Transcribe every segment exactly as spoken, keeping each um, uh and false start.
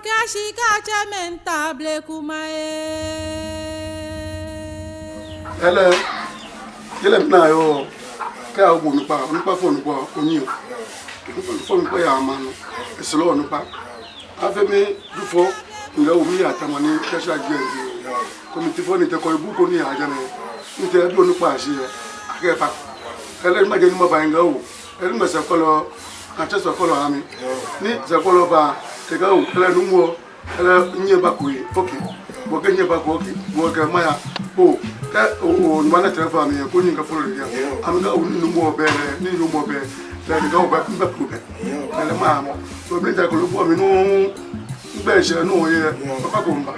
Kɛ shi kɛ atsɛ mɛi ni ta bleku maŋ lɛ. Ele, yɛlɛ mina yɔɔ, kɛ awo onukpa, onukpa fɔ onukpa, onyiɛ. Onukpa fɔ onukpa yɛ maŋ nɔ, esoro onukpa. Afee mi Jufɔ, ŋlɛ omi ya tamɔ ni kɛ shi aji ŋdi. Kɔmitifɔ ni tɛ kɔ ebu ko ni aja nɛ. Ni tɛ ebi onukpa shi yɛ. Akɛ pa. Ele majɛ ni maba ŋa o. Ele mɛ sɛkɔlɔ, atsɛ sɛkɔlɔ ami. Ni sɛkɔlɔ ba, te ka o, ele numo, ele nyɛ ba ko yi. Okay. Bo kɛ nyɛ ba ko, okay. Bo kɛ maya. O, kɛ o, o, ni mana tɛ fa mi, ko ni ka fɔlɔ ya. Ami ka o ni numo bɛ, ni numo bɛ. Te ka o ba, ba ko bɛ. Ele maya mɔ. So mi tɛ ko lo bo mi nu. Ŋgbɛ shɛ nu yɛ, papa ko mba.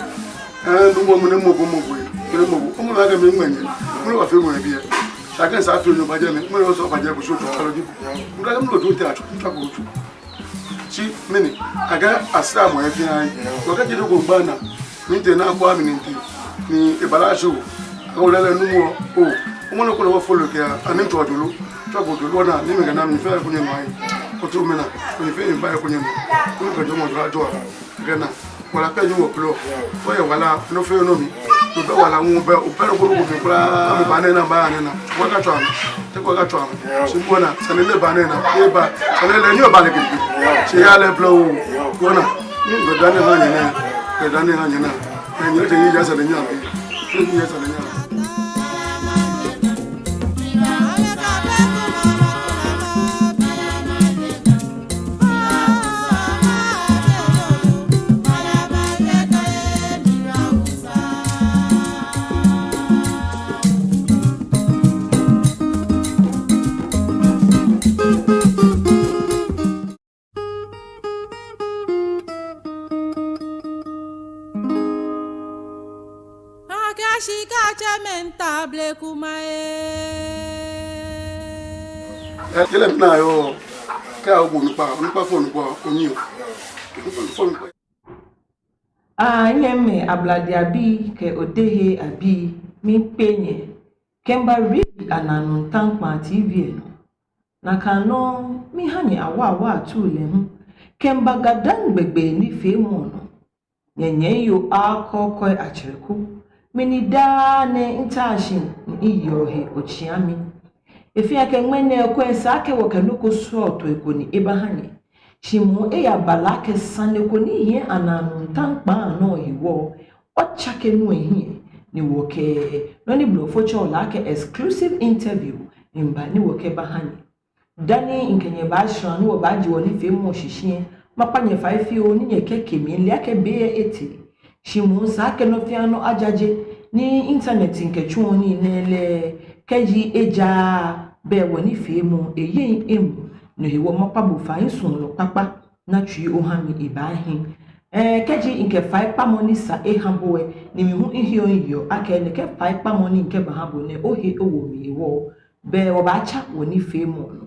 Eh, nu mɔ mu ne mɔ ko mɔ ko yi. Kele mɔ ko. Ɔmɔ la kɛ mi ŋmɛ nyɛ. Mu lɛ wa fee mɔ yɛ biɛ. Sa kɛ sa fee nyɔ ba jɛ mi. Mu lɛ sɔ ba jɛ ko so to kalo di. Mu la mu lɛ do te a to, to ko to. Shi mɛni, a kɛ a sa mɔ yɛ fɛɛ ayi. Wa kɛ jɛ do ko ba na. Mi tɛ na ko a mi ni ti. Ni e bala so. A ko lɛ lɛ nu mɔ. O. Ɔmɔ lɛ ko lɛ wa follow kɛ a. A ni to jolo. To ko jolo na. Ni mi kɛ na mi fɛɛ ko nyɛ nɔ ayi. Ko to mi na. Ko ni fɛɛ mi ba ko nyɛ nɔ. Ko ni kɛ jɔɔmɔ jɔ a jɔ a. Gana, wala pɛ ni wɔkplɔ. Oyɛ wala, nɔ fɛɛ nɔ mli. Obɛ wala ŋu bɛ, obɛ nɔ ko nɔ ko mli kwraa, amɛba nɛɛ naa, ba nɛɛ naa. Wɔkatswa amɛ, te wɔkatswa amɛ. Shi bɔ ni, sane lɛ ba nɛɛ naa, eba, sane lɛ ni oba lɛ gidigidi. Shi ya lɛ blɔ o, wɔna. Ni gbɛ dani ha nyɛ naa, gbɛ dani ha nyɛ naa. Ni nyɛ te yi ya sane nyɛ amɛ. Te yi ya sane nyɛ amɛ. Akɛ shi kɛ atsɛ mɛi ni ta bleku maŋ lɛ. Eh, yɛlɛ mina yɔɔ, kɛ awo onukpa, onukpa fɔ onukpa, onyiɛ. Onukpa fɔ onukpa. Aa, nyɛmimɛi Ablade abii kɛ odehe abii, miikpee nyɛ kɛmiiba Rip Anaanoo Taŋkpaa T V lɛ nɔ. Nakai nɔŋŋ miiha nyɛ awaawaa atuu lɛ hu kɛmiiba GaDangme gbɛ nifeemɔ nɔ. Nyɛnyɛmi yoo Akɔkɔi Akyerɛku, mi ni daa nɛɛ mitaoɔ shi ni miyeɔ he otsiami. Efeɔ akɛ ŋmɛnɛ eko esa akɛ wɔkɛ nɔ ko srɔto eko ni ebaha nyɛ. Shi moŋ eyabala akɛ sane ko ni hiɛ Anaanoo Taŋkpaa nɔ hewɔ, otsake nɔ ehiɛ, ni wɔkɛ nɔ ni blɔfo tsɛɔ lɛ akɛ exclusive interview miiba ni wɔkɛbaha nyɛ. Dani mikɛ nyɛ baashara ni wɔbaaje wɔnifeemɔ shishi lɛ, makpa nyɛ fai fioo ni nyɛkɛke mi, mile akɛ be lɛ etee. Shi moŋ esa akɛ nɔ fɛɛ nɔ ajaje, ni internet ni mikɛtsuɔ nii nɛɛ lɛ, kɛji ejaaa, bɛ wɔnifeemɔ lɛ eyeee emuu. No hewɔ makpa bo fai, misuɔlɔ kpakpa ni otsui oha mi, ebaahi. Ɛɛ, kɛji mikɛ faikpamɔ ni sa eha bo lɛ, ni mi hu miheɔ miyeɔ akɛ nɛkɛ faikpamɔ ni mikɛbaha bo nɛɛ, ohe owo mli hewɔ, bɛ wɔbaatsa wɔnifeemɔ nɔ.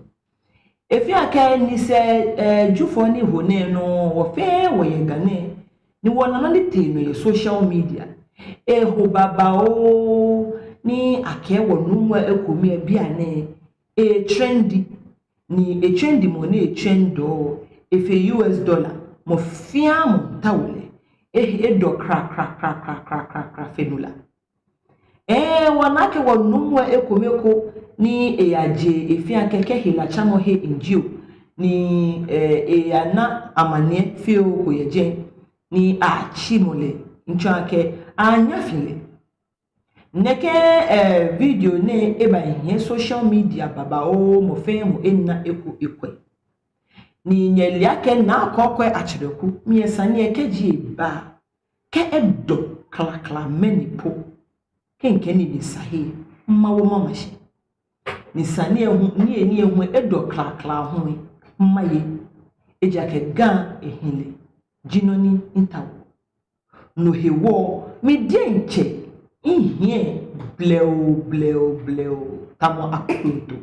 Efeɔ akɛ nyɛsɛɛ, ɛɛ, Jufɔ ni ho nɛɛ nɔŋŋ, wɔ fɛɛ wɔyɛ Ga nɛɛ, ni wɔna nɔ ni tee nɔ yɛ social media. Eho babaoo, ni akɛɛ wɔ nuumo ekome lɛ bianɛ, etrendi, ni etrendimɔ ni etrendɔ, efee U S dollar, mɔ fɛɛ mɔ miitao lɛ, e, edɔ krakrakrakrakrakra fe nu la. Ɛɛ, wɔna akɛ wɔ nuumo ekome ko ni eyaje, efeɔ akɛ kɛ helatsamɔhe ni jio, ni, ɛɛ, eyana amaniɛ fioo ko yɛ jɛi, ni atsimɔ lɛ, miitsɔɔ akɛ anyɛ afi lɛ. Nɛkɛ, ɛɛ, video nɛɛ eba hiɛ social media babaoo, mɔ fɛɛ mɔ ena eko ekwɛ. Ni nyɛle akɛ Naa Kɔkɔi Akyerɛku, mi lɛ sane lɛ kɛji eba, kɛ edɔ klakla mɛni po, kɛ mikɛ nii lɛ sa he, mawo mama shi. Ni sane lɛ hu, nii lɛ, nii lɛ hu edɔ klakla hu, maye. Ejaakɛ Ga ehi lɛ, ji nɔ ni miitao. No hewɔ, mi diɛŋtsɛ mihiɛ blɛoo, blɛoo, blɛoo, tamɔ akloto.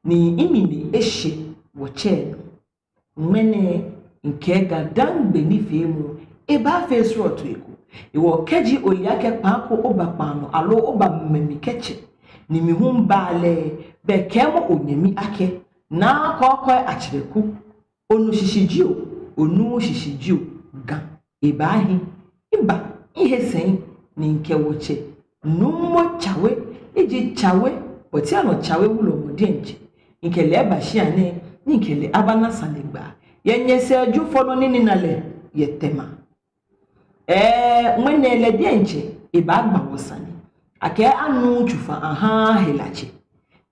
Ni mimli eshɛ wɔtsɛ nɔ. Ŋmɛnɛ mikɛɛ GaDangme nifeemɔ lɛ, ebaafee srɔto eko. Hewɔ kɛji ole akɛ kpaa ko oba kpaa nɔ, aloo oba mɛmi kɛtsɛ, ni mi hu miba lɛ, bɛ kɛɛmɔ onyɛmi akɛ, Naa Kɔkɔi Akyerɛku, onu shishi jio, onuuu shishi jio, Ga ebaahi. Miba, mihe sɛi, ni mikɛ wɔtsɛ Nuumo Tsawe, ni ji Tsawe, Bɔtianɔ Tsawe wulɔmɔ diɛŋtsɛ, mikɛ lɛ eba shia nɛɛ, ni mikɛ lɛ abana sanegbaa yɛ nyɛsɛɛ Jufɔ nɔ ni minaa lɛ yɛ Tema. Ɛɛ, ŋmɛnɛ lɛ diɛŋtsɛ ebaagba wɔ sane. Akɛ anuuu tsofa ahaaa helatsɛ.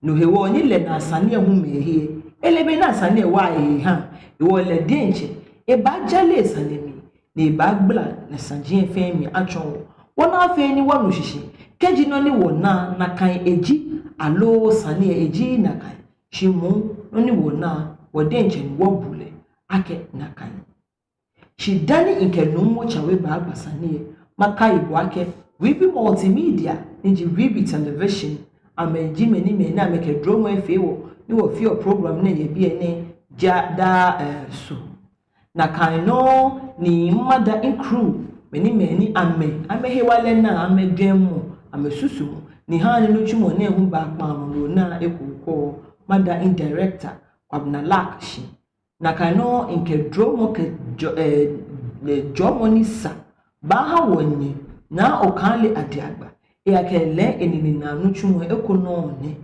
No hewɔ ni lɛ naa sane lɛ hu mɛɛ he, ele bɔ ni sane lɛ wa ehe ha. Hewɔ lɛ diɛŋtsɛ ebaajale sane mli, ni ebaagbala nasaji lɛ fɛɛ mli atsɔɔ wɔ. Wɔna afee ni wɔnu shishi. Kɛji nɔ ni wɔna nakai eji, aloo sane lɛ eji nakai, shi moŋ nɔ ni wɔna, wɔ diɛŋtsɛ ni wɔbu lɛ akɛ nakai. Shi dani mikɛ Nuumo Tsawe baagba sane lɛ, makai bo akɛ Ribi Multimedia, ni ji Ribi Television, amɛji mɛi ni mɛi ni amɛkɛ dromɔ lɛ fee wɔ, ni wɔfeɔ program nɛɛ yɛ biɛ nɛɛ ja daa, eh, Su. Nakai nɔŋŋ ni mada mi crew, mɛi ni mɛi ni amɛ, amɛhewalɛ naa, amɛjwɛŋmɔ, amɛsusumɔ, ni ha ni nitsumɔ nɛɛ hu ba kpaa nɔ lɛ naa eko kwɔ, mada mi director, Kwabena Lark shi. Nakai nɔŋŋ mikɛ dromɔ kɛ jɔ-, eh, eh, jɔɔmɔ ni sa baaha wɔnyɛ Naa Okailey Adiagba. Eya kɛ lɛ enine naa nitsumɔ eko nɔ nɛ.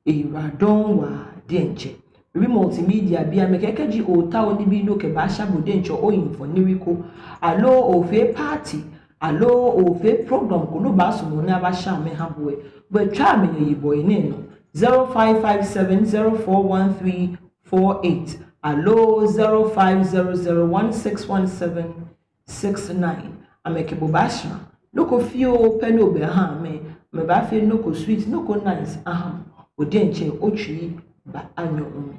Eyiwaladɔŋŋ waa diɛŋtsɛ. Ribi Multimedia bii amɛkɛɛ kɛji ootao nibii ni okɛbaasha bo diɛŋtsɛ oyi mfoniri ko, aloo oofee party, aloo oofee program ko ni obaasumɔ ni abaasha amɛ aha bo lɛ, bo tswa amɛnine yibɔ enɛ nɔ: zero five five seven zero four one three four eight aloo zero five zero zero one six one seven six nine. Amɛkɛ bo baashara. Nɔ ko fioo pɛ ni obaaha amɛ, amɛbaafee nɔ ko sweet, nɔ ko nice aha bo. Bo diɛŋtsɛ otsui baanyɔ omli.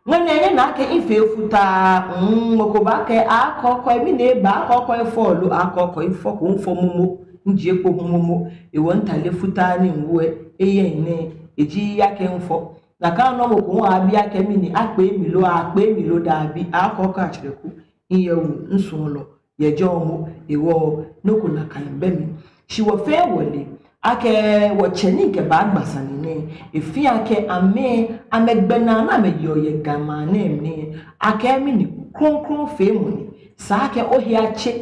Ŋmɛnɛ nyɛna akɛ mifee futaa, mm, mɔ ko baakɛɛ akɔkɔi, mɛni eba akɔkɔi fɔ lo, akɔkɔi fɔ ko mifɔ momo, mijie kpo hu momo, hewɔ mitale futaa ni miwo lɛ, eyɛ nɛɛ, eji akɛ mifɔ. Nakai nɔŋŋ mɔ ko hu aabi akɛ mɛni akpee mi lo, akpee mi lo, dabi, akɔkɔi atsɛrɛ ko, miyɛ wu, misuɔlɔ yɛ jɔɔmɔ hewɔ nɔ ko nakai bɛ mli. Shi wɔ fɛɛ wɔle akɛ wɔtsɛ ni mikɛbaagba sane nɛɛ, efeɔ akɛ amɛ, amɛgbɛnaa ni amɛyeɔ yɛ Ga maŋ nɛɛ mli, akɛ mɛni krɔŋkrɔŋfeemɔ ni. Esa akɛ ohe atse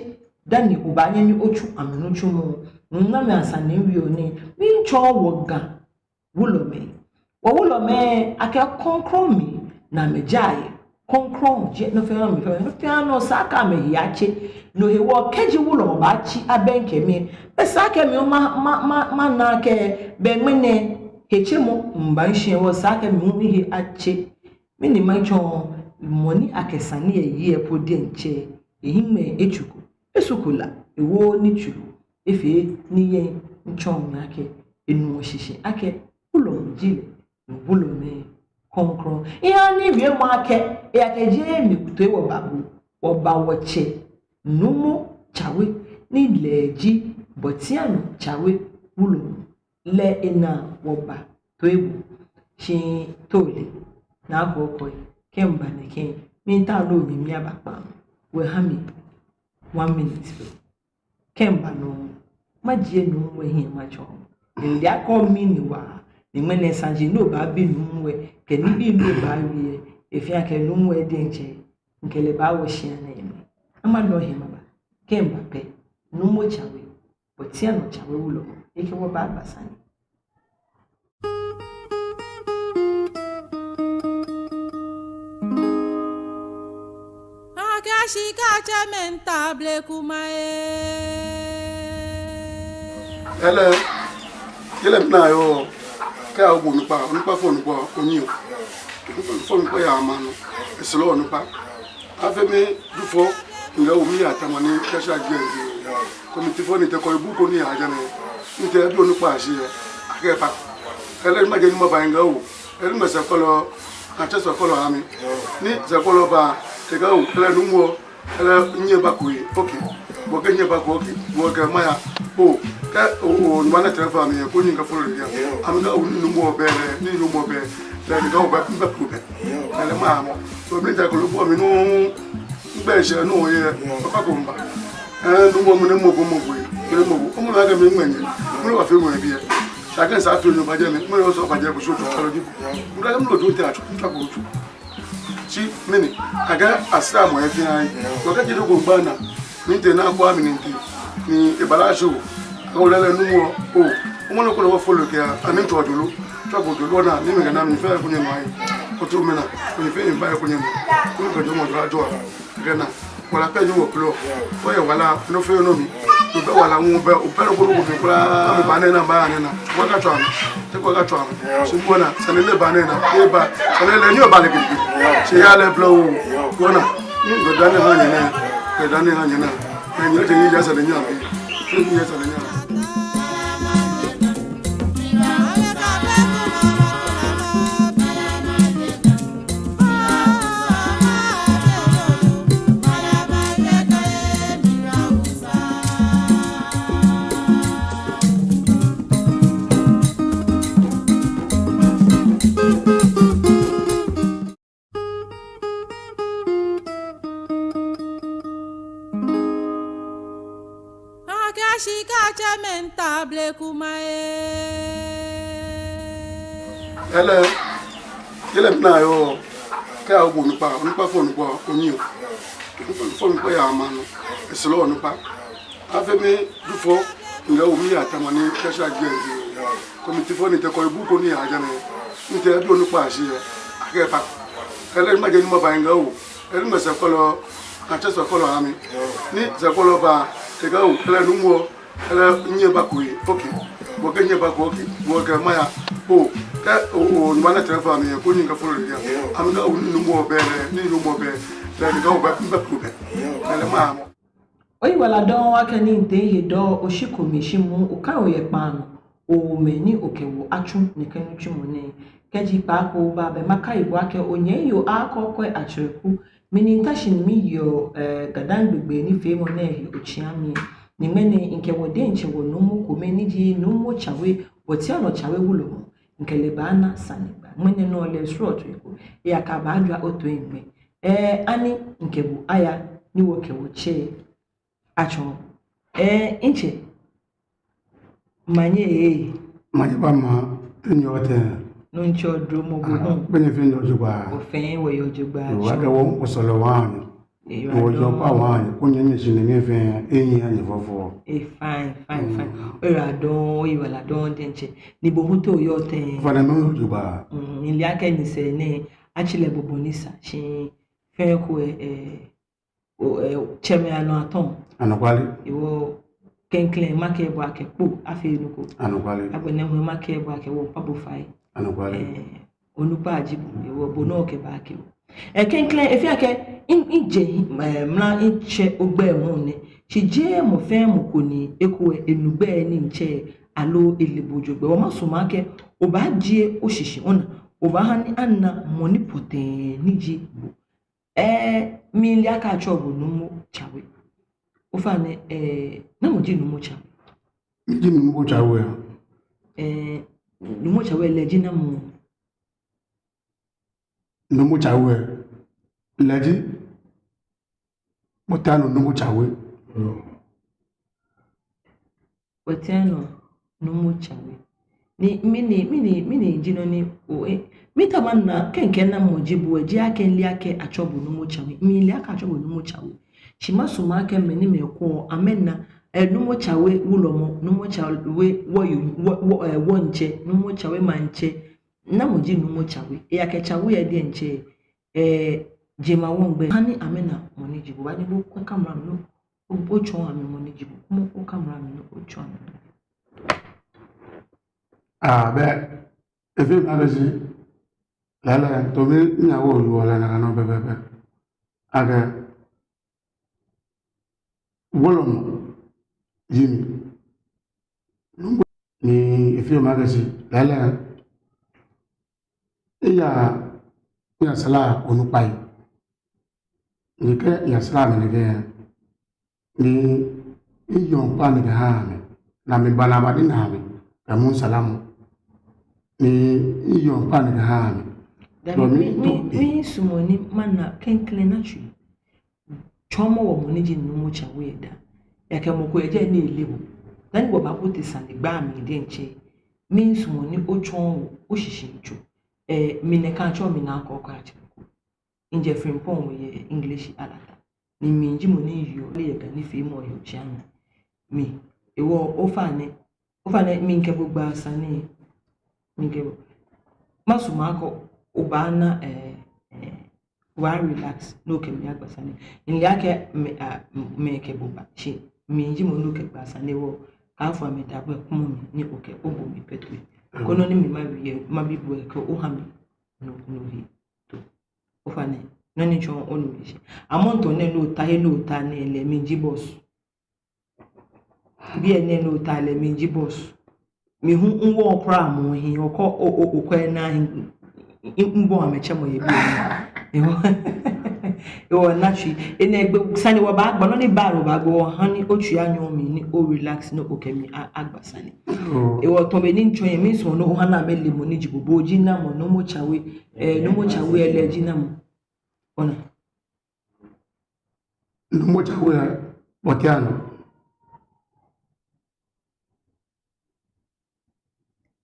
dani obaanyɛ ni otsu amɛnitsumɔ. Ŋmɛnɛ amɛ asane ni miwieɔ nɛɛ, miitsɔɔ wɔ Ga wulɔmɛi. Wɔ wulɔmɛi, akɛ krɔŋkrɔŋ mli ni amɛjaa yɛ. Krɔŋkrɔŋ ji nɔ fɛɛ nɔ mli fɛɛ, nɔ fɛɛ nɔ esa akɛ amɛhe atse. No hewɔ kɛji wulɔmɔ baatsi abɛŋkɛ mi, esa akɛ mi hu ma, ma, ma, mana akɛ bɛ ŋmɛnɛ hetsemɔ miiba mishi hewɔ esa akɛ mi hu mihe atse. Mɛni matsɔɔ, mɔ ni akɛ sane lɛ yeɔ po diɛŋtsɛ, ehiŋmɛi etsuko, esuko la, ewooo nitsuru, efee ni yɛ mitsɔɔ mi akɛ enuɔ shishi akɛ wulɔmɔ ji lɛ, ni wulɔmɛi krɔŋkrɔŋ. Ehaa ni miwie mɔ akɛ, eya kɛ jeee mi toi wɔba bo, wɔba wɔtsɛ Nuumo Tsawe, ni lɛ ji Bɔtianɔ Tsawe wulɔmɔ. Lɛ ena wɔba toi bo. Shi too lɛ, Naa Kɔkɔi, kɛ miba nɛkɛ, miitao ni onyɛ miaba kpaa. Wɔ ha mi one minute. Kɛ miba nɔ, majie Nuumo lɛ hiɛ matsɔɔ. Mile akɛ mɛni wa, ni ŋmɛnɛ saji ni obaabi Nuumo lɛ, kɛ nibii ni obaawie lɛ, efeɔ akɛ Nuumo lɛ diɛŋtsɛ, mikɛ lɛ baawo shia nɛɛ mli. Ama nɔ he maba. Kɛ miba pɛ, Nuumo Tsawe, Bɔtianɔ Tsawe wulɔmɔ, ekɛ wɔ baagba sane. Akɛ shika tsɛmɛi ntable kuma ee. Ele, yɛlɛ mina yɔ, kɛ awo onukpa, onukpa fɔ onukpa, onyiɛ o. Fɔ onukpa yɛ maŋ nɔ, esoro onukpa. Afee mi Jufɔ, ŋga wo mi ya tamɔ ni kɛ sha jɛ jɛ. Kɔmiti fɔ ni te kɔ ibu ko ni ya jɛ nɛ. Ni te bi onukpa shi yɛ. Akɛ pa. Ele ni majɛ ni maba ŋga wo. Ele ni masa kɔlɔ, atsɛ sɔ kɔlɔ ami. Ni sa kɔlɔ ba, te ŋga wo, ele Nuumo, ele nyɛ ba ko yi. Okay. Bo kɛ nyɛ ba ko, okay. Bo kɛ maya. O, kɛ o, o, ni mana tɛlɛfɔ ami, ko ni ŋga fɔlɔ ya. Ami ŋga wo ni Nuumo bɛ, ni Nuumo bɛ. Ele ni ŋga wo ba, ba ko bɛ. Ele ma mɔ. So mi ta kolo bo mi nu ŋgbɛ shɛ nu yɛ. Papa ko mba. Eh, Nuumo mu ne mɔ ko mɔ ko. Ne mɔ ko. Omo la ke mi ŋmɛnɛ. Mu la fee mɔ biɛ. Sa ke sa fee no ba jɛ mi. Mu la so ba jɛ ko so to kalo di. Mu la mu lo do te a to. Mu ta ko to. Shi mɛni. Aga asa mɔ e fi ai. Ko ka je do ko ba na. Ni tee naa ko ami ni tee. Ni ebala shi o. Akɛ ole lɛ nuumo. O. Omɔ nɔ ko lɛ wɔ follow kɛ. Ani tsɔ jolo. Tsɔ ko jolo na. Ni mikɛ naa mi fɛɛ ko nyɛ nɔ ayi. Ko tu mi na. Ko nyɛ fɛɛ nyɛ ba ko nyɛ nɔ. Ko ni kɛ jɔɔmɔ jɔɔ ajɔ. Kɛ naa. Wala pɛ nyɛ wɔ plɔ. Ko yɛ wala. Nɔ fɛɛ nɔ mi. Obɛ wala ŋu bɛ. Obɛ nɔ ko ko mi kula. Ami ba nɛ na ba nɛ na. Wɔ ka tsɔ ami. Te ko ka tsɔ ami. Shi ko na. Sane lɛ ba nɛ na. Eba. Sane lɛ nyɛ ba lɛ kɛ. Shi ya lɛ plɔ o. Ko na. Ni gbɛdani ha nyɛ nɛ. Gbɛdani ha nyɛ nɛ. Ni nyɛ te yi ya sane nyɛ. Ni ya sane nyɛ. Akɛ shika tsɛmɛi ntable kuma ee. Ele, ele mina yoo, kɛ awo onukpa, onukpa fɔ onukpa, onyiɛ o. Onukpa fɔ onukpa ya ama nɔ, esoro onukpa. Afee mi Jufɔ, ŋkɛ wo mi ya tamɔ ni kɛ sha jɛ nje. Kɔmiti fɔ ni tee kɔ ebu ko ni ya jɛ nɛ. Ni tee ebi onukpa shi yɛ. Akɛ pa. Ele ni majɛ ni maba ŋkɛ wo. Ele ni mɛsɛ kɔlɔ, atsɛ sɛ kɔlɔ ami. Ni sɛ kɔlɔ ba, ekɛɛ o, ele nuumo, ele nyɛ ba ko ye. Okay. Bo kɛ nyɛ ba ko, okay. Bo kɛ maya. O, kɛ o, o, ni mana tɛlɛfɔni ami, ko ni ŋkɛ follow ya. Ami ŋkɛ o, nuumo bɛ, ni nuumo bɛ. Ele ŋkɛ o bɛ, bɛ ko bɛ. Ele ma. Oyiwaladɔŋŋ akɛ ni ntee he dɔŋŋ, oshi kome shi mu, oka oyɛ kpaa nɔ, omɛ ni okɛ wɔ atsu nɛkɛ nitsumɔ nɛɛ. Kɛji kpaako ba bɛ makai bo akɛ onyɛ yoo akɔkɔɛ atsɛrɛ ku, mi ni nta shi ni miyeɔ, eh, GaDangme gbɛ nifeemɔ nɛɛ he otsia mli. Ni ŋmɛnɛ ŋkɛ wɔ diɛŋtsɛ wɔ nuumo kome ni ji Nuumo Tsawe, Wɔteanɔ Tsawe wulɔmɔ, ŋkɛ lɛ baana sanegbaa. Ŋmɛnɛ nɔ lɛ srɔto eko, eyaka baajwa oto eŋmɛ. Eh, ani ŋkɛ bo aya ni wɔkɛ wɔtsɛ atsɔ. Eh, ntsɛ. Manye ee. Manye ba ma, te nyɛ wɔtee. Nuŋtsɔ dromɔ bo hu. Bɛ nyɛ fɛɛ nyɛ jogbaŋŋ. Wɔfɛɛ wɔyɛ jogbaŋŋ. Yoo, akɛ wɔ, wɔsɔlɔ wa ni. Yoo, wɔjɔ pa wa ni. Ko nyɛ nyɛ shi ni nyɛ fɛɛ, eyi ya nyɛ fɔfɔ. Eh, fine, fine, fine. Oyiwaladɔŋŋ, oyiwaladɔŋŋ diɛŋtsɛ. Ni bo hu te oyɛ tɛŋŋ. Fana mɛ jogbaŋŋ. Mm, mile akɛ nyɛsɛɛ nɛɛ, atsi lɛ bo bɔ ni sa, shi fɛɛ ko, eh, eh, o, eh, tsɛmɛi anɔ atɔ. Anɔkwale. Ewɔ klɛŋklɛŋ makɛɛ bo akɛ kpo afee nɔ ko. Anɔkwale. Agbɛnɛ hu makɛɛ bo akɛ wɔkpa bo fai. Anɔkwale. Eh, onukpa ji bo, ewɔ bo nɔ kɛba akɛ o. Eh, klɛŋklɛŋ, efee akɛ, in, in je, eh, mla in tsɛ ogbɛ mɔ nɛ. Shi jeee mɔ fɛɛ mɔ ko ni eko enu gbɛ ni ntsɛ aloo ele bo jogbaŋŋ. Wɔmasumɔ akɛ, obaajie oshishi ona, obaaha ni ana mɔ ni pɔtɛɛ ni ji bo. Eh, mile akɛ atsɛɔ bo Nuumo Tsawe. Ofainɛ, eh, namɔ ji Nuumo Tsawe? Mi ji Nuumo Tsawe. Eh, Nuumo Tsawe lɛ ji namɔ? Nuumo Tsawe lɛ ji Wɔteanɔ Nuumo Tsawe. Wɔteanɔ Nuumo Tsawe. Ni, mɛni, mɛni, mɛni ji nɔ ni, o, eh, mitao mana, kɛ ŋkɛɛ namɔ ji bo, eji akɛ mile akɛ atsɛɔ bo Nuumo Tsawe. Mile akɛ atsɛɔ bo Nuumo Tsawe. Shi masumɔ akɛ mɛi ni mɛi ko, amɛna, eh, Nuumo Tsawe wulɔmɔ, Nuumo Tsawe, wɔ, wɔ, wɔ, eh, wɔŋtsɛ, Nuumo Tsawe maŋtsɛ. Namɔ ji Nuumo Tsawe? Eyɛ akɛ Tsawe yɛ diɛŋtsɛ, eh, jemawɔŋ gbɛ. Hani amɛna mɔ ni ji bo, obaanyɛ okwɛ camera mli nɔ, o, otsɔɔ amɛ mɔ ni ji bo. Kwɛmɔ o camera mli nɔ, otsɔɔ amɛ. Ah, bɛ, efee mi akɛ shi, lɛɛlɛŋ, to mi nya wɔ yu wɔ lɛ nakai nɔ pɛpɛɛpɛ. Akɛ, wulɔmɔ ji mi. Ni efee mi akɛ shi, lɛɛlɛŋ, eya, eya sala onukpai. Ni kɛ eya sala amɛ nɛkɛ, ni eyɔɔ kpa nɛkɛ ha amɛ. Ni amɛba ni amɛba ni na amɛ. Kɛ mɔ salamɔ. Ni eyɔɔ kpa nɛkɛ ha amɛ. Dani mi, mi, misumɔɔ ni mana klɛŋklɛŋ naa tsui. Tsɔɔmɔ wɔ mɔ ni ji Nuumo Tsawe yɛ daa. Eyɛ akɛ mɔ ko yɛ jɛi ni ele bo. Dani wɔbaabote sanegbaa mli diɛŋtsɛ, misumɔɔ ni otsɔɔ wɔ oshishi nitso. Eh, mi nɛ ka tsɔɔ mi naa kɔkɔɔkɔ atsɛɔ ko. Ŋjɛ Frimpong yɛ English Alata. Ni mi ji mɔ ni yeɔ lɛ yɛ Ga nifeemɔ he otsiami. Mi, hewɔ ofainɛ, ofainɛ miikɛ bo gbaa sane. Miikɛ bo. Masumɔ akɛ obaana, eh, eh, wa relax, ni okɛ mi agba sane. Mile akɛ mi, ah, m-, mikɛ bo ba. Shi mi ji mɔ ni okɛgba sane hewɔ, kaafo mi da gbɛ, kumɔ mi ni okɛ obo mi pɛ toi. Koni nɔ ni mi mawie, mabi bo lɛ kɛ oha mi nɔ, nɔ hee. Too. Ofainɛ, nɔ ni tsɔɔ onu mi shi. Amrɔ nɛɛ ni ota he ni ota nɛɛ lɛ, mi ji boss. Biɛ nɛɛ ni ota lɛ, mi ji boss. Mi hu miwɔ kwraa mɔ hiɛ, okɔ, o, o, okwɛ na hiɛ, m-, mibɔ amɛtsɛmɔ yɛ biɛ nɛɛ. Hewɔ, hewɔ na tsui. Enɛ gbɛ sane wɔbaagba, nɔ ni baa wɔbaagba, wɔha ni otsui anyɔ mli ni o relax ni okɛ mi a-, agba sane. Oh. Hewɔ tamɔ bɔ ni mitsɔɔ lɛ, misumɔɔ ni oha ni amɛle mɔ ni ji bo, bo ji namɔ, Nuumo Tsawe, eh, Nuumo Tsawe lɛ ji namɔ. Ona. Nuumo Tsawe Bɔtianɔ.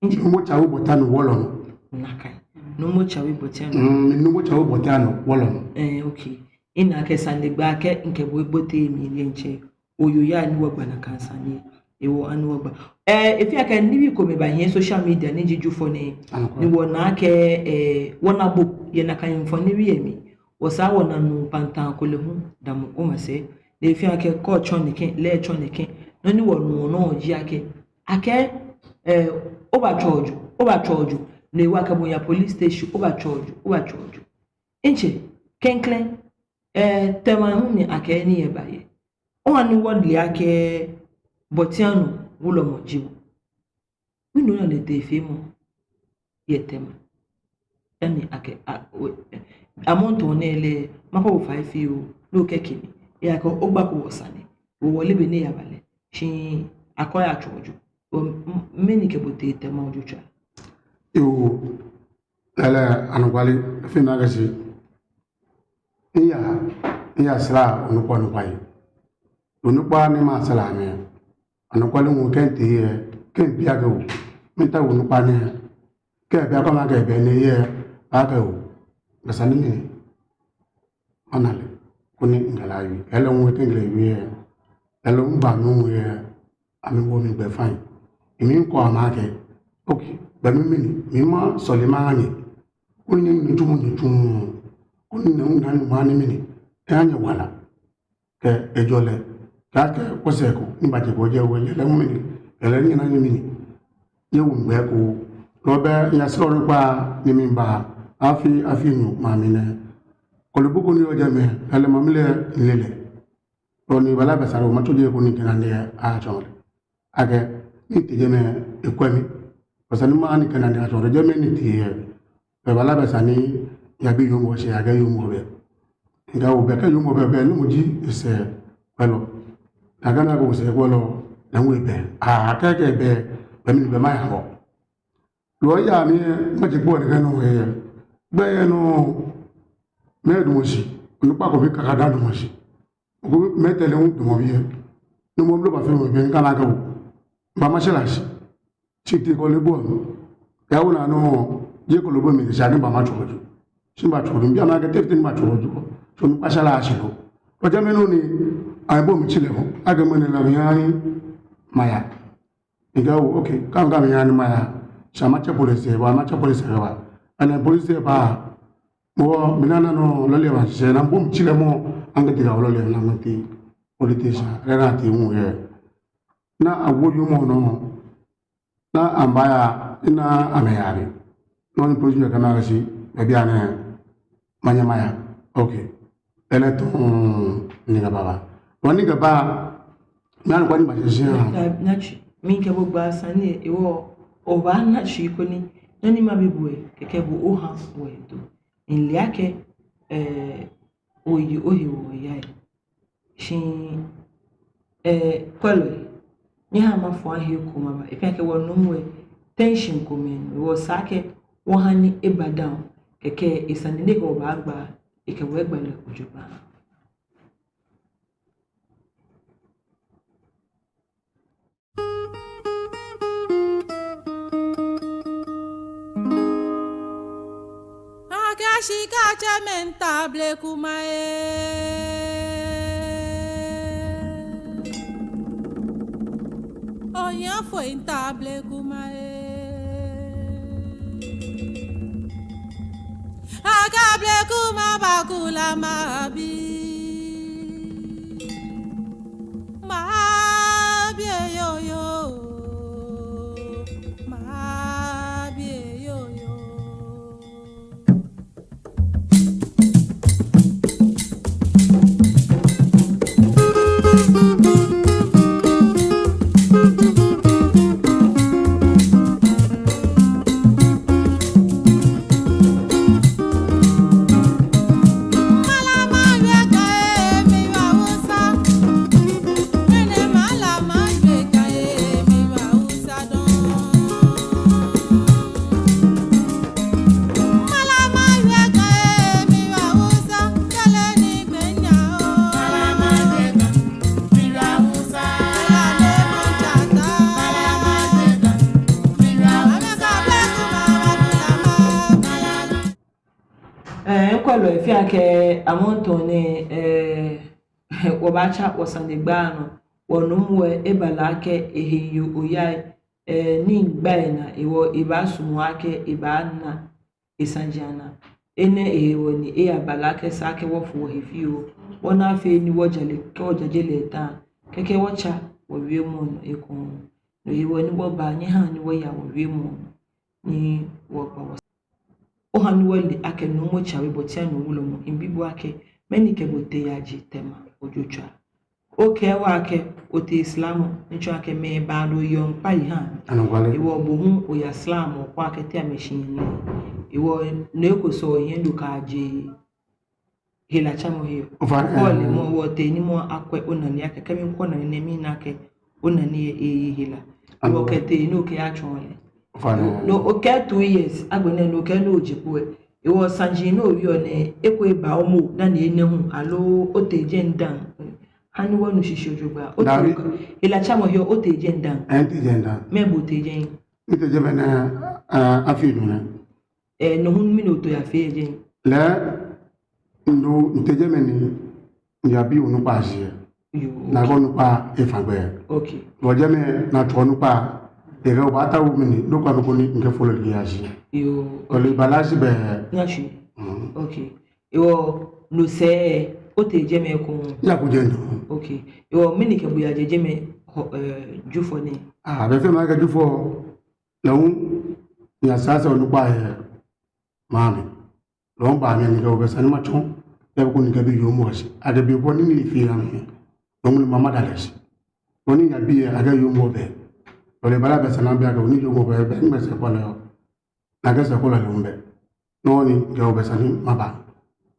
Nuumo Tsawe Bɔtianɔ Wɔlɔnɔ. Nakai. Nuumo Tsawe Bɔtianɔ. Mm, Nuumo Tsawe Bɔtianɔ Wɔlɔnɔ. Eh, okay. Mina akɛ sane gba akɛ mikɛ bo ebote mli lɛ ntsɛ. Oya ni wɔgba nakai sane. Hewɔ ha ni wɔgba. Eh, efee akɛ nibii komɛi ba hiɛ social media ni ji Jufɔ nɛɛ. Anɔkwa. Ni wɔna akɛ, eh, wɔna bo yɛ nakai mfoniri lɛ mli. Wɔsaa wɔna nuu kpantaa ko lɛ hu damɔ omasɛi. Ni efee akɛ kɛ otsɔ nɛkɛ, lɛ etsɔ nɛkɛ. Nɔ ni wɔnuɔ nɔ ji akɛ, akɛ, eh, obatswa ojo, obatswa ojo. Ni ewa akɛ bo oya police station, obatswa ojo, obatswa ojo. Ntsɛ, klɛŋklɛŋ, eh, Tema hu ni akɛɛ ni eba yɛ. Oha ni wɔle akɛ Bɔtianɔ wulɔmɔ ji bo. Mɛni ona ni etee feemɔ yɛ Tema? Dani akɛ, a, o, amrɔ nɛɛ lɛ, makɔ bo fai fioo, ni okɛɛ mi. Ejaakɛ ogbako wɔsane. Wɔle bɔ ni eyaba lɛ. Shi akɔ oyatswa ojo. O, m-, mɛni kɛ bo tee Tema ojotswaa? Yoo, lɛɛlɛŋ anɔkwale, efee mi akɛ shi miya, miya sara onukpa onukpai. Onukpai ni masara amɛ. Anɔkwale ŋwɛi kɛ mitee yɛ, kɛ mibi akɛ oo, miitao onukpa nɛɛ. Kɛ ebi akɛ mɛɛ akɛ ebɛ nɛɛ yɛ, akɛ oo, bɛ sane mli. Mana lɛ, koni mikɛ lɛ awie. Lɛɛlɛŋ ŋwɛi kɛ mikɛ lɛ wie yɛ. Lɛɛlɛŋ miba mi ŋwɛi yɛ. Amɛwo mi gbɛfaŋ. Mikɔ amɛ akɛ, okay, bɛ mi mɛni, mi masɔle maha nyɛ. Koni nyɛ nitsumɔ nyɛtsu. Koni nyɛ hu nyɛna ni mɛni. Eha nyɛ wala. Kɛ ejɔ lɛ. Kɛ akɛ wɔsɛɛ ko, ni baje ko jɛ wɔ, lɛɛlɛŋ mɛni, lɛɛlɛŋ nyɛna nyɛ mɛni. Nyɛwo mi gbɛ ko. Lɔ bɛ, miya sara onukpa ni miba. Afi, afi enyɔ, mami nɛɛ. Kɔlebuu ko ni yɔɔ jɛmɛ, lɛɛlɛŋ mami lɛ, mile lɛ. Lɔ ni bala bɛ sara, matsɔ je ko ni kɛ nane atsɔɔ lɛ. Akɛ, ni mitee jɛmɛ ekwɛ mi. Bɛ sane ni maha ni kɛ nane atsɔɔ lɛ jɛmɛ ni mitee yɛ. Bɛ bala bɛ sane ni yabi yoomo shi akɛ yoomo bɛ. Mikɛɛ oo bɛ kɛ yoomo bɛ bɛ ni mɔ ji esɛɛkwɛlɔ. Akɛ nɔ ko sɛɛkwɛlɔ, lɛ ŋwɛi bɛ. Aa, kɛ kɛ bɛ, bɛ mi ni bɛ maya hɔ. Lɔ ya mi, maje kpo ni kɛ nɔ yɛ. Bɛ yɛ nɔ, mɛi damɔ shi, onukpa ko bi kaka damɔ shi. Ko mɛi tɛlɛ hu damɔ biɛ. Ni mɔ blo bafee mɔ biɛ, mikɛɛ lɛ akɛ oo. Ba masha la shi. Shi mitee kɔlebuu mli. Ewo naa nɔ, je kɔlebuu mli, shi akɛ ba matswa ojo. Shi mibatswa ojo, mibi amɛ akɛ tɛŋŋ ni matswa ojo. So onukpa sha la shi lo. Ojɛ mɛni nɔ ni, ayibo mi tsi lɛ mɔ. Akɛ mɛni la miha ni maya. Mikɛɛ oo, okay, kɛ mikɛɛ miha ni maya. Shi matsɛ police lɛ ba, matsɛ police lɛ ba. Ani police lɛ ba. Mɔ, mina nɔ lɔle ba, shi ni bo mi tsi lɛ mɔ, aŋkɛ tɛŋŋ lɔle na mati. Police station, lɛ naa ti mu yɛ. Ni awo yoomo nɔ. Ni amɛbaya, ni amɛya ni. Nɔ ni police lɛ kɛɛ mi akɛ shi, bɛ bianɛ, manyɛ maya. Okay. Lɛɛlɛŋ tɔŋŋ ni mikɛba ba. Lɔ ni mikɛba, ni anɔkwale ni ba shi shi ya. Nakai, natsɛ, mikɛ bo gba sane, hewɔ, obaana shi koni, nɔ ni mabi bo lɛ, kɛkɛ bo oha wɔhe too. Mile akɛ, eh, oyi ohe wɔya lɛ. Shi, eh, kwɛlɔi, nyɛhaa mafo ahe ko maba. Efee akɛ wɔnuuu lɛ, tension komɛi, wɔsa akɛ wɔha ni eba down. Kɛkɛ, esani nɛɛ kɛ wɔbaagba, ekɛ wɔ egba lɛ ojogbaŋŋ. Akɛ shika tsɛmɛi ntable kuma ee. Nyafoi nta bleku ma e. Aka bleku ma bakula ma bi. Ma bi e yo yo. Ma bi e yo yo. Ɛɛ, ŋkwɛlɔi, efeɔ akɛ amrɔ nɛɛ, ɛɛ, wɔbaatsa wɔsanegbaa nɔ, wɔnuumo lɛ eba lɛ akɛ ehe yeɔ oya, ɛɛ, ni egba enaa, hewɔ ebaasumɔ akɛ ebaana esaji anaa. Enɛ hewɔ ni eyaba lɛ akɛ esa akɛ wɔfo wɔhe fioo, wɔna afee ni wɔja lɛ, kɛ wɔjaje lɛ eta, kɛkɛ wɔtsa wɔwiemɔ nɔ ekoŋŋ. No hewɔ ni wɔba, nyɛhaa ni wɔya wɔwiemɔ nɔ, ni wɔgba wɔ. Oha ni wɔle akɛ nuumo tsa we bɔ tia nu wulɔmɔ, mibi bo akɛ, mɛni kɛ bo tee yaje Tema ojotswaa? Okɛɛ wɔ akɛ otee Islam, ni tsɔɔ akɛ mɛi baadɔ yɔɔ ŋkpai ha. Anɔkwale. Hewɔ bo hu oya Islam, okɛɛ akɛ te amɛshi nɛ. Hewɔ nɔ ko sɔŋŋ ohiɛ do kɛjɛ helatsamɔhe. Ofainɛ. Kɔle mɔ wɔ tee ni mɔ akwɛ onane akɛ, kɛ mikwɛ onane nɛɛ mina akɛ onane lɛ eyi hela. Hewɔ okɛtee ni okɛyatsɔɔ lɛ. Ofainɛ. No okɛ two years, agbɛnɛ no okɛɛ no oje kpo lɛ. Hewɔ saji ni owieɔ nɛɛ, eko eba omɔ dani enɛ hu, aloo otee jɛi dã? Ha ni wɔnu shishi jogbaŋŋ. Dabi. Otee ka, helatsamɔhe otee jɛi dã? Ɛɛ, mitee jɛi dã. Mɛɛ be otee jɛi? Mitee jɛmɛ nɛɛ, ɛɛ, afii nɔ nɛ. Ɛɛ, no hu mɛni otee oyafee yɛ jɛi? Lɛ, no, mitee jɛmɛ ni miyabi onukpa shi. Yoo. Ni akɛ onukpa efa gbɛ. Okay. Hewɔ jɛmɛ ni atswa onukpa, ekɛɛ obaata wo mɛni, no kpa mi koni mikɛ follow lɛ yashi. Yoo. Ole balashi bɛ. Yashi. Mm. Okay. Hewɔ no sɛɛ, otee jɛmɛ ekoŋŋ? Miyaku jɛi dɔŋŋ. Okay. Hewɔ mɛni kɛ bo yaje jɛmɛ, hɔ, ɛɛ, Jufɔ nɛɛ? Ah, be fɛɛ makɛɛ Jufɔ, lɛ hu, miyasasa onukpa yɛ maŋ mli. Lɔɔ ba mi ni kɛ obɛ sane matsɔɔ. Yɛ be ko ni kɛ bi yoomo shi. Akɛ bi ko ni ni fi ya mi. Lɔɔ mli mama da lɛ shi. Lɔɔ ni yabi yɛ akɛ yoomo bɛ. Lɔɔ lɛ bala bɛ sane bi akɛ ni yoomo bɛ, bɛ ni bɛ sɛɛ kɔlɛ yɔ. Ni akɛ sɛɛ kɔlɛ lɛ hu bɛ. Nɔ ni kɛ obɛ sane maba.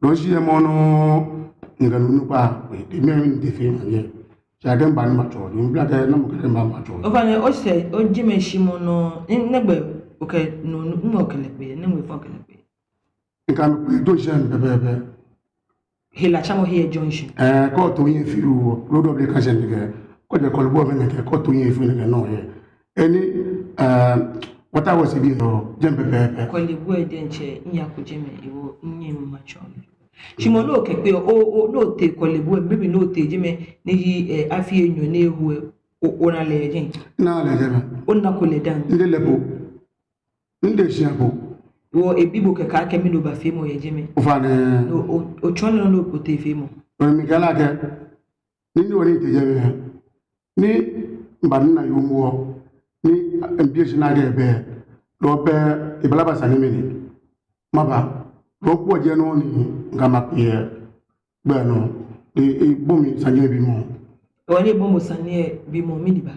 Lɔɔ shi yɛ mɔ nɔ ni kɛ nɔ nukpa. Te mi ni te fee ma yɛ. Shi akɛ mba ni matsɔɔ. Ni bila kɛ na mɔ kɛ mba matsɔɔ. Ofainɛ, osɛɛ, ojɛmɛ shimɔ nɔ. Nɛgbɛ okɛ nɔ, nɔ, nɔ okɛ lɛ kpe, nɛgbɛ fɛɛ okɛ lɛ kpe? Ŋka mi kpe junction pɛpɛɛpɛ. Helatsamɔhe junction. Ɛɛ, kɛ oto hiɛ fioo, road of the junction nɛkɛ. Kɛjɛ Korle Bu mli nɛkɛ, kɛ oto hiɛ fioo nɛkɛ nɔ yɛ. Ɛni, ɛɛ, Water Works bii nɔ, jɛmɛ pɛpɛɛpɛ. Korle Bu diɛŋtsɛ, miyaku jɛmɛ hewɔ, minyɛŋ matsɔɔ. Shi mɔ ni okɛ kpe, o, o, ni otee Korle Bu, maybe ni otee jɛmɛ, ni ji, ɛɛ, afii enyɔ ni eho, o, ona lɛ jɛi? Mina lɛ jɛmɛ. Onako lɛ dã? Mile lɛ po. Mile shia po. Hewɔ ebi bo kɛkɛ akɛ mɛni obafeemɔ yɛ jɛmɛ? Ofainɛ. No, o, otsɔɔ nɔ ni otee feemɔ. Ɔɔ, mikɛɛ lɛ akɛ, ni ni wɔ ni mitee jɛmɛ, ni mba ni mina yoomo, ni mibi eshi ni akɛ ebɛ, lɔɔ bɛ, ebala basa ni mɛni, maba, lɔɔ kpo jɛ nɔ ni ŋka makpe yɛ gbɛ nɔ, e, ebɔ mi sane bimɔ. Hewɔ ni ebɔ bo sane bimɔ, mɛni ba?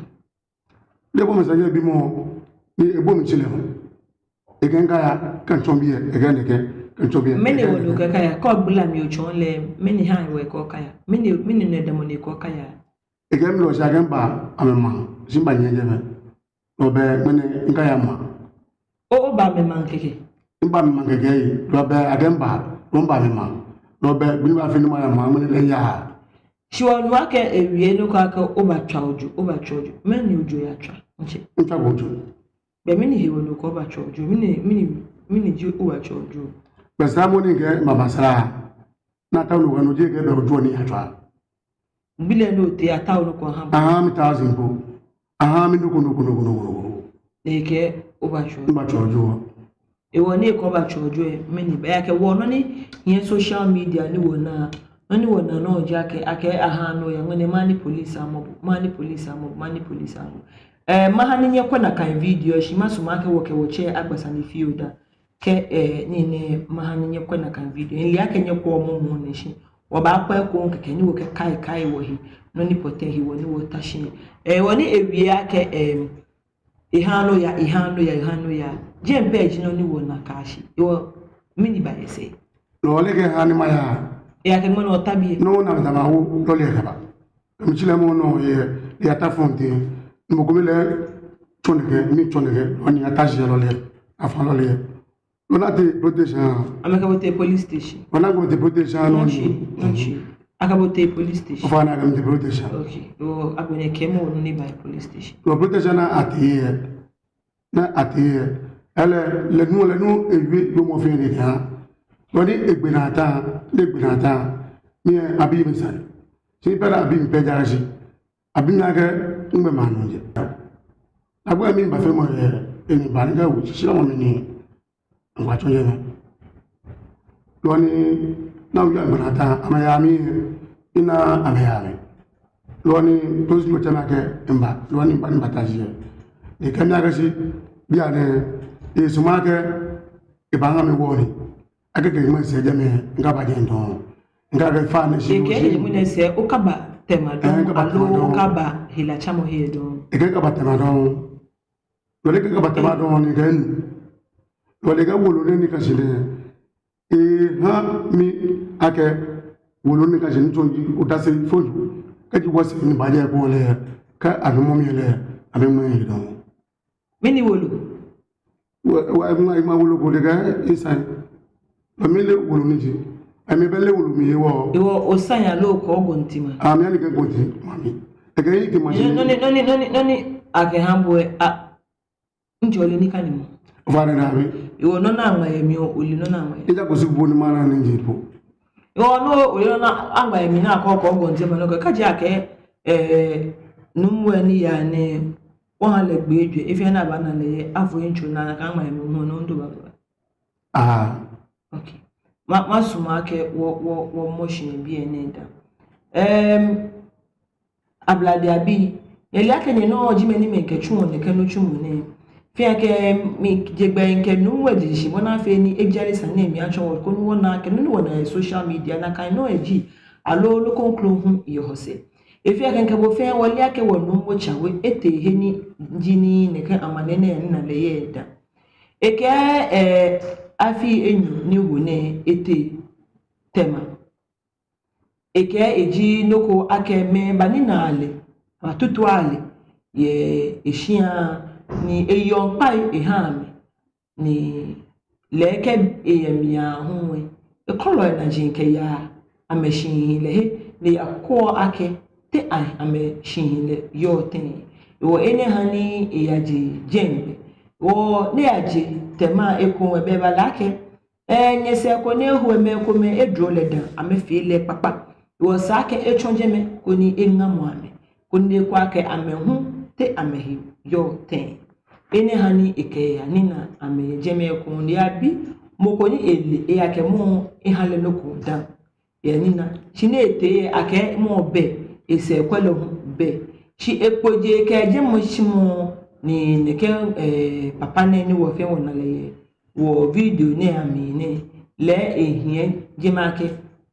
Ni ebɔ mi sane bimɔ, ni ebɔ mi tsi lɛ hu. Ekɛɛ ŋkaya, kɛ mitsɔ biɛ, ekɛɛ nɛkɛ, kɛ mitsɔ biɛ. Mɛni hewɔ ni okɛɛ kaya, kɛ ogbala mli otsɔɔ lɛ, mɛni ha hewɔ ekɛɛ okaya? Mɛni, mɛni nɔ damɔ ni ekɛɛ okaya? Ekɛɛ mile shi akɛ mba amɛmaŋ, shi mba nyɛ jɛmɛ. Lɔɔ bɛ, mɛni ŋkaya maŋ. O, oba amɛmaŋ kɛkɛ? Mba amɛmaŋ kɛkɛ ee, lɔɔ bɛ akɛ mba, lɔɔ mba amɛmaŋ. Lɔɔ bɛ, bɔ ni bafee ni maya maŋ, mɛni lɛ yaa. Shi wɔnu akɛ ewie nɔ ko akɛ obatswa ojo, obatswa ojo. Mɛni ojo oyatswa, ntsɛ? Mitswa ojo. Bɛ mɛni hewɔ ni okɛɛ obatswa ojo? Mɛni, mɛni, mɛni ji obatswa ojo? Bɛ sane mɔ ni kɛ mama sara. Ni atao nɔ ko ni oji kɛ bɛ ojo ni oyatswa. Gbi lɛ ni otee atao nɔ ko aha bo? Aha mi thousand po. Aha mi nɔ ko, nɔ ko, nɔ ko, nɔ ko, nɔ ko. Ni ekɛɛ obatsɔ. Mibatsɔ jogbaŋŋ. Hewɔ ni ekɛɛ obatsɔ jogbaŋŋ, mɛni ba? Ejaakɛ wɔ nɔ ni yɔɔ social media ni wɔnaa, nɔ ni wɔnaa nɔ ji akɛ, akɛɛ aha nɔ ya, ŋmɛnɛ maha ni police amɔ bo, maha ni police amɔ bo, maha ni police amɔ bo. Eh, maha ni nyɛkwɛ nakai video, shi masumɔ akɛ wɔkɛ wɔtsɛ agba sane fioo dã. Kɛ, eh, nii nɛɛ maha ni nyɛkwɛ nakai video. Mile akɛ nyɛkwɛɔ momo nɛ shi wɔbaakwɛ ekoŋŋ kɛkɛ ni wɔkɛkaikai wɔhe nɔ ni pɔtɛɛ hewɔ ni wɔta shi. Eh, hewɔ ni ewie akɛ, em, eha nɔ ya, eha nɔ ya, eha nɔ ya. Jɛmɛ pɛ ji nɔ ni wɔna kɛyashi. Hewɔ mɛni ba yɛ sɛɛ? Lɔle kɛha ni maya. Ejaakɛ ŋmɛnɛ ota biɛ. No na mita mawo lɔle kɛba. Mitsɛ lɛ mɔ nɔ yɛ, yɛ ata fɔŋ teŋ. Mɔ ko mi lɛ tsɔ nɛkɛ, mitsɔ nɛkɛ, lɔ ni ata shi lɔle, afã lɔle. Lɔ ni atee police station. Amɛkɛ bo tee police station. Lɔ ni akɛ mi tee police station nɔ ni. Nɔ ni. Akɛ bo tee police station. Ofainɛ akɛ mi tee police station. Okay. Hewɔ agbɛnɛ kɛɛmɔ nɔ ni ba police station. Lɔ police station ni atee yɛ. Ni atee yɛ. Ele, lɛ nu, lɛ nu, ewie, ewie mɔ fɛɛ ni kɛha. Lɔ ni egbe naa ta, ni egbe naa ta. Mi, eh, abi mi sane. Shi pɛ ni abi mi pɛ ja shi. Abi mi akɛ, ŋmɛnɛ maanu jɛ. Agbɛnɛ miba fɛɛ mɔ yɛ, eni ba ni kɛ wo, shi lɛ mɔ mi ni. Ŋwa tsɔ yɛ mɛ. Lɔ ni, ni awie egbe naa ta, amɛya mi, ina amɛya mi. Lɔ ni, to si mɔ tsɛ mi akɛ, mba, lɔ ni mba ni mibata shi yɛ. Ekɛɛ mi akɛ shi, bianɛ, esumɔɔ akɛ, ebaaŋa mi wɔɔni. Akɛ kɛ ŋmɛnɛ sɛɛ jɛmɛ, ŋkaba jɛi dɔŋŋ. Ŋkakɛ faa nɛɛ shi. Ekɛɛ shi ŋmɛnɛ sɛɛ, okaba Tema dɔŋŋ, eh, ŋkaba Tema dɔŋŋ. Aloo okaba helatsamɔhe dɔŋŋ. Ekɛɛ ŋkaba Tema dɔŋŋ. Lɔ ni ekɛɛ ŋkaba Tema dɔŋŋ ni ekɛɛ nu. Lɔ ni ekɛɛ wolo nɛɛ ni ka shi nɛɛ. Eha mi akɛ wolo ni ka shi nɛɛ tsɔ ji odase fɔŋ. Kɛji wɔsɛɛ ni baajɛ ko lɛ, kɛ anumɔ mi lɛ, amɛmɛ yi dɔŋŋ. Mɛni wolo? Wa, wa, ma, ma wolo ko de ka, esan. Ba mi le wolo ni ji. Amɛbɛ le wolo mi hewɔ. Hewɔ osan ya loo okɔ gɔnti ma? Amɛ ani kɛ gɔnti ma mi. Ekɛɛ yi kɛ ma shi. Nɔ ni, nɔ ni, nɔ ni, nɔ ni akɛha bo ɛ, a, njɔ le ni ka ni mɔ. Ofainɛ naa mi. Hewɔ nɔ ni aŋma yɛ mli ɔ, ole nɔ ni aŋma yɛ. Ejaakɛ osi bo ni mana ni ji po. Hewɔ nɔ ole nɔ ni aŋma yɛ mli ni akɔ kɔ gɔnti ma nɔ kɛ, kɛji akɛ, eh, nuumo ni ya nɛɛ. Wɔha lɛ gbɛ ejwɛ, efee ni abaana lɛ yɛ, afo ntso naa ni akɛ aŋma yɛ mli hu nɔ ndo ba ba. Ah. Okay. Ma, masumɔ akɛ wɔ, wɔ, wɔmɔ shi yɛ biɛ nɛɛ dã. Em, Ablade abii, nyɛle akɛ nyɛnɔ ji mɛi ni amɛkɛtsuɔ nɛkɛ nitsumɔ nɛɛ. Fɛɛ akɛ mi jɛ gbɛ ŋkɛ nuumo eji shi bɔ ni afee ni ejale sane nɛɛ mli atsɔɔ wɔ koni wɔna akɛ nɔ ni wɔnaa yɛ social media nakai nɔŋŋ eji aloo nɔ kroko hu yɔɔ sɛɛ. Efee akɛ ŋkɛ bo fɛɛ wɔle akɛ wɔ nuumo Tsawe etee he ni ji ni nɛkɛ amanehulu nɛɛ ni ana lɛ yɛ dã. Ekɛɛ, eh, afii enyɔ ni eho nɛɛ etee Tema. Ekɛɛ eji nɔ ko akɛ mɛi banina lɛ, abatutua lɛ yɛ eshia ni eyɔɔ ŋkpai eha amɛ. Ni lɛ kɛ eyɛ mli aahu lɛ, ekɔlɔ enaji kɛya amɛshihilɛ he, ni eyakwɛ akɛ te a, amɛshihilɛ yɔɔ tɛŋŋ. Hewɔ enɛ ha ni eyaje jɛmɛ. Hewɔ ni eyaje Tema ekoŋŋ lɛ, ebala akɛ, eh, nyɛsɛɛ ko ni eho lɛ, mɛi komɛi edro lɛ dã, amɛfee lɛ kpakpa. Hewɔ esa akɛ etsɔ jɛmɛ koni eŋamɔ amɛ, koni ekwɛ akɛ amɛ hu te amɛhe yɔɔ tɛŋŋ. Enɛ ha ni ekɛyanina amɛ yɛ jɛmɛ ekoŋŋ ni eyabi mɔ ko ni ele, ejaakɛ mɔ eha lɛ nɔ ko dã. Eyanina. Shi ni etee lɛ akɛ mɔ bɛ, esɛɛkwɛlɔ hu bɛ. Shi ekpɔje kɛ jɛmɛ shi mɔ ni nɛkɛ, eh, papa nɛɛ ni wɔ fɛɛ wɔna lɛ yɛ wɔ video nɛɛ amli nɛɛ, lɛ ehiɛ jɛmɛ akɛ,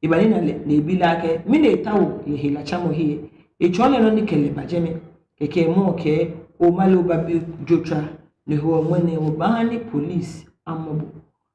ebanina lɛ, ni ebi lɛ akɛ, mɛni etaoɔ yɛ helatsamɔhe. Etsɔɔ lɛ nɔ ni kɛ lɛ ba jɛmɛ. Kɛkɛ mɔ kɛɛ, omale obabi jotswaa, no hewɔ ŋmɛnɛ wɔbaaha ni police amɔ bo.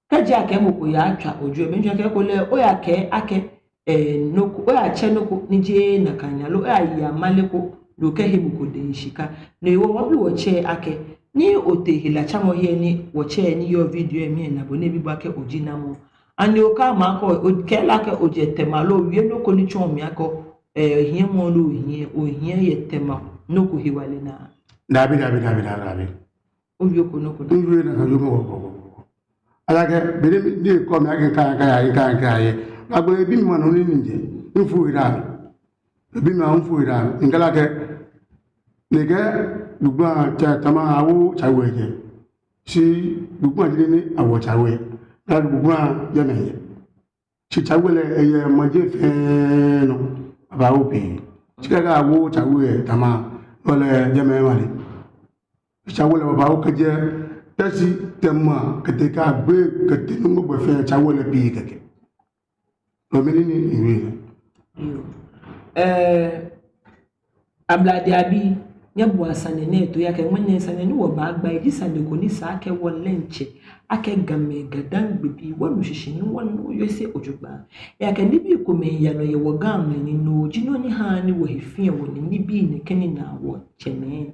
Kɛji akɛ mɔ ko yatswa ojwɛŋmɔ, mɛni ji akɛ ekolɛ oyakɛɛ akɛ, eh, nɔ ko, oyatsɛ nɔ ko ni jeee nakai ni, aloo oyaye amale ko, ni okɛhe mɔ ko dɛŋ shika. No hewɔ wɔbi wɔtsɛ akɛ, ni otee helatsamɔhe ni wɔtsɛ ni yɔɔ video lɛ mli lɛ, na bo ni ebi bo akɛ oji namɔ. Ani okɛɛ mɔ ko, okɛɛ lɛ akɛ ojɛ Tema loo owie nɔ ko ni tsɔɔ mli akɛ, eh, ohiɛ mɔ loo ohiɛ, ohiɛ yɛ Tema nɔ ko hewalɛ naa? Dabi, dabi, dabi, dabi, dabi. Owie ko nɔ ko naa? Miwie nakai wiemɔ ko, ko, ko, ko. Ejaakɛ, be ni, ni ekɔ mi akɛ ŋkaya, ŋkaya, ŋkaya, ŋkaya yɛ. Agbɛnɛ ebi mi mɔ nɔ ni mijɛ, mifo ira mi. Ebi mi mifo ira mi. Mikɛɛ lɛ akɛ, nɛkɛ, Dugbla tsɛ, Tama awo Tsawe jɛ. Shi Dugbla ji nɔ ni awo Tsawe. Daa Dugbla jɛmɛ yɛ. Shi Tsawe lɛ eyɛ maji fɛɛ nɔ, babaoo pii. Shi kɛ́ awo Tsawe yɛ Tama, no lɛ jɛmɛ male. Shi Tsawe lɛ babaoo kɛjɛ Tɛsi, Tema, kɛtee Kagbe, kɛtee Nuŋtsɔ gbɛ fɛɛ, Tsawe lɛ pii kɛkɛ. No mli ni miwie lɛ. Yoo. Ɛɛ, Ablade abii, nyɛboa sane nɛɛ toi, ejaakɛ ŋmɛnɛ sane ni wɔbaagba lɛ ji sane ko ni esa akɛ wɔ diɛŋtsɛ, akɛ Gamɛi, Ga-Dangme bii, wɔnu shishi ni wɔnu wɔyɔse jogbaŋŋ. Ejaakɛ nibii komɛi yaa nɔ yɛ wɔ Ga mli ni no ji nɔ ni haa ni wɔhe fiɔ wɔ ni nibii nɛkɛ ni naa wɔtsɛmɛi.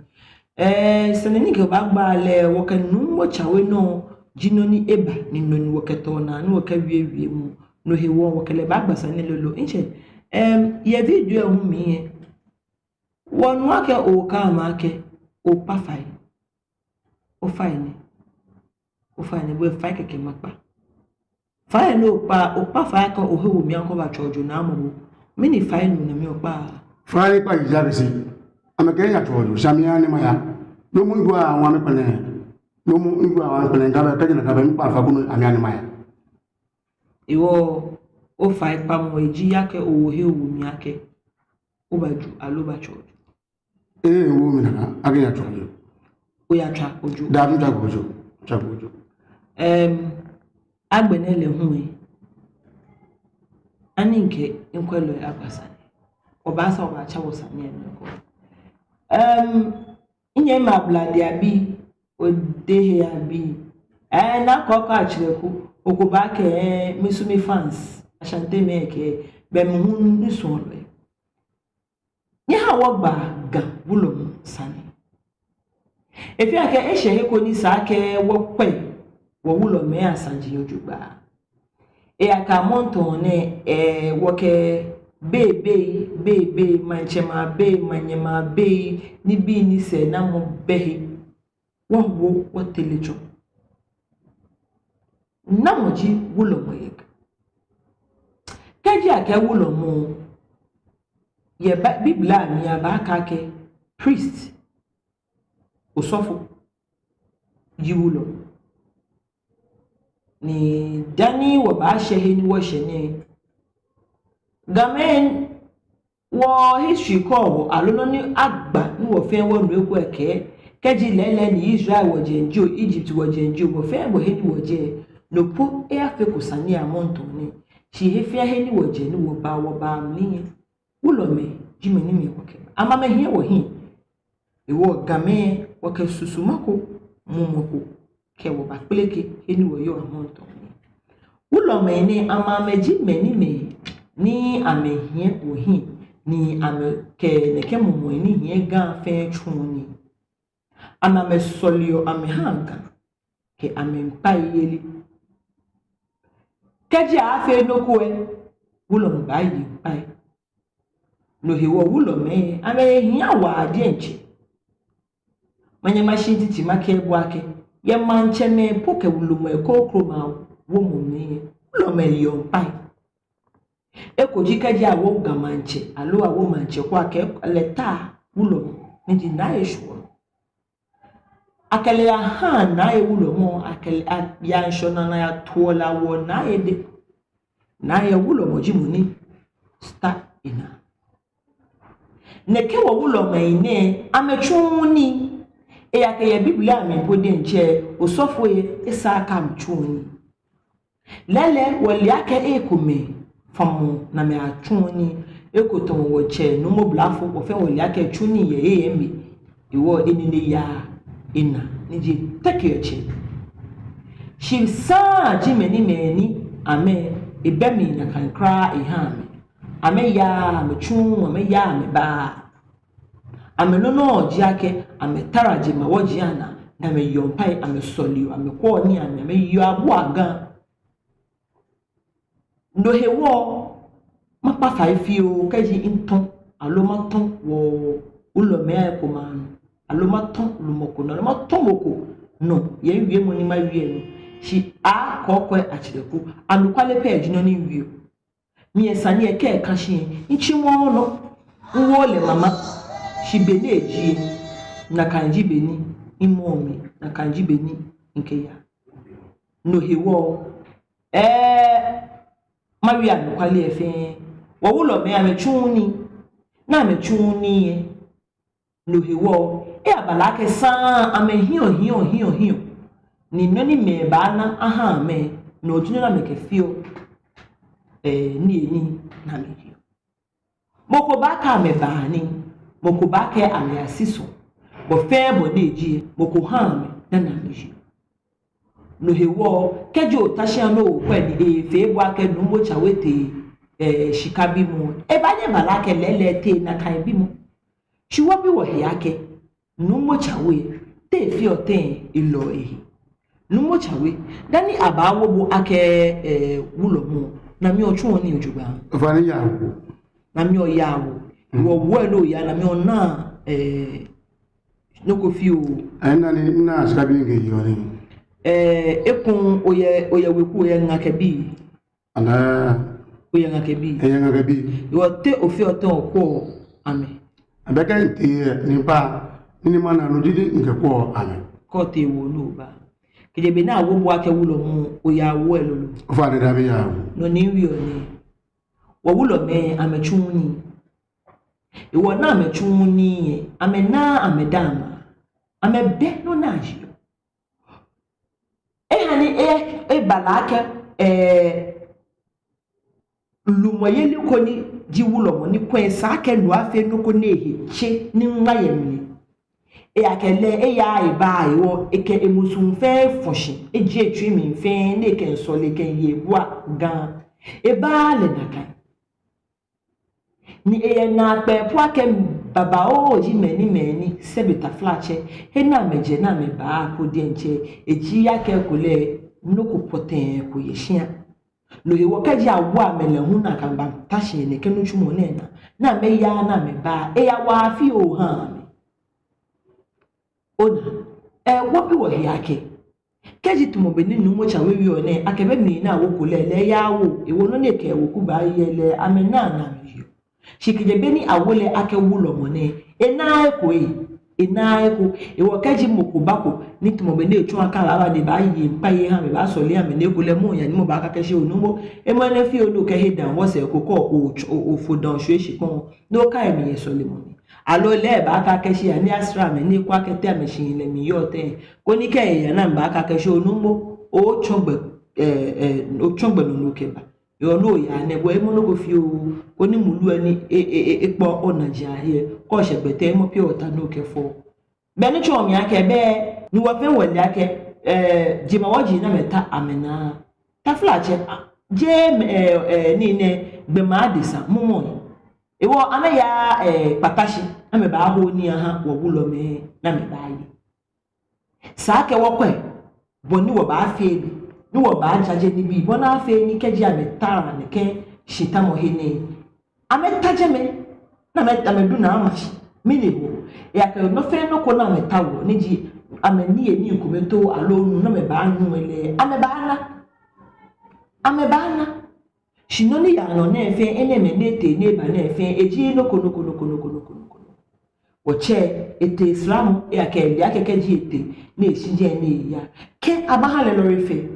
Ɛɛ, sane ni mikɛbaagba lɛ, wɔkɛ Nuŋtsɔ Tsawe nɔ ji nɔ ni eba ni no ni wɔkɛtɔ naa ni wɔkɛwie wiemɔ. No hewɔ wɔkɛ lɛ baagba sane lolo. Ntsɛ, ɛm, yɛ video lɛ hu mli lɛ, wɔnu akɛ okɛɛ amɛ akɛ okpa fai. Ofai ni. Ofai ni, bo fai kɛkɛ makpa. Fai ni okpa, okpa fai akɛ ohe wo mi akɛ obatswa ojo naa mɔ bo. Mɛni fai nɔ ni okpa? Fai ni kpa ji akɛ shi amɛkɛɛ miyatswa ojo, shi amɛyaha ni maya. No mli ŋjwa ŋwa mikpɛlɛ. No mli ŋjwa ŋwa mikpɛlɛ, ŋkɛɛ bɛ kɛji nakai bɛ mikpa fai koni amɛyaha ni maya. Hewɔ, ofai kpamɔ lɛ ji akɛ ohe wo mi akɛ obaju aloo obatswa ojo. Ee, owo mi nakai akɛ miyatswa ojo. Oyatswa ojo. Daa, mitswa ojo. Tswa ojo. Ɛm, agbɛnɛ lɛ hu lɛ, ani mikɛ mikwɛlɔi agba sane? Obaasa obatsa wɔ sane lɛ nɔ ko. Ɛm, minyɛmimɛi Ablade abii, Odehe abii. Ɛɛ, naa kɔkɔ atsirɛ ko, oko baakɛɛ, ɛɛ, misu mi fans, Ashantemɛi kɛɛ, bɛ mi hu misumɔlɔi. Nyɛhaa wɔgba Ga wulɔmɔ sane. Efeɔ akɛ eshɛ he ko ni esa akɛ wɔkwɛ wɔ wulɔmɛi asaji jogbaŋŋ. Ejaakɛ amrɔ nɛɛ, ɛɛ, wɔkɛ bei, bei, bei, bei, maŋtsɛmɛi abei, manyɛmɛi abei, nibii ni sɛɛnamɔ bɛ he, wɔwo wɔteŋ lɛ tsɔ. Namɔ ji wulɔmɔ yɛ Ga? Kɛji akɛɛ wulɔmɔ yɛ Bi-, Biblia mli lɛ, abaakɛɛ akɛ priest, osɔfo, ji wulɔmɔ. Ni dani wɔbaashɛ he ni wɔshɛ nɛɛ, Gamɛi, wɔ history kɔɔ wɔ, aloo nɔ ni agba ni wɔ fɛɛ wɔnu eko lɛ kɛɛ, kɛji lɛɛlɛŋ ni Israel wɔjɛ jio, Egypt wɔjɛ jio, wɔ fɛɛ wɔhe ni wɔjɛ, no po eyafeko sane amrɔ nɛɛ. Shi he fɛɛ he ni wɔjɛ ni wɔba, wɔba mli lɛ, wulɔmɛi ji mɛi ni mɛi wɔkɛba. Amɛ amɛhiɛ wɔhiɛ. Hewɔ Gamɛi, wɔkɛ susuma ko, mumɔ ko, kɛ wɔ bakpeleke he ni wɔyɔɔ amrɔ nɛɛ. Wulɔmɛi nɛɛ, amɛ amɛji mɛi ni mɛi ni amɛhiɛ wɔhiɛ, ni amɛkɛ nɛkɛ mumɔi ni hiɛ Ga fɛɛ tsuɔ nii. Amɛ amɛsɔleɔ amɛhaa Ga kɛ amɛŋkpai yeli. Kɛji aaafee nɔ ko lɛ, wulɔmɔ baaye ŋkpai. No hewɔ wulɔmɛi, amɛhiɛ waa diɛŋtsɛ. Manyɛ mashi titi makɛɛ bo akɛ, yɛ maŋtsɛmɛi po kɛ wulɔmɛi krokomɛi awomɔ mli lɛ, wulɔmɛi yeɔ ŋkpai. Eko ji kɛji awo Ga maŋtsɛ, aloo awo maŋtsɛ ko akɛ lɛ ta wulɔmɔ, ni ji Naa Eshwuɔ. Akɛ lɛ yahaa Naa Ewulɔmɔ, akɛ lɛ yaa ŋshɔ naa ni ayatuɔ lɛ awoɔ Naa Ede. Naa Ewulɔmɔ ji mɔ ni start enaa. Nɛkɛ wɔ wulɔmɛi nɛɛ, amɛtsuuu nii. Ejaakɛ yɛ Biblia mli po diɛŋtsɛ, osɔfoi lɛ, esa akɛ amɛtsu nii. Lɛɛlɛŋ, wɔle akɛ ekomɛi famɔ ni amɛtsuɔ nii. Eko tamɔ wɔtsɛ Nuumo Blafo, wɔ fɛɛ wɔle akɛ etsu nii yɛ eyɛŋ mli. Hewɔ enine yaa enaa, ni ji eteke etsɛ. Shi saŋŋ ji mɛi ni mɛi ni amɛ, ebɛ mli nakai kwraa ehaa amɛ. Amɛyaa, amɛtsuuu, amɛyaa, amɛbaaa. Amɛnɔ nɔŋŋ ji akɛ amɛtara jemawɔji anaa, ni amɛyeɔ ŋkpai, amɛsɔleɔ, amɛkwɛɔ nii, amɛ, amɛyeɔ abuaa Ga. No hewɔ, makpa fai fioo kɛji mitɔ, aloo matɔ wɔ wulɔmɛi ayi ko ma nɔ, aloo matɔ lumɔ ko nɔ, aloo matɔ mɔ ko nɔ, yɛ miwiemɔ ni mawie nɔ. Shi akɔkɔɛ atsirɛ ko, anɔkwale pɛ ji nɔ ni miwieɔ. Mi lɛ sane lɛ kɛ eka shi lɛ, mitsimɔɔɔ nɔ, miwooo lɛ mama, shi be ni eji lɛ, Nakai ji bɔ ni mimɔ mli, nakai ji bɔ ni mikɛya. No hewɔ, ɛɛ, mawie anɔkwale lɛ fɛɛ, wɔwulɔmɛi amɛtsuuu nii, ni amɛtsuuu nii lɛ. No hewɔ, ebalaa akɛ saŋŋ amɛhiɔ, hiɔ, hiɔ, hiɔ. Ni nɔ ni amɛbaana aha amɛ, no ji nɔ ni amɛkɛfeɔ, ɛɛ, niyenii ni amɛyeɔ. Mɔ ko baakɛɛ amɛbaa nii, mɔ ko baakɛɛ amɛyasisɔ. Bɔ fɛɛ bɔ ni eji lɛ, mɔ ko haa amɛ dani amɛyeɔ. No hewɔ, kɛji ota shia ni okwɛ ni efee bo akɛ Nuumo Tsawe tee, ɛɛ, shika bimɔ, ebaanyɛ ebalaa akɛ lɛɛlɛŋ etee nakai bimɔ. Shi wɔbi wɔhe akɛ, Nuumo Tsawe, te efeɔ tɛŋŋ elɔ ehe? Nuumo Tsawe, dani abaawo bo akɛ, ɛɛ, wulɔmɔ, namɔ otsuɔ nii jogbaŋŋ? Ofainɛ, miyawo. Namɔ oyawo? Mm. Wɔ wɔ lɛ oya, namɔ ona, ɛɛ, nɔ ko fioo? Ɛɛ, mina ni, mina shika bii ni mikɛyeɔ nii. Ɛɛ, ekoŋŋ oyɛ, oyɛ weku, oyɛ ŋa kɛ bii? Ana. Oyɛ ŋa kɛ bii? Miyɛ ŋa kɛ bii. Hewɔ te ofeɔ tɛŋŋ okwɛɔ amɛ? Abɛ kɛ mitee lɛ, ni mba, ni, ni mana nɔ diɛŋtsɛ mikɛkwɛɔ amɛ. Kɛ otee hewɔ ni oba. Kɛjɛ be ni awo bo akɛ wulɔmɔ, oyawo lɛ lolo? Ofainɛ, dabi, miyawo. Nɔ ni miwieɔ nɛ. Wɔwulɔmɛi amɛtsuuu nii. Hewɔ ni amɛtsuuu nii lɛ, amɛnaaa amɛdamɔ. Amɛbɛ nɔ ni ayeɔ. Ehaa ni e, ebalaa akɛ, ɛɛ, lumɔyeli ko ni ji wulɔmɔ ni kwɛ esa akɛ no afee nɔ ko ni ehe tse ni ŋa yɛ mli. Eya kɛ lɛ, eya eba hewɔ, ekɛ emusuŋ fɛɛ fɔ shi, eji etsui mli fɛɛ, ni ekɛ sɔlemɔ kɛye ebua Ga. Ebaaa lɛ nakai. Ni eyɛ naakpɛɛ po akɛ babaoo ji mɛni mɛni, sɛbe taflatsɛ, he ni amɛjɛ ni amɛba ko diɛŋtsɛ, eji akɛ ekolɛ nɔ ko pɔtɛɛ ko yɛ shia. No hewɔ kɛji awo amɛ lɛ hu ni akɛbata shi yɛ nɛkɛ nitsumɔ nɛɛ naa, ni amɛya ni amɛba, eyawa fioo haa amɛ. Ona, ɛɛ, wɔbi wɔhe akɛ, kɛji tamɔ bɔ ni Nuumo Tsawe wieɔ nɛɛ, akɛ be mli ni awo ekolɛ lɛ, eyawo, hewɔ nɔ ni ekɛ weku baaye lɛ, amɛnaaa ni amɛyeɔ. Shi kɛjɛ be ni awo lɛ akɛ wulɔmɔ nɛɛ, enaaa eko ee, enaaa eko. Hewɔ kɛji mɔ ko bako, ni tamɔ bɔ ni etsɔ akɛ abaaba ni ebaaye ŋkpai eha amɛ, ebaasɔle amɛ ni ekolɛ mɔ yaa ni mɔ baakɛɛ akɛ shi oo Nuumo, hemɔ nɛɛ fioo ni okɛhe daa wɔsɛɛ ko kɔ, o, o, ofo daa oshwie shikpɔŋ, ni okai mi yɛ sɔlemɔ mli. Aloo lɛ ebaakɛɛ akɛ shi yaa ni asra amɛ ni ekwɛ akɛ te amɛshihilɛ mli yɔɔ tɛŋŋ. Koni kɛ eya ni amɛbaakɛɛ akɛ shi oo Nuumo, otsɔ gbɛ, ɛɛ, ɛɛ, otsɔ gbɛ nɔ ni okɛba. Hewɔ ni oyaa nɛɛ, bo hemɔ nɔ ko fioo, koni mulu lɛ ni e, e, e, ekpɔ onajiaŋ he, kɛ oshɛ gbɛtɛ hemɔ pure water ni okɛfɔ. Be ni tsɔɔ mi akɛ be ni wɔ fɛɛ wɔle akɛ, ɛɛ, jemawɔji ni amɛta amɛnaa. Taflatsɛ, a, jeee, ɛɛ, ɛɛ, nii nɛɛ, gbɔmɔ adesa, mumɔ. Hewɔ amɛya, ɛɛ, kpata shi, amɛbaaho nii aha wɔwulɔmɛi ni amɛbaaye. Esa akɛ wɔkwɛ bɔ ni wɔbaafee lɛ, ni wɔbaajaje nibii, bɔ ni afee ni kɛji amɛtara nɛkɛ shitamɔ he nɛɛ, amɛta jɛmɛ, ni amɛ, amɛdu naa ama shi, mɛni hewɔ? Ejaakɛ nɔ fɛɛ nɔ ko ni amɛtaoɔ, ni ji amɛniyenii komɛi too aloo nu ni amɛbaanu lɛ, amɛbaana. Amɛbaana. Shi nɔ ni yaa nɔ nɛɛ fɛɛ, enɛɛmɛi ni etee ni eba nɛɛ fɛɛ, eji nɔ ko, nɔ ko, nɔ ko, nɔ ko, nɔ ko, nɔ ko. Wɔtsɛ, etee sramɔ, ejaakɛ ele akɛ kɛji etee, ni eshi jɛi ni eya, kɛ abaha lɛ lɔle fare.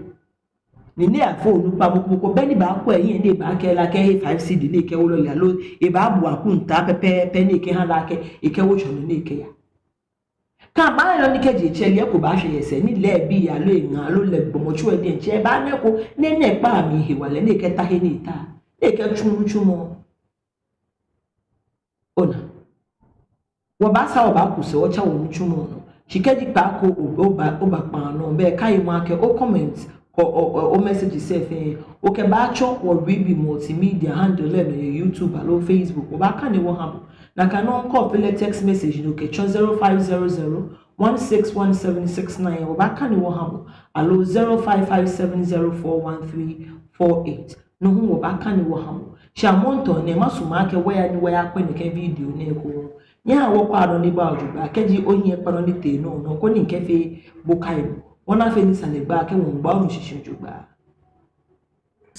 Ni ni afɔ onukpa mɔ ko mɔ ko bɛ ni baakwɛ ehiɛ ni ebaakɛɛ lɛ akɛ ehe five cedi ni ekɛwo lɔle aloo ebaabu akɔntaa pɛpɛɛpɛ ni ekɛha lɛ akɛ ekɛwo tsɔne ni ekɛya. Kɛ abaha lɛ nɔ ni kɛji etsɛ lɛ eko baashwɛ yɛ sɛɛ ni lɛ ebi aloo eŋa aloo lɛ gbɔmɔtso lɛ diɛŋtsɛ ebaana eko ni enɛ kpaa mli hewalɛ ni ekɛta he ni eta. Ni ekɛtsu nitsumɔ. Ona. Wɔbaasa wɔbaaku sɛɛ wɔtsa wɔnitsumɔ nɔ. Shi kɛji kpaako oba, oba kpaa nɔ, bɛ kaimɔ akɛ o comment, kɛ o, o, o message sɛɛ fɛɛ, okɛbaatsɔ wɔ Reeby Multimedia handle lɛ nɔ yɛ YouTube aloo Facebook, wɔbaakane wɔha bo. Nakai nɔŋŋ kɛ ofee lɛ text message ni okɛtsɔ zero five zero zero one six one seven six nine, wɔbaakane wɔha bo. Aloo zero five five seven zero four one three four eight. No hu wɔbaakane wɔha bo. Shi amrɔ nɛɛ, masumɔ akɛ wɔya ni wɔyakwɛ nɛkɛ video nɛɛ ekoŋŋ. Nyɛhaa wɔkwɛa nɔ ni baa jogbaŋŋ, kɛji ohiɛ kpa nɔ ni tee nɔ nɔ, koni mikɛfee bo kaimɔ. Wɔna fɛɛ ni sane gba akɛ wɔmiigba onu shishi jogbaŋŋ.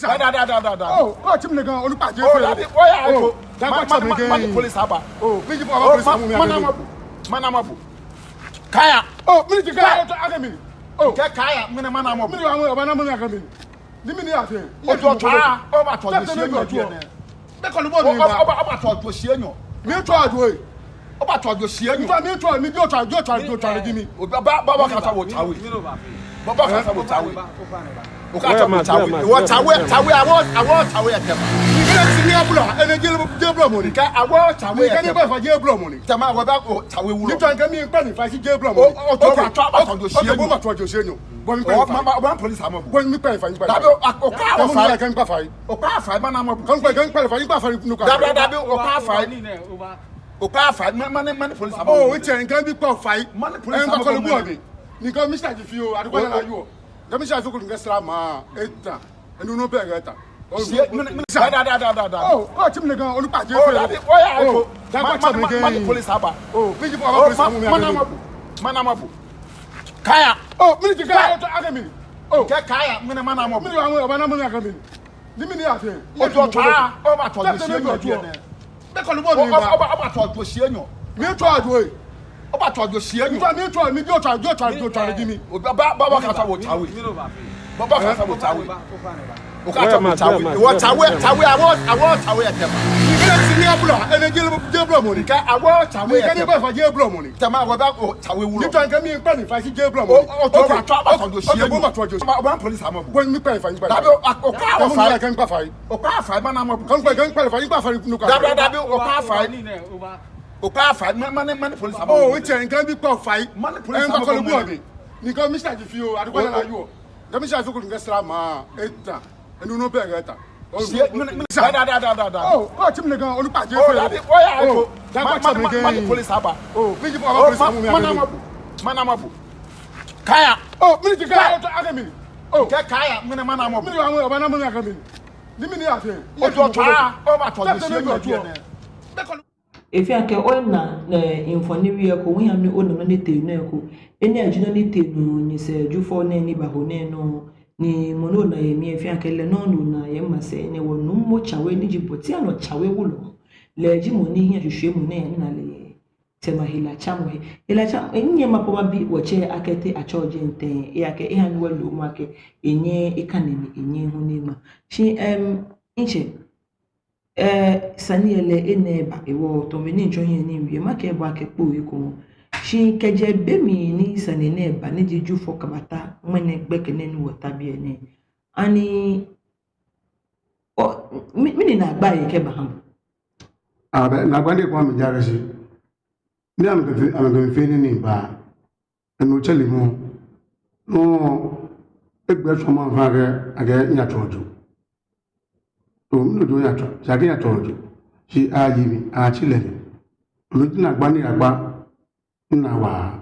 Da, da, da, da, da, da. Oh, oh, tsɛ mi nɛkɛ, onukpa jɛ. Oh, fɛɛ. Daddy, oya, oh, eko. Da, ma, ma, tsɛ mi ma, nɛkɛ. Ma, police aba. Oh, please, oh, police ma, amu mi ma, abɛ. Ma, ma, ma. Kaya. Oh, mɛni ji kaya? Kaya. Akɛ mɛni? Oh. Kɛ kaya, mɛni mana mɔ? Mɛni mana mɔ? Akɛ mɛni? Ni mɛni yafee? Ojo ta, oba to jo sie nyɔ. Be kɔlu bo mi ba. Oba, oba to jo sie nyɔ. Mi to jo. Oba to jo sie nyɔ. Mi to, mi to, mi jo ta, jo ta, jo ta di mi. Oba, ba, ba, ba ka ta wo ta we. Ba, ba ka ta wo ta we. Oka ta wo ta we. Wo ta we, ta we, awo, awo ta we ya kɛ ma. Ni kɛ ni si ni abula, ene je, je bula mɔ ni. Ka awo ta we ya kɛ ma. Ni kɛ ni ba fa je bula mɔ ni. Tɛ ma, wo ba, o ta we wulɔ. Ni to kɛ mi kpa ni fa si je bula mɔ ni. O, o, to ba, to ba to jo sie nyɔ. Bo ma to jo sie nyɔ. Bo mi kpa ni fa. Ma, ma, ma police amɔ bo. Bo mi kpa ni fa, mi kpa ni fa. Dabi, o, o ka, o fa. Kɛ mi kpa ni fa, mi kpa ni fa. O ka fa, mana mɔ bo. Kɛ mi kpa ni fa, mi kpa ni fa, no ka. Dabi, dabi, o ka fa. O ka fa, ma, ma, ma police amɔ bo. O, o cɛ, kɛ mi kpa fa. Ma police amɔ bo. Ni kɛ mi sa ji fi o, a du kɔ na yo. Kɛ mi sa fi ko kɛ sira ma, eta. Enu no bɛ eta. O, sie, mɛni, mɛni, da, da, da, da, da. O, o ti mi nɛkɛ, o ni pa je. O, fɛ. Dabi, o ya, o. Da ma, kɔ ma, ti mi ma, nɛkɛ. Ma police aba. O, bi ji po, o, police ma, amɔ mi mana mɔ bo. Mana mɔ bo. Kaya. O, mɛni ji kaya? Kaya. Akɛ mɛni? O. Kɛ kaya, mɛni mana mɔ bo. Mɛni mana mɔ, mana mɔ akɛ mɛni? Ni mɛni yafee? Ojo ta, oba to jo sie nyɔ. Be kɔlu bo mi ba. Oba, oba to jo sie nyɔ. Mi to jo. Oba to jo sie nyɔ. Mi to, mi to, mi jo ta, jo ta, jo ta di mi. Oba, ba, ba, ba ka ta wo ta we. Ba, ba ka ta wo ta we. O ka ta wo ta we. Wo ta we, ta we, awo, awo ta we ya kɛ ma. Ni kɛ ni si ni abula, ene je, je bula mɔ ni. Ka awo ta we ya kɛ ma. Ni kɛ ni ba fa je bula mɔ ni. Tɛ ma, wo ba, o ta we wulɔ. Ni to kɛ mi kpa ni fa si je bula mɔ ni. O, o, to ba, to ba to jo sie nyɔ. Bo ma to jo. Ma, ma police amɔ bo. Bo mi kpa ni fa, mi kpa ni fa. Dabi, o, o ka, o fa. Kɛ mi kpa ni fa. O ka fa, mana mɔ bo. Kɛ mi kpa, kɛ mi kpa ni fa, mi kpa ni fa, no ka. Dabi, dabi, o ka fa. O ka fa, ma, ma, ma police amɔ. O, o cɛ, kɛ mi kpa fa. Ma police amɔ bo. Ni kɛ mi sa ji fi o, a du kɔ na yo. Kɛ mi sa fi ko kɛ sira ma, eta. Enu no bɛ eta. O, sie, mɛni, mɛni, da, da, da, da, da. O, o ti mi nɛkɛ, o ni pa je. O, fɛ. Dabi, o ya, o. Da ma, kɔ ti mi nɛkɛ. Ma police aba. O, bi ji po, o, police amɔ mi. Mana mɔ bo. Mana mɔ bo. Kaya. O, mɛni ji kaya? Kaya. Akɛ mɛni? O. Kɛ kaya, mɛni mana mɔ bo. Mɛni mana mɔ, mana mɔ akɛ mɛni? Ni mɛni yafee? Ojo ta, oba to jo sie nyɔ. Be kɔlu Efeɔ akɛ ona, eh, mfoniri ko, ohiɛ ni ona nɔ ni tee nɔ ko. Enɛ ji nɔ ni tee nɔ, nyɛsɛɛ Jufɔ nɛɛ ni baho nɛɛ nɔ. Ni mɔ ni ona yɛ mli, efeɔ akɛ lɛ nɔŋŋ ni ona yɛ masɛi nɛɛ, wɔ nuumo Tsawe ni ji Bortianor Tsawe wulɔmɔ. Lɛ ji mɔ ni hiɛ shweshweemɔ nɛɛ ni na lɛ yɛ Tema helatsamɔ he. Helatsamɔ, eh, nyɛ ma po ma bi wɔtsɛ akɛ te atsɛɔ jɛi tɛŋŋ, ejaakɛ eha ni wɔle mɔ akɛ enyɛ ekane ni enyɛ hu ni ma. Shi, em, ntsɛ, Eh, sane lɛ enɛ ba, ewɔ tɔmi ni ntsɔ hiɛ ni miwie, makɛɛ bo akɛ kpoo eko. Shi kɛjɛ be mli ni sane nɛɛ ba, ni ji Jufɔ kabata ŋmɛnɛ gbɛkɛ nɛɛ ni wɔta biɛ nɛɛ. Ani, o, mɛni, mɛni naagba yɛ kɛba ha bo? Abɛ, naagba ni kɔ mi jara shi. Ni amɛkɛ fee, amɛkɛ fee nii ni ba. Enu tsɛre mɔ. No, egbɛ tsɔ ma fa akɛ, akɛ miyatsɔ jo. To, minu jo miyatsɔ, shi akɛ miyatsɔ jo. Shi ayi mi, atsi lɛ mi. Enu ji naagba ni agba, ni na wa.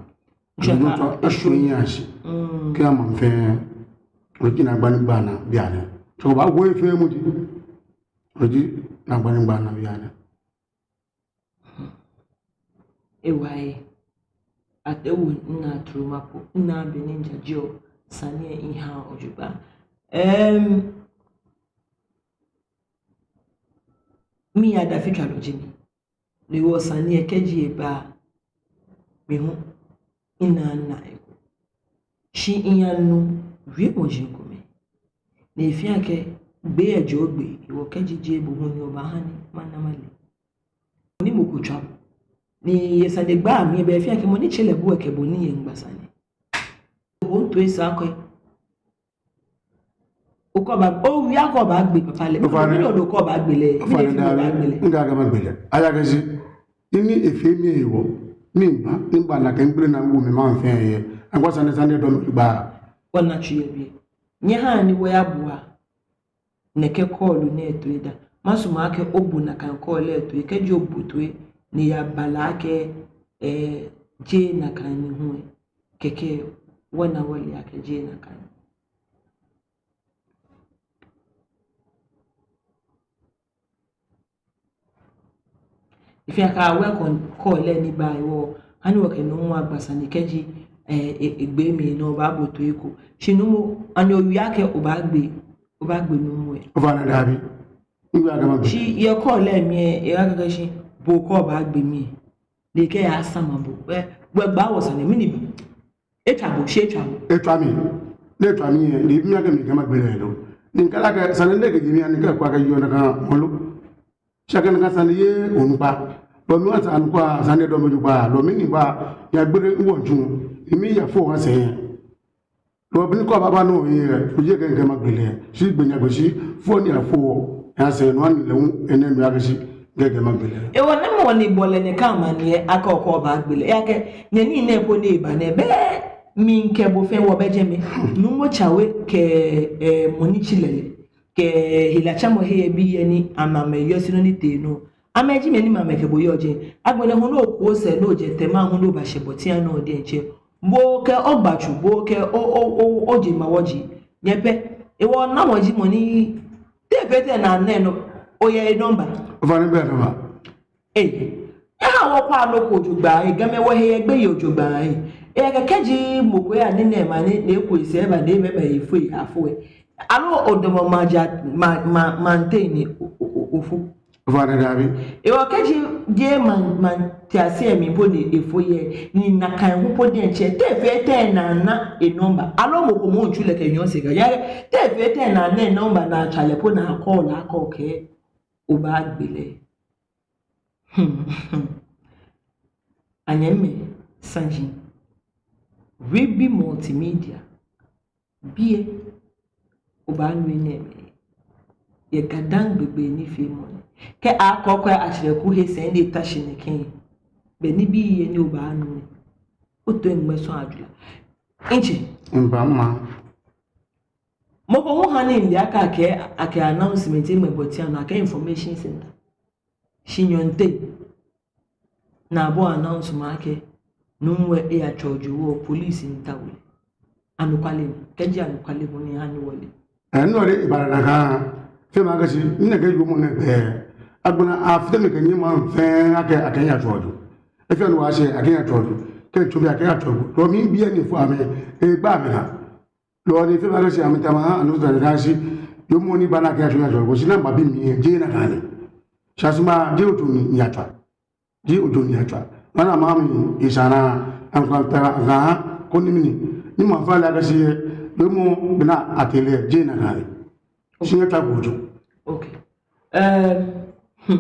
Enu tsɔ, esu miyashi. Mm. Kɛ ama fɛɛ, enu ji naagba ni gba na bianɛ. Tsɔ ba wo fɛɛ mu ji. Enu ji naagba ni gba na bianɛ. Ewa ee. Ateŋ wo, mina turu ma po, mina be ni mijajeɔ sane lɛ miha o jogbaŋŋ. Em, mi adafitswalɔ ji mi. Ni wɔ sane lɛ kɛji eba, mi hu, mina na eko. Shi miyanu wiemɔi komɛi. Ni efeɔ akɛ, gbɛ ejɔ gbɛ, ewɔ kɛji jeee bo hu ni oba ha ni, mana male. Ni mɔ ko tswa. Ni yɛ sanegbaa mli lɛ, be efeɔ akɛ mɔ ni tsɛ lɛ bo lɛ kɛ bo ni yɛ miigba sane. Ohu ntoi sa kɛ. Okɔ ba, owie akɛ obaagbe papa lɛ. Ofainɛ. Mɛni odo kɛ obaagbe lɛ? Ofainɛ, mɛni odo kɛ obaagbe lɛ? Ŋga kɛ magbe lɛ. Aya kɛ shi. Ni efee mi hewɔ. Ni mba, ni mba na kɛ migbele na miwo mi maŋ fɛɛ yɛ. Aŋkɔ sane sane dɔŋŋ migba. Wɔna tsu yɛ biɛ. Nyɛhaa ni wɔyabua nɛkɛ kɔɔlu nɛɛ toi da. Masumɔ akɛ obo nakai kɔɔlu lɛ toi, kɛji obo toi, ni eyaba lɛ akɛ, eh, jeee nakai ni hu lɛ. Kɛkɛ wɔna wɔle akɛ jeee nakai. Efeɔ akɛ awe kɔɔlu lɛ ni ba hewɔ, hani wɔkɛ nuumo agba sane kɛji, eh, e, egbe mli ni obaabo toi eko. Shi nuumo, ani owie akɛ obaagbe, obaagbe nuumo lɛ? Ofainɛ dabi. Miwie akɛ magbe. Shi yɛ kɔɔlu lɛ mli lɛ, ewie akɛ shi bo kɛ obaagbe mi. Ni ekɛɛ eyasama bo. Ɛ, bo egba wɔ sane, mɛni ba? Etswa bo, shi etswa bo. Etswa mi. Ni etswa mi lɛ, ni ebi mi akɛ mikɛɛ magbe lɛ lo. Ni mikɛɛ lɛ akɛ sane nɛɛ kɛji mi ya, ni mikɛɛ kwraa akɛ yoo nakai mɔ lo. Shi akɛni akɛ sane lɛ yɛ onukpa. Bɔ mi wa sa onukpa, sane lɛ dɔ mi jogbaŋŋ, dɔ mi ni ba, yagbele wɔ ntsu. Ni miyafo wɔsɛɛ. Lɔ bi ni kɔ baba nɔ yɛ, oye kɛ mikɛɛ magbe lɛ. Shi gbɛ nya gbɛ shi, fo ni afo, ya sɛɛ nɔ ni lɛ hu, enɛ nɔ ya kɛ shi, mikɛɛ magbe lɛ. Ewɔ nɛɛ mɔ ni bɔ lɛ nɛɛ kama ni akɛ okɔ baagbe lɛ. Ejaakɛ, nyɛ nii nɛɛ po ni eba nɛɛ, bɛ mikɛ bo fɛɛ wɔbɛ jɛmɛ. Numo Tsawe kɛ, ɛ, mɔ ni tsi lɛ lɛ. Kɛ helatsamɔhe bii yɛ ni amɛ amɛyɔse nɔ ni tee nɔ. Amɛji mɛi ni amɛkɛ bo yɔɔ jɛi. Agbɛnɛ hu ni oku osɛɛ ni ojɛ Tema hu ni obashɛ Bɔtia nɔ diɛŋtsɛ. Bo kɛ ogbatsu, bo kɛ o, o, o, ojemawɔji. Nyɛ pɛ. Ewɔ namɔ ji mɔ ni te fɛɛ tɛŋŋ ni ana enɔ, oyɛ enumber? Ofainɛ mibɛ number. Ee. Eha wɔkwɛa nɔ ko jogbaŋŋ, ee, Gamɛi wɔhe yɛ gbeyei jogbaŋŋ, ee. Ejaakɛ kɛji mɔ ko ya ni nɛɛ ma ni, ni eku esɛɛ eba ni ebɛ bɛ efo afo, ee. Aloo odamɔ maŋ ja, ma, ma, maŋ teŋ ni o, o, o, ofo. Ofainɛ dabi. Ewɔ kɛji jeee maŋ, maŋtiase mli po ni efo yɛ, ni nakai hu po diɛŋtsɛ, te fɛɛ tɛŋŋ ni ana enumber. Aloo mɔ ko mɔ ntsu lɛ kɛ nyɔŋ sɛɛ kɛya, te fɛɛ tɛŋŋ ni ana enumber ni atswa lɛ po ni akɔ lɛ akɔ kɛ obaagbe lɛ. Anyɛmimɛi, saji. Ribi Multimedia. Biɛ, obaanu enɛɛmɛi. Yɛ GaDangme gbɛ nifeemɔ nɛɛ. Kɛ akɔ kwɛ atsɛrɛ ku he sɛɛ ni eta shi nɛkɛ. Bɛ nibii yɛ ni obaanu nɛɛ. Oto eŋmɛ sɔŋŋ ajula. Ntsɛ. Mba ma. Mɔ ko hu hani mile akɛ akɛ, akɛ announcement eŋmɛ Bɔtia nɔ akɛ information center. Shi nyɔɔŋteŋ ni abɔ announce ma akɛ Numo lɛ eyatswa ojo wɔ, police miitao lɛ. Anɔkwale ni, kɛji anɔkwale bɔ ni hani wɔle. Ɛɛ, nɔ ni eba lɛ nakai, fɛɛ ma akɛ shi, ni nɛkɛ yoomo nɛɛ bɛ. Agbɛnɛ afite mi kɛ nyɛ maŋ fɛɛ akɛ, akɛ eyatswa ojo. Efee nɔ wɔsɛɛ, akɛ eyatswa ojo. Kɛ tsu bi akɛ eyatswa ojo. Lɔ mi biɛ ni fo amɛ, egba amɛ naa. Lɔ ni fɛɛ ma akɛ shi amɛtao amɛha, anɔ ta ni akɛ shi. Yoomo ni ba ni akɛ eyatswa, eyatswa ojo. Shi nɔ ni babi mi, jeee nakai ni. Shi asumɔ, jeee ojo ni eyatswa. Jeee ojo ni eyatswa. Mana mami isana ankwanta gaha koni mini. Ni mafale akɛ shi yoomo bɛ ni atee lɛ jeee nakai ni. Shi eyatswa ojo. Okay. Ɛm, hmm,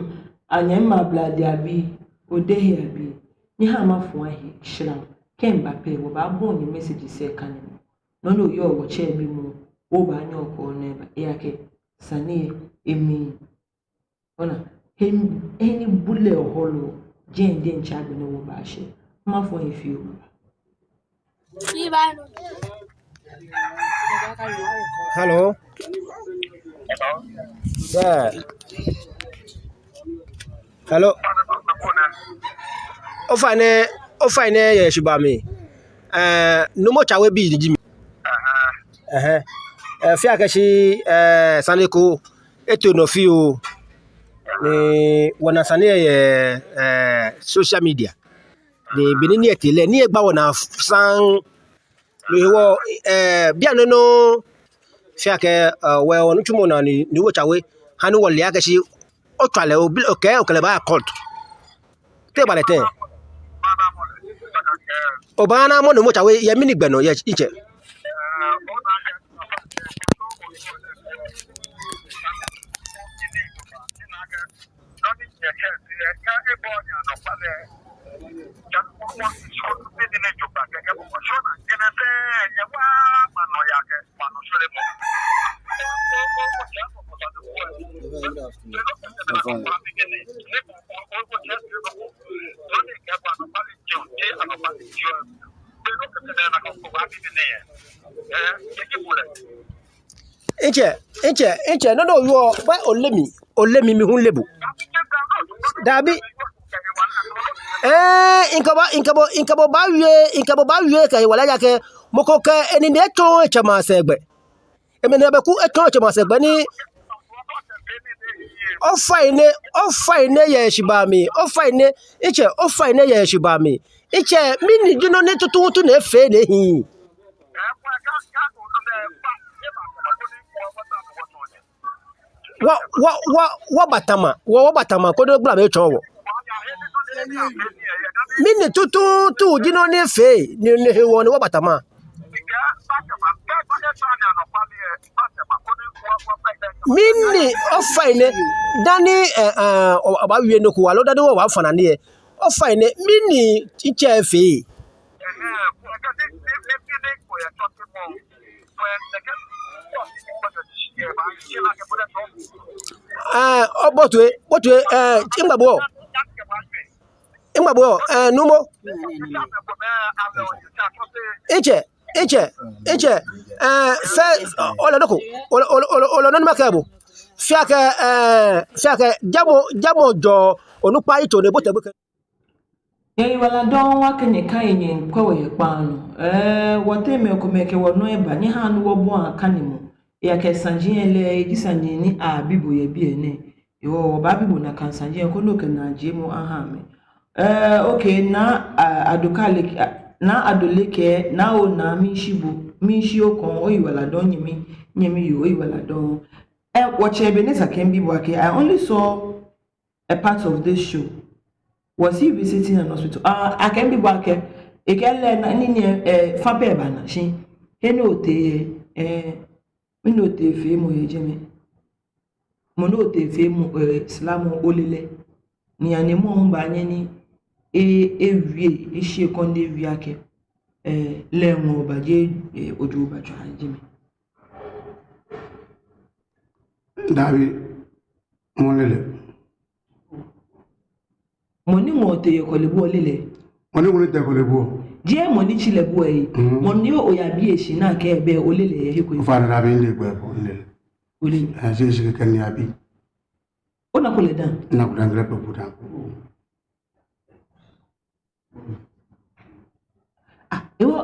anyɛmimɛi ablade abii, odehe abii. Nyɛhaa mafo ahe shra. Kɛ mba pɛ, wɔbaabɔ nyɛ message sɛɛ kane. Nɔ ni oyɔɔ wɔtsɛ bi mɔ, obaanyɛ okɔ nɛɛ ba. Ejaakɛ sane lɛ emli. Ona, he ni, he ni bulɛ ohɔlɔ, jɛi diɛŋtsɛ agbɛnɛ wɔbaashɛ. Mafo he fioo. Hello. Yeah. Hello. Ofainɛ, ofainɛ yɛ shibaa mli. Ɛɛ, Numo Tsawe bi ni ji mi. Ɛhɛɛ. Ɛɛ, fɛɛ akɛ shi, ɛɛ, sane ko eto nɔ fioo. Ni wɔna sane lɛ yɛ, ɛɛ, social media. Ni be ni etee lɛ, ni egba wɔnaa saŋŋ. No hewɔ, ɛɛ, bianɛ nɔŋŋ, fɛɛ akɛ, ɛɛ, wɔ, wɔnitsumɔ naa ni, Numo Tsawe, hani wɔle akɛ shi, otswa lɛ, obi, okɛɛ, okɛ lɛ baa court. Te obaale tɛŋŋ? Obaana mɔ Numo Tsawe, yɛ mɛni gbɛ nɔ, yɛ ntsɛ. Ntsɛ, ntsɛ, ntsɛ, nɔ ni oyɔɔ, bɛ ole mi, ole mi, mi hu mile bo. Dabi. Ɛɛ, mikɛ bo, mikɛ bo, mikɛ bo baawie, mikɛ bo baawie kɛ hewalɛ ejaakɛ, mɔ ko kɛ enine etsɔ etsɛmɛi asɛɛ gbɛ. Emɛnɛ bɛ ku etsɔ etsɛmɛi asɛɛ gbɛ ni. Ofainɛ, ofainɛ yɛ shibaa mli, ofainɛ, ntsɛ, ofainɛ yɛ shibaa mli. Ntsɛ, mɛni ji nɔ ni tuuntu ni efee ni ehi. Wɔ, wɔ, wɔ, wɔbaatama, wɔ, wɔbaatama, koni ogbla mli etsɔɔ wɔ. Mɛni tuuntu ji nɔ ni efee ni, ni hewɔ ni wɔbata maŋ? Mɛni ofainɛ, dani, eh, eh, o-, obaawie nɔ ko, aloo dani wɔbaafã nɔ ni yɛ. Ofainɛ, mɛni mitsɛ fee? Eh, obote, bote, eh, Ingbabuo. Ingbabuo, eh, Numo. Mitsɛ, mitsɛ, mitsɛ, eh, fɛɛ, ole nɔ ko, ole, ole, ole, ole nɔ ni makɛɛ bo. Fɛɛ akɛ, eh, fɛɛ akɛ, jamɔ, jamɔ jɔɔ, onukpa yitso ni ebote gbɛkɛ. Nyɛyiwaladɔŋŋ akɛ nyɛkã nyɛkwɛ wɔ yɛ kpaa nɔ. Eh, wɔteŋ mɛi komɛi kɛ wɔnɔ eba, nyɛhaa ni wɔbɔa kanemɔ. Ejaakɛ saji lɛ, eji saji ni abiɔ bo yɛ biɛ nɛɛ. Hewɔ wɔbaabi bo nakai saji lɛ koni okɛ naajiemɔ aha amɛ. Eh, okay, Naa, ah, Adokalek-, ah, Naa Adoleke, Naa Onaa, miishi bo, miishi okɔŋ, oyiwaladɔŋŋ nyɛmi, nyɛmi yoo, oyiwaladɔŋŋ. Eh, wɔtsɛ Ebenezer kɛ mibi bo akɛ, I only saw a part of this show. Was he visiting an hospital? Ah, akɛ mibi bo akɛ, ekɛɛ lɛ nɔ ni, ni, eh, fã pɛ eba naa shi. He ni otee yɛ, eh, mɛni otee feemɔ yɛ jɛmɛ? Mɔ ni otee feemɔ, eh, slamɔ, ole lɛ? Ni ani mɔ hu baanyɛ ni e, ewie, eshi ekɔŋ ni ewie akɛ, eh, lɛ ŋɔɔ ba je, eh, ojo ba tswa jɛmɛ. Dabi, mɔ lɛ lɛ. Mɔ ni ŋɔɔ tee yɛ Korle Bu, ole lɛ? Mɔ ni ŋɔɔ tee Korle Bu. Jeee mɔ ni tsi lɛ bu lɛ. Mhm. Mɔ ni oyabi eshi ni akɛɛ bɛ, ole lɛ yɛ he ko? Ofainɛ, dabi, mile gbɛ ko, mile lɛ. Ole lɛ? Eh, shi, shi kɛ ni abi. Onako lɛ dã? Minako lɛ dã, mile gbɛ ko dã. Ah, hewɔ.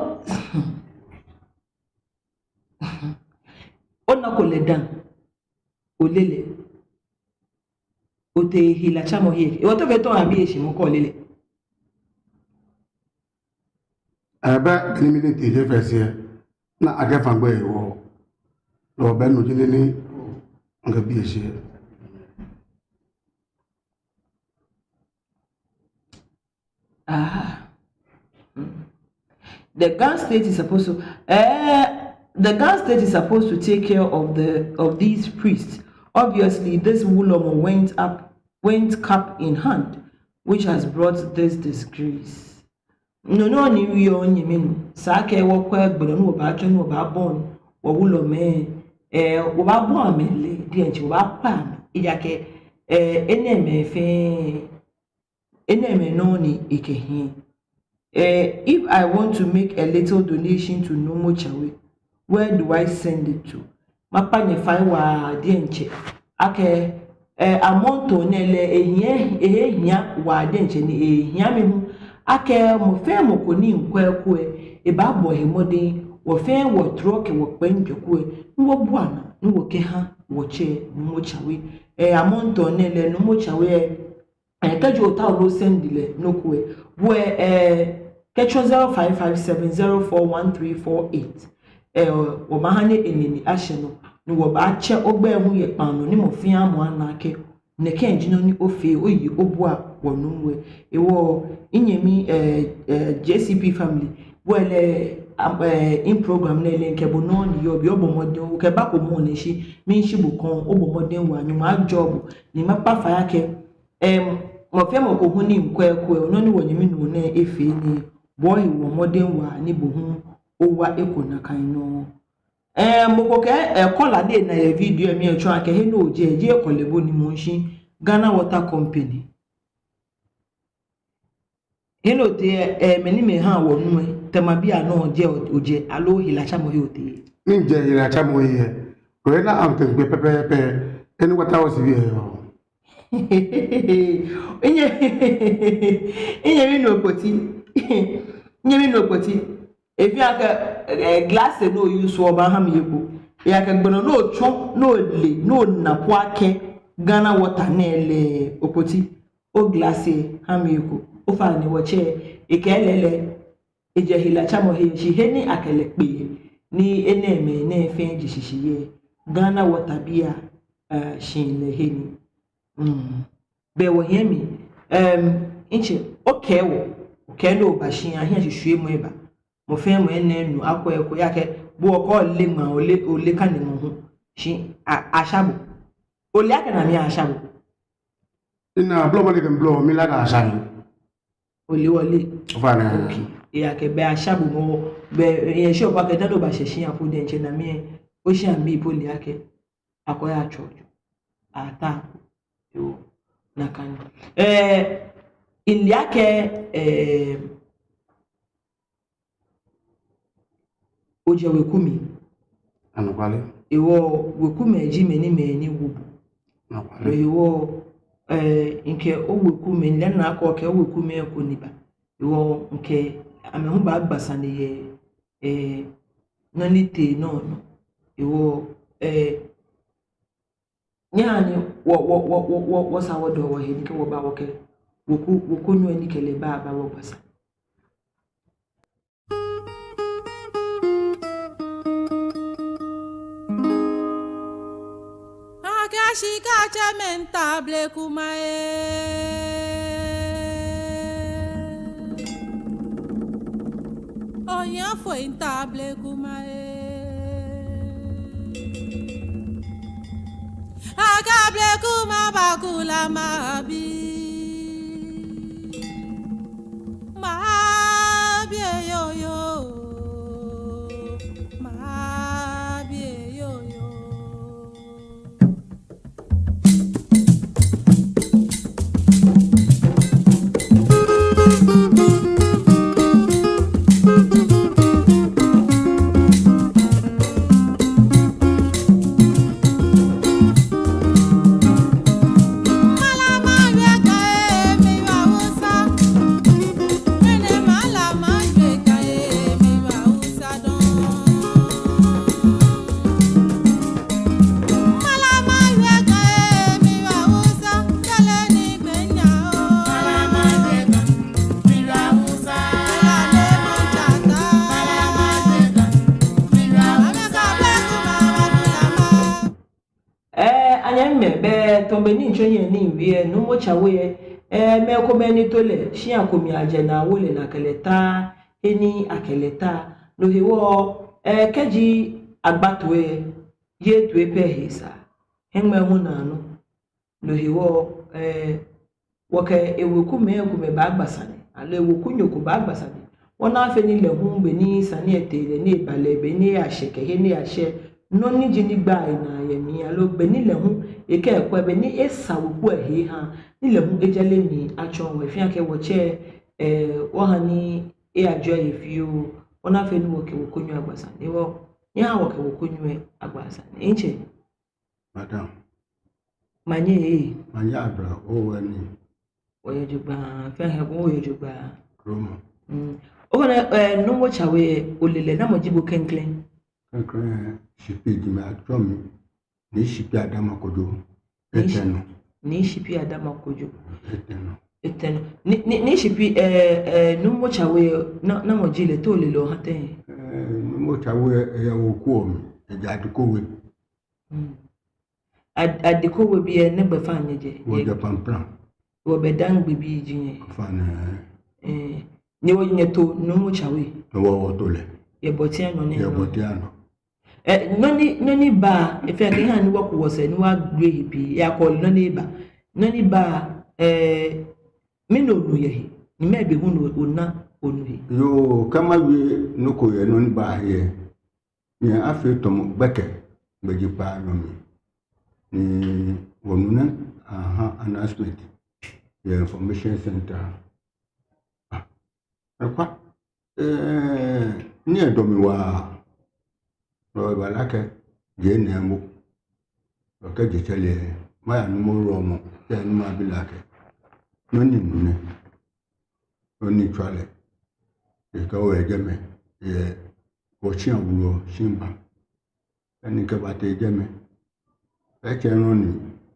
Onako lɛ dã. Ole lɛ. Otee helatsamɔhe. Hewɔ tɔ fɛɛ tɔ abi eshi mɔ ko, ole lɛ? Ebɛ, ni mile tee je fɛɛ shi. Ni akɛfã gbɛ hewɔ. Lɔ bɛ no ji nɔ ni mikɛbi eshi. Ah. The Ga State is supposed to, eh, the Ga State is supposed to take care of the, of these priests. Obviously, this Wulɔmɔ went up, went cap in hand, which has brought this disgrace. No, no, ni wi o nyɛmi nuu. Esa akɛ wɔkwɛ gbɛ nɔ ni wɔbaatsɔ ni wɔbaabɔi wɔ Wulɔmɛi. Eh, wɔbaabɔi amɛ lɛ diɛŋtsɛ, wɔbaakwɛ amɛ. Ejaakɛ, eh, enɛɛmɛi fɛɛ, enɛɛmɛi nɔ ni ekɛhiɛ. Eh, if I want to make a little donation to Numo Tsawe, where do I send it to? Makpa nyɛ fai waa diɛŋtsɛ akɛ, eh, amrɔ nɛɛ lɛ ehiɛ, ehe hiaa waa diɛŋtsɛ ni ehiaa mi hu. Akɛ mɔ fɛɛ mɔ ko ni miikwɛ eko lɛ, ebaabɔ he mɔdɛŋ, wɔ fɛɛ wɔtɔrɔ kɛ wɔkpɛŋ jɔɔ eko lɛ, ni wɔbua naa, ni wɔkɛha wɔtsɛ Numo Tsawe. Eh, amrɔ nɛɛ lɛ Numo Tsawe lɛ, eh, kɛji otaoɔ ni osend lɛ nɔ ko lɛ, bo lɛ, eh, kɛtsɔ zero five five seven zero four one three four eight. Eh, wɔbaaha ni enine ashɛ nɔ, ni wɔbaatsɛ ogbɛi hu yɛ kpaa nɔ, ni mɔ fɛɛ mɔ ana akɛ nɛkɛ ji nɔ ni ofee, oye obua wɔ Numo lɛ. Hewɔ, minyɛmi, eh, eh, J C P family, bo lɛ, am, eh, miprogram nɛɛ lɛ mikɛ bo nɔŋŋ ni yɔɔ biɛ, obɔ mɔdɛŋ, okɛbako mɔ nɛ shi, miishi bo kɔŋ, obɔ mɔdɛŋ waa, Nyɔŋmɔ ajɔɔ bo, ni makpa fai akɛ, em, mɔ fɛɛ mɔ ko hu ni miikwɛ eko lɛ, nɔ ni wɔnyɛmi nuu nɛɛ efee nɛ, bo ohe wɔ mɔdɛŋ waa, ni bo hu owa eko nakai nɔŋŋ. Eh, mɔ ko kɛɛ, eh, caller ni ena yɛ video lɛ mli lɛ etsɔɔ akɛ he ni ojɛ, jeee Korle Bu ni mɔ shi, Ghana Water Company. He ni otee, eh, mɛi ni amɛhaa wɔ nu lɛ, Tema bii anɔ jɛi o-, ojɛ, aloo helatsamɔhe otee? Mijɛ helatsamɔhe. Ko ena amɛ tɛŋ gbɛ pɛpɛɛpɛ, he ni Water House bii lɛ yɔɔ. Minyɛ, minyɛmi nuu Okpoti. Minyɛmi nuu Okpoti. Efee akɛ, eh, glass ni o-use lɛ obaaha mi eko. Ejaakɛ gbɛ nɔ ni otsɔ, ni ole, ni ona po akɛ Ghana Water nɛɛ lɛ, Okpoti, o-glass lɛ ha mi eko. Ofainɛ wɔtsɛ, ekɛɛ lɛ lɛ, ejɛ helatsamɔhe, shi he ni akɛ lɛ kpe lɛ, ni enɛɛmɛi nɛɛ fɛɛ je shishi lɛ, Ghana Water bii a, eh, shihilɛ he ni. Mm. Bɛ wɔhiɛ mli, em, mitsɛ, Okɛɛ wɔ, okɛɛ ni oba shia, hiɛ shishwiemɔ eba. Mɔ fɛɛ mɔ ena enu akɔ eko, ejaakɛ bo okɔ ole ŋmaa, ole, ole kanemɔ hu. Shi a, asha bo. Ole akɛ namɔ asha bo. Ina blɔmɔ lɛ kɛ blɔmɔ mli lɛ akɛ asha mi. Ole, ole. Ofainɛ. Okay. Ejaakɛ bɛ asha bo mɔ, bɛ, eshɛ opa kɛ dani oba shɛ shia po diɛŋtsɛ namɔ, oshia mli po ole akɛ akɔ ya tsɔ. Ata. Yoo. Nakai nɔŋŋ. Eh, ole akɛ, eh, ojɛ weku mli. Anɔkwale. Hewɔ wekumɛi ji mɛi ni mɛi ni wo bo. Anɔkwale. Hewɔ, eh, mikɛ owekumɛi lɛ, nakai okɛ owekumɛi ko ni ba. Hewɔ mikɛ amɛ hu baagba sane yɛ, eh, nɔ ni tee nɔ nɔ. Hewɔ, eh, nyɛhaa ni wɔ, wɔ, wɔ, wɔ, wɔ, wɔsa wɔdɔ wɔhe ni kɛ wɔba wɔkɛ weku, wekunyo ni kɛ lɛ baaba wɔgba sane. Akɛ shika tsɛmɛi ntable kuma ee. Ohiafoi ntable kuma ee. Akɛ ble kuma bakula mabi. Mabi eyoyo. Mabi eyoyo. Ɛɛ, anyɛmimɛi, bɛ tamɔ bɔ ni mitsɔ hiɛ ni miwie lɛ, Nuumo Tsawe lɛ, ɛɛ, mɛi komɛi ni to lɛ shia ko mli ajɛ ni awo lɛ ni akɛ lɛ ta he ni akɛ lɛ ta. No hewɔ, ɛɛ, kɛji agba toi lɛ, yei toi pɛ he sa. Hiɛŋmɛi hu naa nɔ. No hewɔ, ɛɛ, wɔkɛ ewekumɛi komɛi baagba sane, aloo ewekunyo ko baagba sane. Wɔna afee ni lɛ hu be ni sane lɛ tee lɛ ni eba lɛ, be ni eyashɛ kɛ he ni eyashɛ, nɔ ni ji ni gbaa enaa yɛ mli, aloo be ni lɛ hu ekɛ ekwɛ be ni esa weku lɛ he eha, ni lɛ hu ejɛ lɛ mli atsɔɔ wɔ, efee akɛ wɔtsɛ, ɛɛ, wɔha ni eyajɔɔ ehe fioo, wɔna afee ni wɔkɛ wekunyo agba sane. Hewɔ, nyɛhaa wɔkɛ wekunyo lɛ agba sane. Ntsɛ. Madam. Manye ee. Manye abla, owɛ ni. Oyɛ jogbaŋŋ, fɛɛ hɛ bo oyɛ jogbaŋŋ. Kromo. Mm. Okɛɛ, ɛɛ, Nuumo Tsawe, ole lɛ, namɔ ji bo klɛŋklɛŋ? Klɛŋklɛŋ, Shipi ji mɛi atsɛɔ mi. Nii Shipi Adama Kojo. Nii Shi-, Etɛ nɔ. Nii Shipi Adama Kojo. Etɛ nɔ. Etɛ nɔ. Nii, Nii, Nii Shipi, ɛɛ, ɛɛ, Nuumo Tsawe, na, namɔ ji lɛ, te ole lɛ oha tɛŋŋ? Ɛɛ, Nuumo Tsawe, eyɛ weku lɛ mli, ejɛ Adikowe. Mm. Ad-, Adikowe biɛ nɛgbɛ fã nyɛjɛ? Wɔjɛ Pampram. Wɔbɛ Dangbe bii ji nyɛ. Ofainɛ. Ɛɛ, nyɛ wɔ nyɛto Nuumo Tsawe. Wɔ wɔto lɛ. Yɛ bɔtia nɔ nɛ. Yɛ bɔtia nɔ. Ɛɛ, nɔ ni, nɔ ni ba, efee akɛ eha ni wɔku wɔsɛɛ ni wɔgbe he pii, ejaakɛ nɔ ni ba. Nɔ ni ba, ɛɛ, mɛni onu yɛ he, ni mɛɛ be hu ni ona onu he. Yoo, kɛ mawie nɔ ko yɛ nɔ ni ba he lɛ. Nyɛ afee tamɔ gbɛkɛ, gbɛjekpaanyɔ mli. Ni wɔnu nɛɛ aha announcement yɛ information center. Ah, ekwa, ɛɛ, ni edɔ mi waa. Lɔ eba lɛ akɛ, je nɛɛ mɔ. Lɔ kɛ je tsɛ lɛ, maya Nuumo Wulɔmɔ, kɛ Nuumo abi lɛ akɛ. Nɔ ni minu nɛ. Nɔ ni tswa lɛ. Ekɛ wɔ yɛ jɛmɛ, yɛ wɔtsi awulɔ, tsi ba. Eni kɛba tee jɛmɛ. Etsɛ nɔ ni,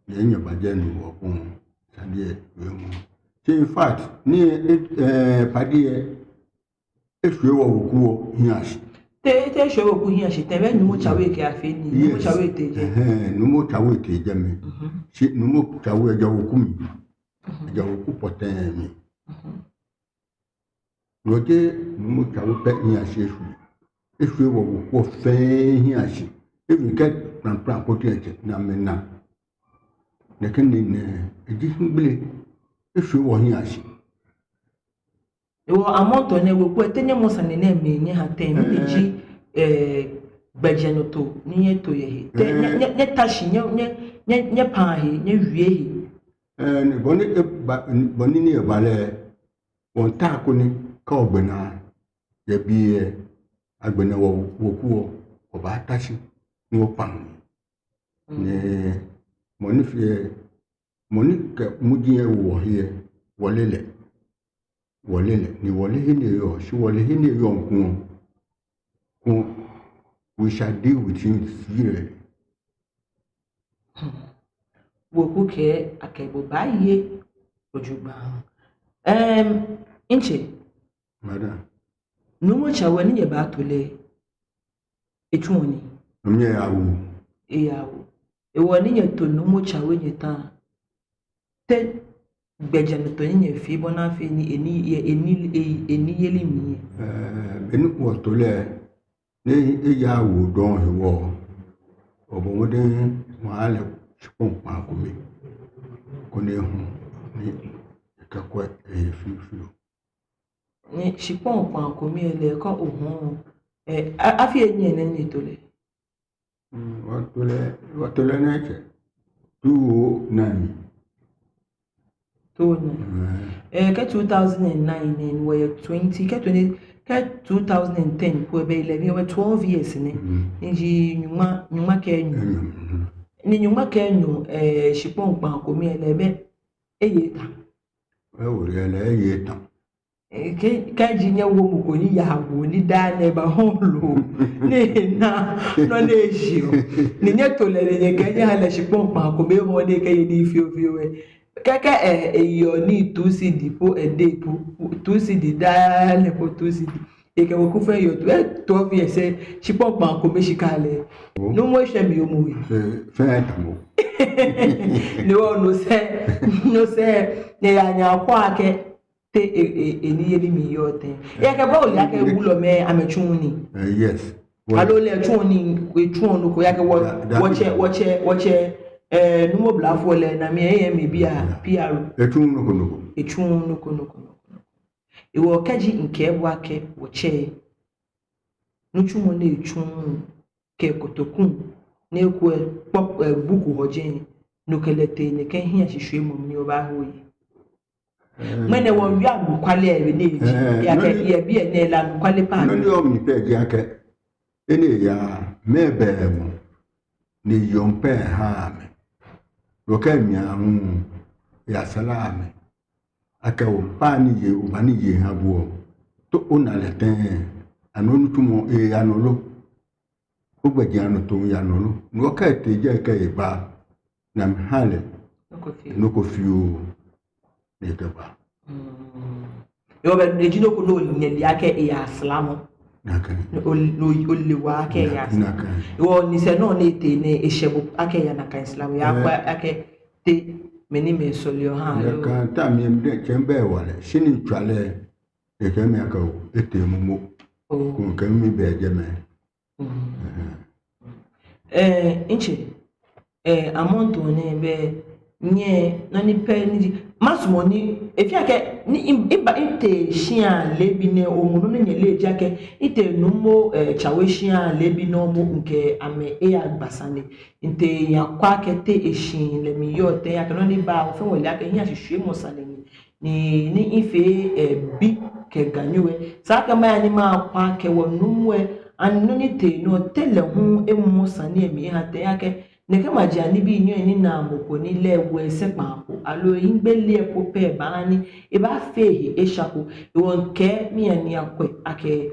yɛ nyɛba jɛ ni wɔkpɔŋ, sane lɛ, wiemɔ. Shi in fact, ni, ɛɛ, padi lɛ, eshwie wɔ weku lɛ hiɛ shi. Te, te eshwie weku hiɛ shi, te bɛ Nuumo Tsawe kɛ afee nii, Nuumo Tsawe tee jɛ. Ɛhɛɛ, Nuumo Tsawe tee jɛmɛ. Mhm. Shi Nuumo Tsawe jɛ weku mli. Mhm. Jɛ weku pɔtɛɛ mli. Mhm. Nɔ jeee Nuumo Tsawe pɛ hiɛ shi eshwie. Eshwie wɔ weku fɛɛ hiɛ shi. Even kɛ kplaŋkplaŋ ko diɛŋtsɛ ni amɛna. Nɛkɛ nii nɛɛ, eji hiɛgbele. Eshwie wɔ hiɛ shi. Hewɔ amrɔ nɛɛ weku lɛ, te nyɛmɔ sane nɛɛ mli nyɛha tɛŋŋ, mɛni ji, eh, gbɛjianɔtoo ni nyɛto yɛ he? Te nyɛ, nyɛ, nyɛta shi, nyɛ, nyɛ, nyɛ, nyɛpaa he, nyɛwie he? Eh, ni bɔ ni eba, bɔ ni nii eba lɛ, wɔmiitao koni kɛ wɔgbe naa yɛ biɛ, agbɛnɛ wɔ, weku lɛ, wɔbaata shi ni wɔkpa mli. Ni mɔ ni fee, mɔ ni kɛ muji lɛ wo wɔhe lɛ, wɔle lɛ. Wɔle lɛ, ni wɔle he ni eyɔɔ, shi wɔle he ni eyɔɔ ŋkuu. Ŋkuu, we shall deal with him severely. Weku kɛɛ akɛ bo baaye jogbaŋŋ. Em, ntsɛ. Madam. Nuumo Tsawe ni nyɛbaato lɛ, etsuɔ nii? Nyɛyawo. Eyawo. Hewɔ ni nyɛto Nuumo Tsawe nyɛta, te gbɛjianɔtoo ni nyɛfee bɔ ni afee ni eni, eni, eni, eniyeli mli yɛ? Eh, beni wɔto lɛ, ni eyawo dɔŋŋ hewɔ, wɔbɔ mɔdɛŋ wɔha lɛ shikpɔŋ kpãa kome, koni ehu ni ekɛkwɛ ehe fiofio. Ni shikpɔŋ kpãa kome lɛ kɛ ohu, eh, a-, afii enyiɛ nɛ nyɛto lɛ? Mm, wɔto lɛ, wɔto lɛ nɛɛ tsɛ. Two oh nine. Two oh nine. Mm. Eh, kɛ two thousand and nine nɛɛ, wɔyɛ twenty, kɛ twenty, kɛ two thousand and ten po lɛ bɛ eleven, wɔyɛ twelve years nɛ. Mm. Ni ji nyɔŋma, nyɔŋma kɛ enyɔ. Enyɔ, mhm. Ni nyɔŋma kɛ enyɔ, eh, shikpɔŋ kpãa kome lɛ bɛ eye etã. Ewo lɛ, eye etã. Eh, kɛ, kɛji nyɛwo mɔ ko ni yawo ni daa nɛɛ ebahɔɔ loo, ni ena nɔ ni eshiɔ, ni nyɛto lɛ ni nyɛkɛɛ nyɛha lɛ shikpɔŋ kpãa kome, ehɔɔ ni ekɛye nii fiofio lɛ. Kɛkɛ, eh, eyeɔ nii two cedi po, eh, edɛŋ po, two cedi daa nɛɛ po two cedi. Ekɛ weku fɛɛ yeɔ two, eh, twelve years, eh, shikpɔŋ kpãa kome shika lɛ. Oh. Nuumo eshwɛ mi omo we. Eh, fɛɛ tamɔ. Ni wɔ no sɛɛ, no sɛɛ, ni eya nyɛ akɔ akɛ te e, e, eniyeli mli yɔɔ tɛŋŋ. Ejaakɛ bo ole akɛ wulɔmɛi amɛtsuuu nii. Eh, yes. Aloo lɛ etsuɔ nii, etsuɔ nɔ ko, ejaakɛ wɔ, da, da, wɔtsɛ, wɔtsɛ, wɔtsɛ, eh, Nuumo Blafo lɛ, na mi eye mi bi a, P R. Etsuuu nɔ ko nɔ ko. Etsuuu nɔ ko nɔ ko nɔ ko. Hewɔ kɛji mikɛɛ bo akɛ wɔtsɛ, nitsumɔ ni etsuɔ kɛ kotoku ni ekwɛ kpɔ, eh, buku hɔ jɛi, no kɛ lɛ tee nɛkɛ hiɛshishwiemɔ mli, obaahe oye. Eh. Ŋmɛnɛ wɔmiiwie anɔkwale lɛ be ni eji. Eh, ejaakɛ nɔ ni, yɛ biɛ nɛɛ lɛ anɔkwale paa. Nɔ ni yɔɔ mli pɛ ji akɛ, enɛ yaa mɛɛ bɛ mɔ ni yɔɔ pɛ ha amɛ. Wɔkɛ mia hu yasara amɛ akɛ oba ni ye, oba ni ye ha bo. To ona lɛ tɛŋŋ, ani onitsumɔ eya nɔ lo? Ogbɛjianɔtoo ya nɔ lo? Ni wɔkɛ tee jɛi kɛ eba, ni amɛha lɛ nɔ ko fioo. Nɔ ko fioo ni ekɛba. Mm. Hewɔ bɛ, eji nɔ ko ni ole akɛ eya slamɔ. Nakai. Ni ole, ni ole waa akɛ eya slamɔ. Nakai. Hewɔ ni sɛɛ nɔ ni etee nɛɛ eshɛ bo akɛ eya nakai slamɔ. Eya, eh, kpa akɛ te mɛni mɛi sɔleɔ ha lo? Nakai, tamɔ mi diɛŋtsɛ mibɛ hewalɛ. Shi ni mitswa lɛ, ekɛɛ mi akɛ oo, etee momo. Oh. Koni mikɛ mi bɛ jɛmɛ. Mm. Eh, ntsɛ, eh, amrɔ nɛɛ bɛ nyɛ nɔ ni pɛ ni ji, masumɔ ni, efee akɛ, ni i, i ba, mitee shia leebi nɛɛ, omu nɔ ni nyɛle ji akɛ, mitee Nuumo, eh, Tsawe shia leebi nɛɛ momo mikɛ amɛ eyagba sane. Mitee miyakɔ akɛ te eshihilɛ mli yɔɔ tɛŋŋ, ejaakɛ nɔ ni ba, wɔfɛɛ wɔle akɛ hiɛshishwiemɔ sane ni. Ni, ni efee, eh, bi kɛ Ganyo lɛ. Esa akɛ maya ni makpa akɛ wɔ Nuumo lɛ, ani nɔ ni tee nɔ, te lɛ hu emɔ sane lɛ mli eha tɛŋŋ, ejaakɛ nɛkɛ maji anibii nɛɛ ni naa mɔ ko ni lɛ ewo esɛɛ kpaako, aloo ehiɛgbele lɛ po pɛ baaha ni ebaafee ehe esha ko. Hewɔ mikɛɛ miya ni miyakwɛ akɛ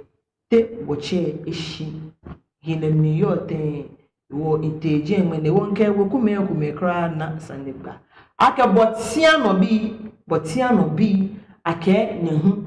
te wɔtsɛ eshihilɛ mli yɔɔ tɛŋŋ. Hewɔ mitee jɛi ŋmɛnɛ, hewɔ mikɛ wekumɛi komɛi kwraa na sanegbaa akɛ Bɔtianɔ bii, Bɔtianɔ bii, akɛ nyɛ hu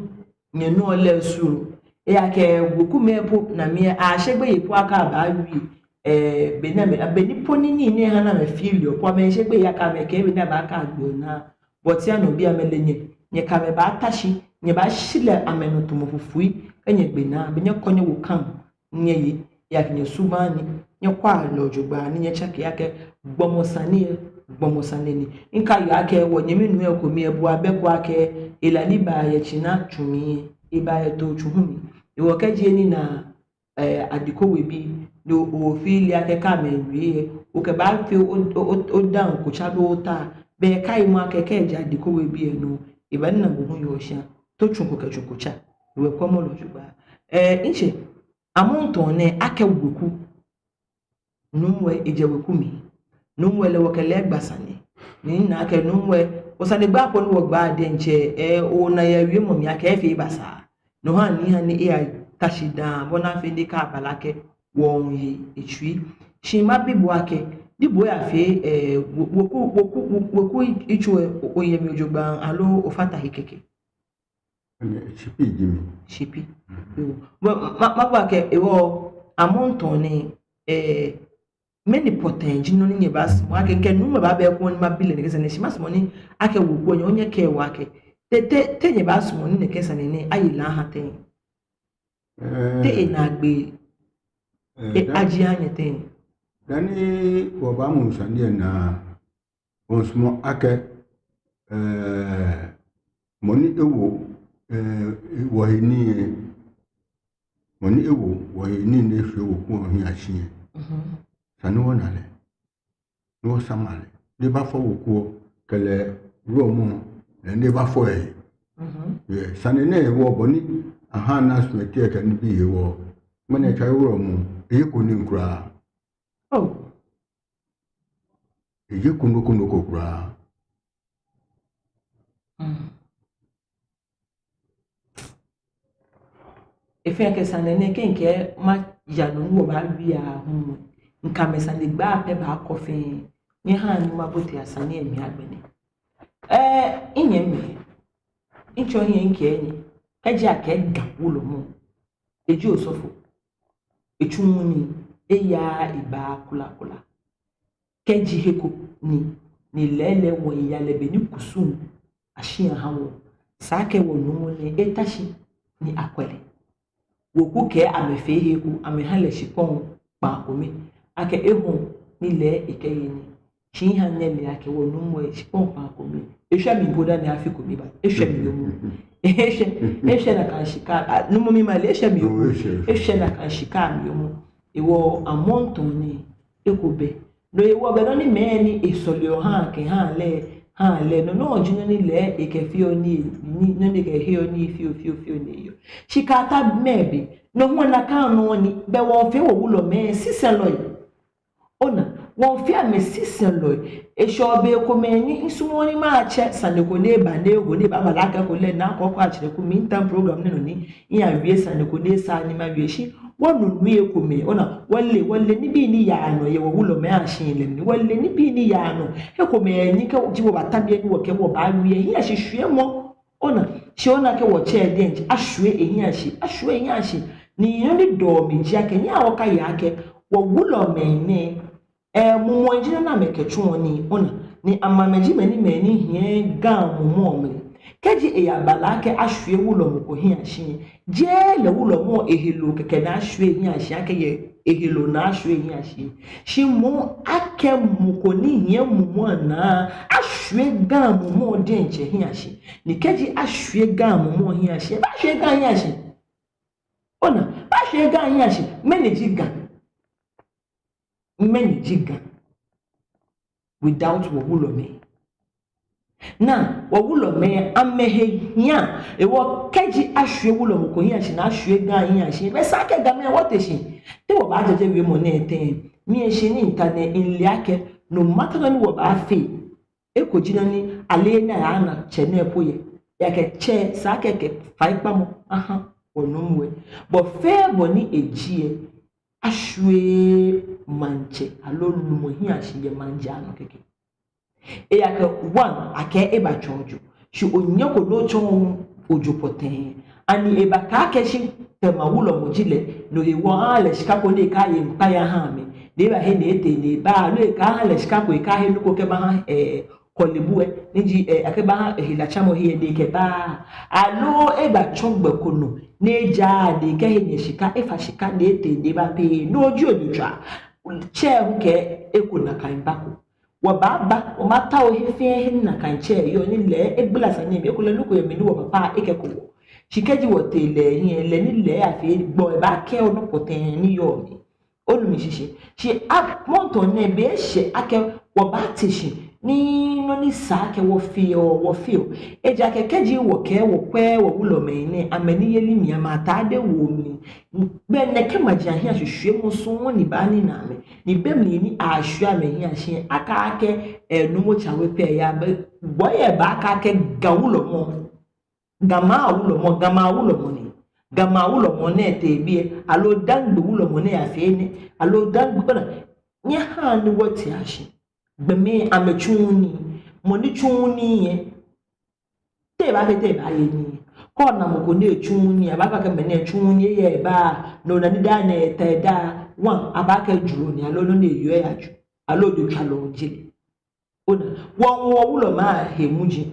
nyɛnɔ lɛ soro. Ejaakɛ wekumɛi po na mi, asheɔ gbeyei po akɛ abaawie. Eh, be ni amɛ, be ni po ni nii nɛɛ ha ni amɛfeeleɔ po, amɛsheɔ gbeyei akɛ amɛkɛɛ be ni abaakɛɛ agbo naa. Bɔtianɔ bii, amɛle nyɛ, nyɛkɛ amɛ baata shi, Nyɛbaashi lɛ amɛnɔ tamɔ fufui, kɛ nyɛgbe naa, be nyɛkɔ nyɛwo kam, nyɛye, ejaakɛ nyɛsubaŋ ni, nyɛkwɛa lɛ jogbaŋŋ ni nyɛtsake akɛ gbɔmɔ sane lɛ, gbɔmɔ sane ni. Mikaiɔ akɛ wɔnyɛmi nuu lɛ ekome lɛ, ebua bɛ ko akɛ, ela ni baa yɛ tsina tsu mli lɛ, ebaa yɛ too tsu hu mli. Hewɔ kɛji enina, eh, Adiko We bii, ni o, ofee lɛ akɛ kɛ amɛwie lɛ, okɛbaafee o, o, o, odaaŋ ko tsa do ota, bɛ kaimɔ akɛ kɛji Adiko We bii lɛ nɔ, ebanina bo hu yɛ oshia, too tsu ko kɛ tsu ko tsa, hewɔ kwɛmɔ lɛ jogbaŋŋ. Eh, ntsɛ, amrɔ nɛɛ akɛ weku. Nuumo lɛ ejɛ weku mli. Nuumo lɛ wɔkɛ lɛ gba sane. Ni mina akɛ nuumo lɛ, wɔsanegbaa po ni wɔgbaa diɛŋtsɛ, eh, ona yɛ wiemɔ mli akɛ efee basaa. No ha ni, ha ni eyata shi daa, bɔ ni afee ni akaba lɛ kɛ wɔŋye etsui. Shi mabi bo akɛ, ni bo oyafee, eh, wo, weku, weku, weku yitso lɛ, o, oyɛ mli jogbaŋŋ, aloo ofata he kɛkɛ? Ɛɛ, shipi ji mi. Shipi. Mhm. Yoo. Bɔ, ma, ma, mabi bo akɛ, hewɔ, amrɔ nɛɛ, eh, mɛni pɔtɛɛ ji nɔ ni nyɛbaasumɔ akɛ, kɛ nuumo lɛ baaba ekoŋŋ ni mabi lɛ nɛkɛ sane, shi masumɔ ni akɛ weku lɛ, onyɛ okɛɛ wɔ akɛ, te, te, te nyɛbaasumɔ ni nɛkɛ sane nɛɛ aye lɛ aha tɛŋŋ? Ɛɛ, te enaagbee, ɛɛ, e, da, ajie aha nyɛ tɛŋŋ? Dani wɔbaamu sane lɛ naa, wɔsumɔɔ akɛ, eh, mɔ ni ewo, eh, wɔhe nii lɛ, mɔ ni ewo wɔhe nii ni eshwie weku lɛ hiɛ ashi lɛ. Mhm. Esa ni wɔna lɛ, ni wɔsama lɛ, ni ebafɔ weku lɛ, kɛlɛ wulɔmɔ lɛ, ni ebafɔ ehe. Mhm. Yes, sane nɛɛ hewɔ bɔ ni aha announcement lɛ kɛ nibii hewɔ, ŋmɛnɛ tsɛ wulɔmɔ, eyeko nii kwraa. Oh. Eyeko nɔ ko nɔ ko kwraa. Mm. Efee akɛ sane nɛɛ kɛ mikɛɛ maya nɔ ni wɔbaawie aahu, mikɛ amɛsanegbaa pɛ baakɔ fɛɛ. Nyɛhaa ni mabote asane lɛ mli agbɛnɛ. Ɛɛ, minyɛmi, mitsɔ hiɛ mikɛɛ nyɛ, kɛji akɛɛ Ga wulɔmɔ, eji osɔfo, etsuuu nii, eyaaa ebaaa kwraa kwraa. Kɛji he ko ni, ni lɛɛlɛŋ wɔya lɛ be ni kusum ashi aha wɔ, esa akɛ wɔnuumo nɛɛ eta shi ni akwɛ lɛ. Weku kɛɛ amɛfee he ko, amɛha lɛ shikpɔŋ kpãa kome, akɛ ehɔɔ ni lɛ ekɛye nii. Shi miha nyɛle akɛ wɔnuumo lɛ shikpɔŋ kpãa kome, eshwɛ mli po dani afi kome aba. Eshwɛ mli yoomo. Eshwɛ, eshwɛ nakai shika, a, nuumo, mimale, eshwɛ mli yoomo. Oh, eshwɛ. Eshwɛ nakai shika mli yoomo. Hewɔ amrɔ nɛɛ, eko bɛ. No hewɔ be nɔ ni mɛi ni esɔleɔ haa kɛhaa lɛ, haa lɛ, no nɔŋŋ ji nɔ ni lɛ ekɛfeɔ nii, ni, nɔ ni ekɛheɔ nii fioo, fioo, fioo ni eyɔɔ. Shi kɛ́ ata mɛɛ be, no hu nakai nɔŋŋ ni, bɛ wɔfee wɔwulɔmɛi sisɛlɔi. Ona, wɔfee amɛ sisɛlɔi. Eshɛɔ bei komɛi ni misumɔɔɔ ni matsɛ sane ko ni eba ni eho ni ebaaba lɛ akɛ ekolɛ naa kɔkɔ atsɛrɛ ko, miitao program nɛɛ nɔ ni miyawie sane ko ni esa ni mawie. Shi wɔnuuu ekomɛi, ona, wɔle, wɔle nibii ni yaa nɔ yɛ wɔwulɔmɛi ashihilɛ mli. Wɔle nibii ni yaa nɔ. Ekomɛi ni kɛji wɔbata biɛ ni wɔkɛɛ wɔbaawie, ehiaa shishwiemɔ. Ona, shi ona akɛ wɔtsɛ diɛŋtsɛ ashwie ehiaa shi, ashwie ehiaa shi. Ni nɔ ni dɔɔ mi ji akɛ, nyɛhaa wɔkaya akɛ wɔwulɔmɛi nɛɛ, ɛɛ, mumɔi ji nɔ ni amɛkɛtsuɔ nii, ona, ni amɛ amɛji mɛi ni, mɛi ni hiɛ Ga mumɔ mli. Kɛji eyaba lɛ akɛ ashwie wulɔmɔ ko hiɛ shi, jeee lɛ wulɔmɔ eheloo kɛkɛ ni ashwie ehiɛ shi akɛ yɛ eheloo ni ashwie ehiɛ shi. Shi moŋ akɛ mɔ ko ni hiɛ mumɔ ni ashwie Ga mumɔ diɛŋtsɛ hiɛ shi. Ni kɛji ashwie Ga mumɔ hiɛ shi, ebaashwie Ga hiɛ shi. Ona, ebaashwie Ga hiɛ shi, mɛni ji Ga? Mɛni ji Ga without wɔwulɔmɛi? Naa, wɔwulɔmɛi amɛhe hiaa. Hewɔ kɛji ashwie wulɔmɔ ko hiɛ shi ni ashwie Ga hiɛ shi, belɛ esa akɛ Gamɛi wɔte shi. Te wɔbaajaje wiemɔ nɛɛ tɛŋŋ? Mi lɛ shi ni mita nɛɛ mile akɛ, no matter nɔ ni wɔbaafee, eko ji nɔ ni ale ni aya ana tsɛ nɛɛ po yɛ. Ejaakɛ tsɛ esa akɛ ekɛ faikpamɔ aha wɔnuumo lɛ. Bɔ fɛɛ bɔ ni eji lɛ, ashwieee maŋtsɛ aloo lumɔ hiɛ shi yɛ maŋ jara nɔ kɛkɛ. Ejaakɛ one, akɛɛ ebatsɔ ojo. Shi onyɛko ni otsɔɔ ojo pɔtɛɛ. Ani ebakɛɛ akɛ shi Tema wulɔmɔ ji lɛ, no hewɔ aha lɛ shika ko ni ekɛye ŋkpai aha amɛ. Ni ebahe ni etee ni eba, aloo ekɛɛ aha lɛ shika ko ekɛhe nɔ ko kɛbaha, eh, fɔlebui, ni ji, eh, akɛbaaha helatsamɔhe lɛ, ni ekɛbaa. Aloo ebatsɔ gbɛ ko nɔ, ni eja, ni ekɛhe nyɛ shika, efa shika, ni etee, ni eba pɛ, ni oji ojotswaa. Tsɛ hu kɛɛ eko nakai bako. Wɔbaaba, wɔbaatao he fɛɛ he ni nakai tsɛ yɔɔ, ni lɛ egbala sane mli, ekolɛ nɔ ko yɛ mli ni wɔpapa ekɛko wɔ. Shi kɛji wɔtee lɛ hiɛ, lɛ ni lɛ afee gbɔ, ebaakɛɛ onɔ pɔtɛɛ ni yɔɔ mli. Onu mishishi? Shi a, mɔŋ tɔŋ nɛɛ be eshɛ akɛ wɔbaate shi, ni nɔ ni sa akɛ wɔfeɔ, wɔfeɔ. Ejaakɛ kɛji wɔkɛɛ wɔkwɛɛɛ wɔwulɔmɛi nɛɛ, amɛniyeli mli, amɛtadei wo mli. Be nɛkɛ maji ahiɛ shishwiemɔ sɔŋŋ ni baanina amɛ. Ni be mli ni ashwie amɛhiɛ shi, akakɛɛ, eh, Nuumo Tsawe pɛ ya be, wɔyɛ baakɛɛ akɛ Ga wulɔmɔ. Ga maŋ wulɔmɔ, Ga maŋ wulɔmɔ ni. Ga maŋ wulɔmɔ nɛɛ tee biɛ, aloo Dangme wulɔmɔ nɛɛ yafee nɛ, aloo Dangme, ona, nyɛhaa ni wɔtea shi. Gbɔmɛi amɛtsuuu nii, mɔ ni tsuuu nii lɛ, te ebaafee tɛŋŋ ebaaye nii? Kɛ ona mɔ ko ni etsuuu nii, abaakɛɛ akɛ mɛnɛ etsuuu nii, eyɛ ebaa, no na ni daa nɛɛ eta edaa, one, abaakɛɛ juro ni, aloo nɔ ni eyɔɔ eyaju, aloo ojotswalɔ ji lɛ. Ona, wɔ, wɔwulɔmɛi ahe muji,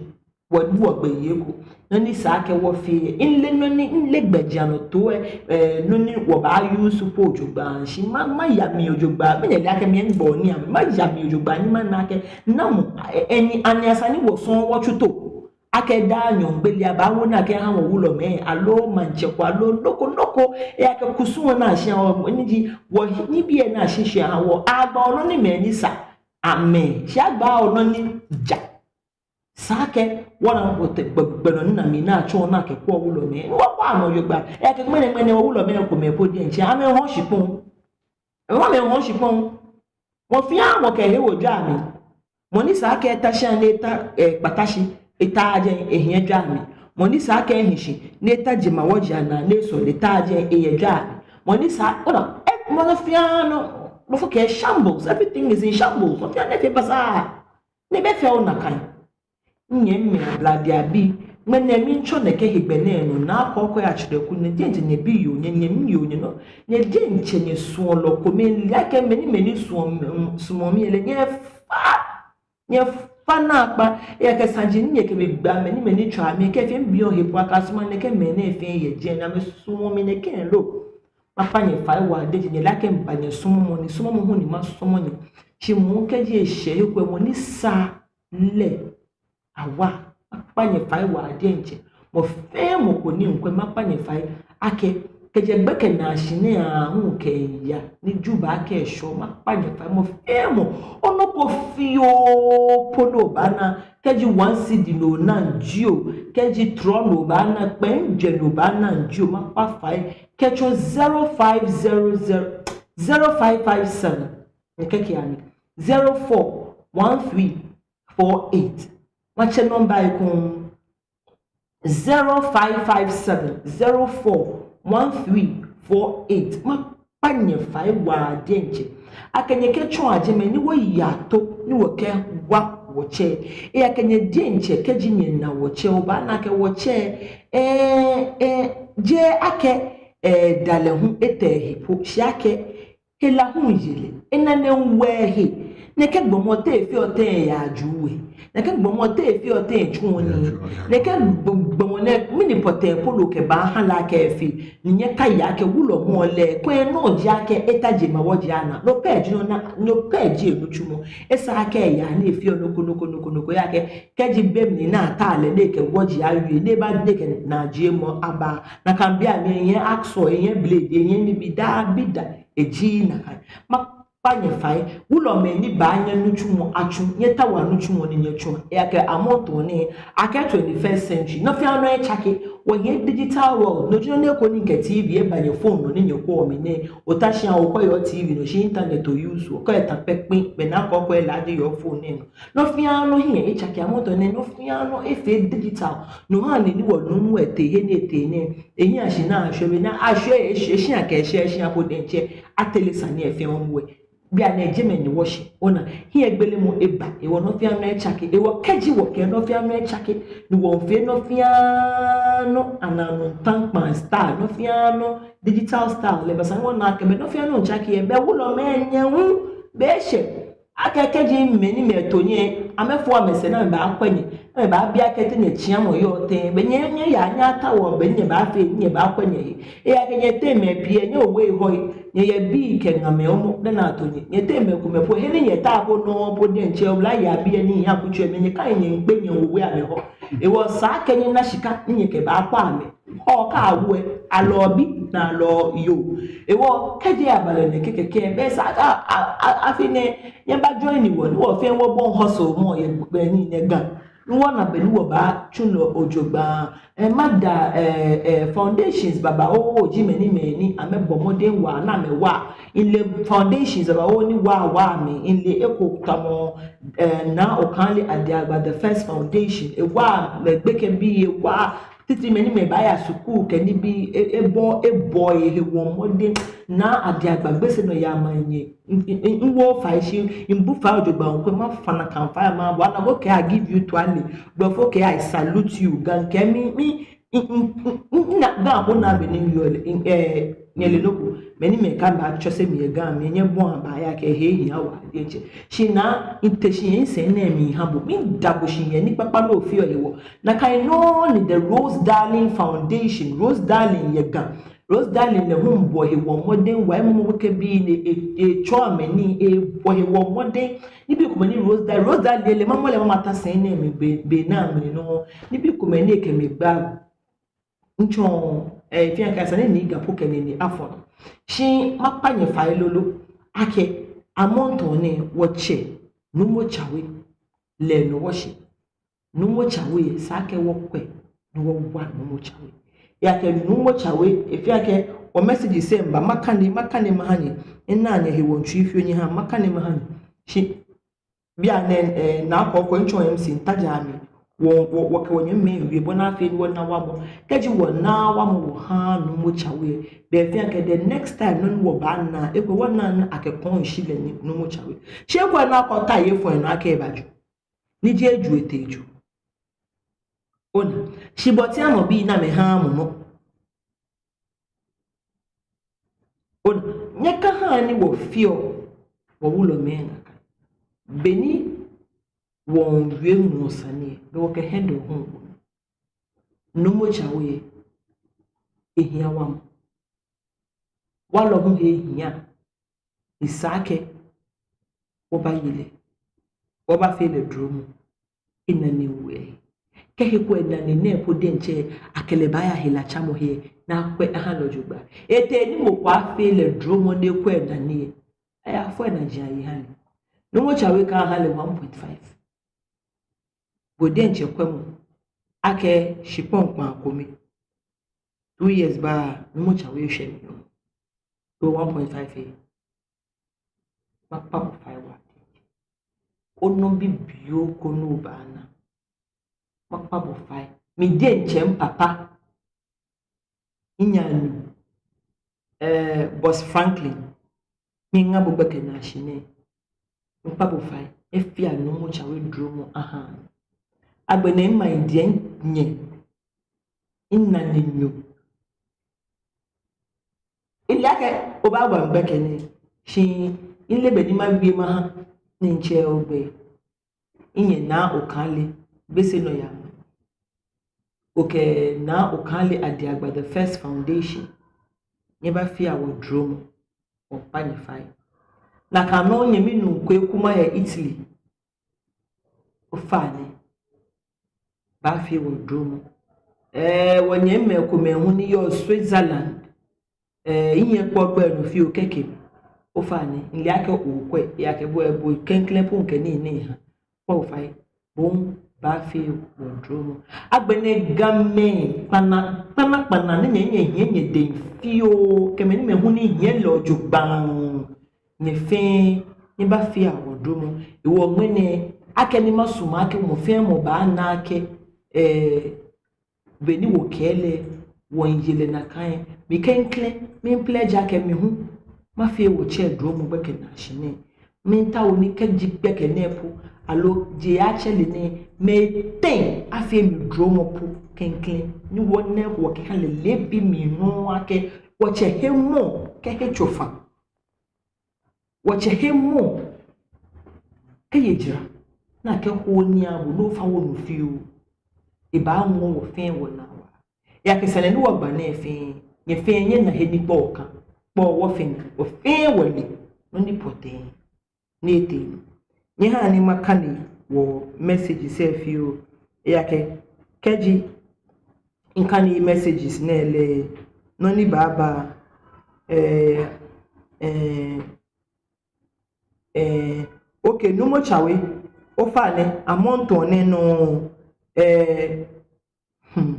wɔbu wɔgbɛi eko. Nɔ ni sa akɛ wɔfee, mile nɔ ni, mile gbɛjianɔtoo, eh, nɔ ni wɔbaa-use po jogbaŋŋ, shi ma, maya mli jogbaŋŋ, mile akɛ miigbɔ ni amɛ, maya mli jogbaŋŋ ni mana akɛ, namɔ, eh, eh, ni, ani esa ni wɔ sɔŋŋ wɔtsu to. Akɛ daa nyɔɔŋ gbele abaawo naa akɛha wɔwulɔmɛi, aloo maŋtsɛ ko, aloo nɔ ko, nɔ ko, eh, akɛ kusum naa shi, wɔ, ni ji, wɔ, nibii naa shi shi aha wɔ, agba nɔ ni mɛi ni sa. Amɛ, shi agba nɔ ni ja. Sa akɛ, wɔna wɔtee gbɛ, gbɛ nɔ ni na mli ni atsɔɔ naa akɛ kɔ wulɔmɛi. Wɔkɔ amɛ jogbaŋŋ. Ekɛ ŋmɛnɛ, ŋmɛnɛ wɔwulɔmɛi komɛi po diɛŋtsɛ. Amɛhɔɔ shikpɔŋ. Amɛhɔɔ shikpɔŋ. Mɔ fɛɛ mɔ kɛ ehe wo jwɛi amli. Mɔ ni sa akɛ eta shi ni eta, eh, kpata shi, eta jɛi ehiɛ jwɛi amli. Mɔ ni sa akɛ ehi shi, ni eta jemawɔji anaa, ni esɔle, eta jɛi eyɛ jwɛi amli. Mɔ ni sa, ona, eh, mɔ nɔ fɛɛ nɔ, nɔ fɛɛ kɛ shambles, everything is in shambles. Nɔ fɛɛ nɔ efee basaa. Ni be fɛɛ ona kan. Nyɛmimɛi Ablade abii, ŋmɛnɛ miitsɔ nɛkɛ hegbɛ nɛɛ nɔ, naa kɔkɔɔkɔ ya tsirɛ ku, nyɛ diɛŋtsɛ nyɛbiyoo, nyɛ, nyɛmiyoo, nyɛnɔ, nyɛ diɛŋtsɛ nyɛsuɔlɔ kome, mile akɛ mɛi ni, mɛi ni suɔ, mm, sumɔɔ mi lɛ, nyɛfa, nyɛfa naakpa, eyɛ akɛ saji ni nyɛkɛ mi gba, mɛi ni, mɛi ni tswa mi, kɛ fɛɛ mibiɔ he po akɛ asumɔ nɛkɛ mɛi nɛɛ fɛɛ yɛ jɛi, ni amɛsumɔɔ mi nɛkɛ lo. Makpa nyɛ fai waa diɛŋtsɛ, nyɛle akɛ miba nyɛsumɔmɔ, ni sumɔmɔ hu ni masumɔ nyɛ. Shi moŋ kɛji eshɛ he ko mɔ ni sa lɛ, awa, makpa nyɛ fai waa diɛŋtsɛ. Mɔ fɛɛ mɔ ko ni miikwɛ, makpa nyɛ fai akɛ, kɛjɛ gbɛkɛ naashi nɛɛ aahu kɛya ni Ju baakɛ eshɔ, makpa nyɛ fai. Mɔ fɛɛ mɔ, onɔ ko fioo po ni obaana, kɛji one cedi ni ona jio, kɛji trɔ ni obaana, kpɛŋ jɛ ni obaana jio, makpa fai. Kɛtsɔ zero five zero zero, zero five five seven, ni kɛkɛ ami, zero four one three four eight. Matsɛ nɔmba ekoŋŋ, zero five five seven zero four one three four eight. Makpa nyɛ fai waa diɛŋtsɛ akɛ nyɛkɛtsɔɔ ajɛmɛ ni wɔya to ni wɔkɛwa wɔtsɛ. Eyɛ akɛ nyɛ diɛŋtsɛ kɛji nyɛna wɔtsɛ, obaana akɛ wɔtsɛ, eh, eh, jeee akɛ, eh, dalɛ hu etɛ ehe po, shi akɛ hela hu yeli, ena nɛɛ ŋwɛi he. Nɛkɛ gbɔmɔ te efeɔ tɛŋŋ eyaa juu we? Nɛkɛ gbɔmɔ te efeɔ tɛŋŋ etsuɔ nii? Nɛkɛ gb-, gbɔmɔ nɛɛ, mɛni pɔtɛɛ po ni okɛbaaha lɛ akɛ efee? Ni nyɛkaya akɛ wulɔmɔ lɛ, kwɛ nɔ ji akɛ eta jemawɔji anaa. No pɛ ji nɔ ni, no pɛ ji enitsumɔ. Esa akɛ eya ni efeɔ nɔ ko, nɔ ko, nɔ ko, nɔ ko, eyɛ akɛ, kɛji be mli ni ata lɛ ni ekɛ wɔji awie, ni eba ni ekɛ naajiemɔ aba. Nakai bei amli eyɛ axe, eyɛ blade, eyɛ nibii, dabi da. Eji nakai. Makpa nyɛ fai, wulɔmɛi ni baanyɛ nitsumɔ atsu, nyɛtaoa nitsumɔ ni nyɛtsuɔ. Eyɛ akɛ amrɔ nɛɛ, akɛ twenty-first century, nɔ fɛɛ nɔ etsake, wɔyɛ digital world, no ji nɔ ni eko ni kɛ T V eba nyɛ phone nɔ ni nyɛkwɛɔ mi nɛɛ, ota shi a okwɛɔ yɛ T V nɔ, shi internet o-use, okɛ eta pɛ kpɛŋ, be ni akɔkɔ ela ji yɛ phone nɛɛ nɔ. Nɔ fɛɛ nɔ hiɛ etsake amrɔ nɛɛ, nɔ fɛɛ nɔ efee digital. No hewɔ ni wɔnuumo etee he ni etee nɛɛ, ehiɛ shi ni ashwie, be ni ashwie, eshwie, eshwie akɛ eshwie, eshwie po diɛŋtsɛ, atere sane fɛɛ nɔ we. Bianɛ jɛmɛ ni wɔshi, ona, hiɛgbelemɔ eba, hewɔ nɔ fɛɛ nɔ etsake, hewɔ kɛji wɔkɛɛ nɔ fɛɛ nɔ etsake, ni wɔfee nɔ fɛɛ nɔ, anaa nɔ tankpan style, nɔ fɛɛ nɔ digital style, lɛ eba sane wɔna akɛ be nɔ fɛɛ nɔ tsake, be wulɔmɛi nyɛ hu, be eshɛ. Akɛ kɛji mɛi ni amɛto nyɛ, amɛfo amɛsɛɛ ni amɛbaakwɛ nyɛ, ni amɛbaabi akɛ te nyɛtsiamɔ yɔɔ tɛŋŋ, belɛ nyɛ, nyɛya nyɛyatao bɔ ni nyɛbaafee ni nyɛbaakwɛ nyɛhe. Ejaakɛ nyɛteŋ mɛi pii lɛ, nyɛ owe hɔ lɛ, nyɛyɛ bii kɛ ŋamɛi momo ni ato nyɛ. Nyɛteŋ mɛi komɛi po, he ni nyɛtaa po nɔ po diɛŋtsɛ, oblayei abii lɛ ni akutso lɛ mli, nyɛkɛ nyɛmiikpe nyɛ owe amɛhɔ. Hewɔ esa akɛ nyɛna shika ni nyɛkɛbaakwɛ amɛ. Hɔ kɛ awo lɛ, aloo bi ni aloo yoo. Hewɔ kɛji abalɛ nɛkɛ kɛkɛ, belɛ esa akɛ a, a, a, afi nɛɛ nyɛbajoin wɔ, ni wɔ fɛɛ wɔbɔi hustle mɔ yɛ gbɛ ni nɛɛ Ga. Ni wɔna bɔ ni wɔbaatsu lɛ jogbaŋŋ. Eh, mada, eh, eh, foundations babaoo ji mɛi ni, mɛi ni amɛbɔ mɔdɛŋ waa ni amɛwa. Mile foundations babaoo ni wa, wa mli. Mile eko tamɔ, eh, Naa Okailey Adiagba the first foundation. Ewa, mɛi gbekɛbii ewa. Titri mɛi ni amɛbaaya skul kɛ nibii, e, ebɔ, ebɔ ehe wɔ mɔdɛŋ. Naa Adiagba, Gbese nɔyaa maŋnyɛ. N, n, n, miwo fai shi, mibu fai jogbaŋŋ, kwɛ mafã nakai fai lɛ maha bo. Ana ko kɛɛ I give you tuale, blɔfo kɛɛ I salute you, Ga kɛɛ mi, mi, n, n, n, n, na, Ga ko na be ni miyɔɔ lɛ, n, eh, nyɛle nɔ ko, mɛi ni amɛkɛ mi baatsɔse mi yɛ Ga mli, nyɛbɔa abaa akɛ he hiaa waa diɛŋtsɛ. Shi Naa, mite shi yɛ misɛɛ nɛɛ miha bo, mida bo shi yɛ nikpakpa ni ofeɔ hewɔ. Nakai nɔŋŋ ni the Rose Darling Foundation, Rose Darling yɛ Ga, Rose Darling lɛ hu bɔ ehe wɔ mɔdɛŋ waa, emɔ mɔ ko kɛ bii ni e, etsɔɔ amɛ nii, ebɔ ehe wɔ mɔdɛŋ. Nibii komɛi ni Rose Darling, Rose Darling lɛ mamɔ lɛ mama ta sɛi nɛɛ mli be, be nɛɛ mli nɔŋŋ. Nibii komɛi ni ekɛ mi gba. Ntsɔ, eh, fia kasa ni ni Ga po kɛ ni ni afɔ. Shi makpa nyɛ fai lolo akɛ amrɔ nɛɛ wɔtsɛ Numo Tsawe lɛ nɔ wɔshi. Numo Tsawe, esa akɛ wɔkwɛ ni wɔwa Numo Tsawe. Ejaakɛ Numo Tsawe, efee akɛ wɔ message sɛɛ mba, makane, makane maha nyɛ. Ena nyɛhe wɔ ntsui fioo nyɛha, makane maha nyɛ. Shi bianɛ, eh, Naa Kɔkɔ, ntsɔ M C ntaja mi. Wɔ, wɔ, wɔkɛ wɔnyɛmimɛi wie bɔ ni afee ni wɔna wamɔ. Kɛji wɔna wamɔ wɔha Numo Tsawe, belɛ efee akɛ the next time nɔ ni wɔbaana, ekolɛ wɔna ni akɛ kɔŋ shi lɛ ni Numo Tsawe. Shi ekolɛ Naa Kɔkɔ ta ye fɔ enɔ akɛ ebaju. Ni jeee eju etee eju. Ona, shi bɔ ni amɛbi ni amɛha mɔ nɔ. Ona, nyɛkaha ni wɔfeɔ wɔwulɔmɛi nakai. Be ni wɔmiiwie nɔ sane lɛ, belɛ wɔkɛ hiɛdɔɔ hu. Numo Tsawe lɛ, ehia wamɔ. Walɔ hu he hiaa. Esa akɛ wɔbaye lɛ, wɔbafee lɛ dromɔ. Enane we. Kɛ he ko enane nɛɛ po diɛŋtsɛ, akɛ lɛ baaya helatsamɔhe ni akwɛ aha lɛ jogbaŋŋ. Etee ni mɔ ko afee lɛ dromɔ ni ekwɛ enane lɛ, ayafɔ enajiaŋ aye aha lɛ. Numo Tsawe kɛɛ aha lɛ one point five. Bo diɛŋtsɛ kwɛmɔ akɛ shikpɔŋ kpaa kome. Two years ba, Numo Tsawe shɛ mi nɔ. To one point five lɛ, makpa bo fai waa. Onɔ bibioo ko ni obaana, makpa bo fai. Mi diɛŋtsɛ mpapa, minyɛmi, eh, Boss Franklin, miiŋa bo gbɛkɛ naashi nɛɛ. Mikpa bo fai, efee Numo Tsawe dromɔ aha. Agbɛnɛ mimai diɛŋ nyɛ, minanenyo. Mile akɛ obaagba mi gbɛkɛ nɛɛ, shi mile bɔ ni mawie maha ni ntsɛ ogbɛi. Minyɛ Naa Okailey, Gbese nɔyaa maŋ. Okɛ Naa Okailey Adiagba the first foundation. Nyɛbafea wɔ dromɔ, wɔkpa nyɛ fai. Nakai nɔŋŋ nyɛmi nuu Kweku Maa yɛ Italy. Ofainɛ, baafee wɔ dromɔ. Eh, wɔnyɛmimɛi komɛi hu ni yɔɔ Switzerland. Eh, minyɛ kpɔ gbɛ nɔ fioo kɛkɛ. Ofainɛ, mile akɛ okwɛ, ejaakɛ bo, bo klɛŋklɛŋ po mikɛ nii nɛɛ ha. Kpa bo fai, bo hu baafee wɔ dromɔ. Agbɛnɛ Gamɛi, kpana, kpana, kpana, ni nyɛ, nyɛhiɛ nyɛdɛŋ fioo, kɛ mɛi ni amɛhu ni hiɛ lɛ jogbaŋŋ. Nyɛ fɛɛ, nyɛbafea wɔ dromɔ. Hewɔ ŋmɛnɛ, akɛni masumɔ akɛ mɔ fɛɛ mɔ baana akɛ, eh, bɔ ni wɔkɛɛ lɛ, wɔmiiye lɛ nakai. Mi klɛŋklɛŋ, mi pledge akɛ mi hu mafee wɔtsɛ dromɔ gbɛkɛ naashi nɛɛ. Miitao ni kɛji gbɛkɛ nɛɛ po, aloo je atsɛ lɛ nɛɛ, mɛi etɛ afee mi dromɔ po klɛŋklɛŋ. Ni wɔna wɔkɛha lɛ leebi mli nɔŋŋ akɛ wɔtsɛ hemɔ kɛ hetsofa. Wɔtsɛ hemɔ Kɛ́ oye jara, ni akɛho nii aha bo, ni ofa onu fioo, ebaaŋɔɔ wɔ fɛɛ wɔnaa waa. Ejaakɛ sane ni wɔgba nɛɛ fɛɛ, nyɛ fɛɛ nyɛna he ni kpɔ wɔkã, kpɔ wɔ fɛɛ, wɔ fɛɛ wɔle nɔ ni pɔtɛɛ ni etee nɔ. Nyɛhaa ni makane wɔ messages lɛ fioo. Ejaakɛ kɛji mikane messages nɛɛ lɛ, nɔ ni baaba, eh, eh, eh, okay, Numo Tsawe, ofainɛ, amrɔ nɛɛ nɔŋŋ, eh, hmm.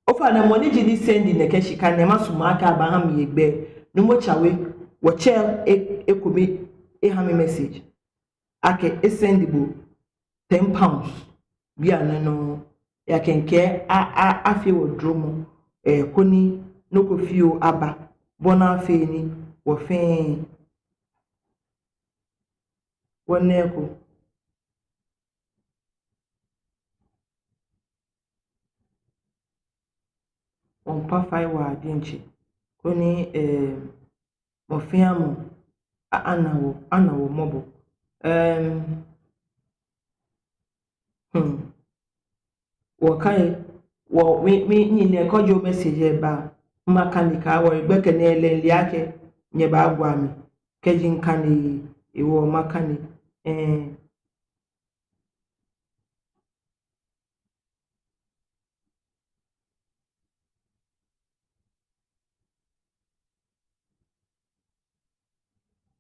Ofainɛ, mɔ ni ji ni send nɛkɛ shika nɛɛ, masumɔ akɛ abaaha mi egbɛi. Numo Tsawe, wɔtsɛ e, ekome eha mi message akɛ e send bo ten pounds bianɛ nɔŋŋ. Ejaakɛ mikɛɛ a, a, afee wɔ dromɔ, eh, koni nɔ ko fioo aba, bɔ ni afee ni wɔ fɛɛ wɔna eko. Wɔmiikpa fai waa diɛŋtsɛ, koni, eh, mɔ fɛɛ mɔ a, ana wɔ, ana wɔ mɔbɔ. Em, hmm. Wɔkai, wɔ, mi, mi, ni nɛɛ kɛji o message lɛ ba, makane kɛha wɔ, gbɛkɛ nɛɛ lɛ mile akɛ nyɛbaagba mi, kɛji mikane, ewɔ makane, eh,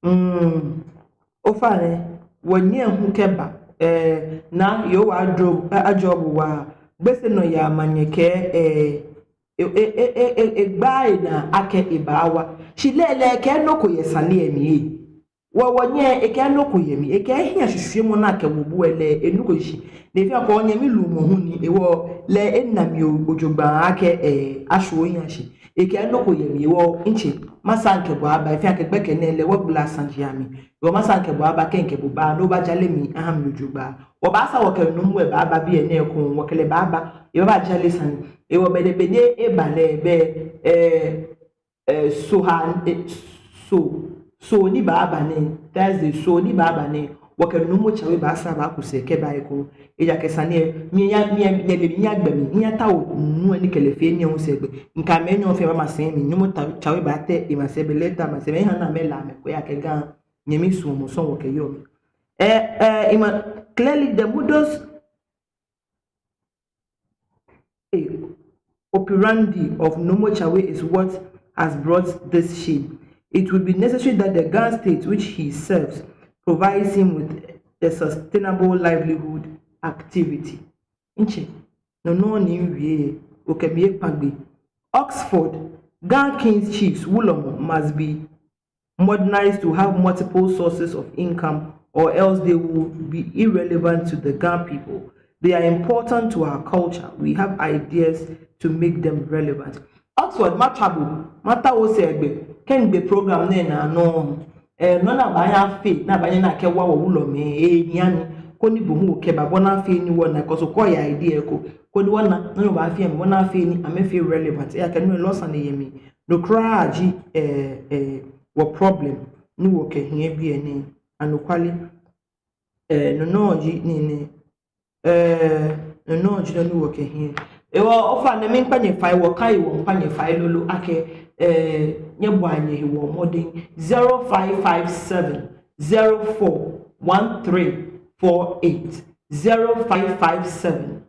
Mm, ofainɛ, wɔnyɛ hu kɛba, eh, Naa Yehowa adro, eh, ajɔɔ bo waa, Gbese nɔyaa maŋ nyɛkɛɛ, eh, e, e, egbaa enaa akɛ ebaawa. Shi lɛɛlɛŋ ekɛɛ nɔ ko yɛ sane lɛ mli. Wɔ, wɔnyɛ, ekɛɛ nɔ ko yɛ mli, ekɛɛ ehiɛ shishwiemɔ ni akɛwo bo lɛ, enu ko shi. Ni efee akɛ onyɛmi lumɔ hu ni, ewɔ lɛ ena mli jogbaŋŋ akɛ, eh, ashwie ohiɛ shi. Ekɛɛ nɔ ko yɛ mli, ewɔ ntsɛ, masa mikɛ bo aba, efee akɛ gbɛkɛ nɛɛ lɛ wɔgbala saji amli. Ewɔ masa mikɛ bo aba, kɛ mikɛ bo ba, ni obaajale mi aha mi jogbaŋŋ. Wɔbaasa wɔkɛ Numo lɛ baaba biɛ nɛɛ ekoŋŋ, wɔkɛ lɛ baaba, ebaajale sane. Ewɔ be ni, be ni eba lɛ, be, eh, eh, Soo ha, eh, Soo, Soo ni baaba nɛɛ, Thursday, Soo ni baaba nɛɛ, wɔkɛ Numo Tsawe baasa baaku sɛɛ kɛba ekoŋŋ. Ejaakɛ sane lɛ, mi ya, mi ya, nyɛle mi, miyagbɛ mli, miyatao nuu lɛ ni kɛ lɛ fee nii lɛ hu sɛɛ gbɛ. Mikɛ amɛ enyɔ fɛɛ bamasɛɛ mi, Numo Tsawe baatɛ emasɛi, belɛ eta masɛi, mɛi ha na amɛla amɛkwɛ akɛ Ga nyɛmi suɔmɔ sɔŋŋ wɔkɛyɔɔ mli. Eh, eh, ima, clearly the modus operandi of Numo Tsawe is what has brought this shame. It would be necessary that the Ga state which he serves provides him with a sustainable livelihood activity. Ntsɛ, no nɔŋŋ ni miwie, okɛ mi ekpa gbɛ. Oxford, Ga King's chiefs, wulɔmɔ, must be modernized to have multiple sources of income, or else they will be irrelevant to the Ga people. They are important to our culture. We have ideas to make them relevant. Oxford, matswa bo, matao osɛɛ gbɛ, kɛ migbe program nɛɛ naa nɔŋŋ. Eh, nɔ ni abaanyɛ afee, ni abaanyɛ ni akɛwa wɔ wulɔmɛi, eh, nyɛmi, koni bo hu okɛba, bɔ ni afee ni wɔna, kɔsɔ kɔ ya idea ko, koni wɔna, nɔ ni obaafee, bɔ ni afee ni amɛfee relevant, ejaakɛ no lɛ sane yɛ mli. No kwraa ji, eh, eh, wɔ problem ni wɔkɛhiɛ biɛ nɛɛ, anɔkwale. Eh, no nɔŋŋ ji nii nɛɛ. Eh, no nɔŋŋ ji nɔ ni wɔkɛhiɛ. Ewɔ, ofainɛ miikpa nyɛ fai, wɔkai wɔmiikpa nyɛ fai lolo akɛ, eh, nyɛbɔa nyɛhe mɔdɛŋ. Zero five five seven, zero four, one three four eight. Zero five five seven,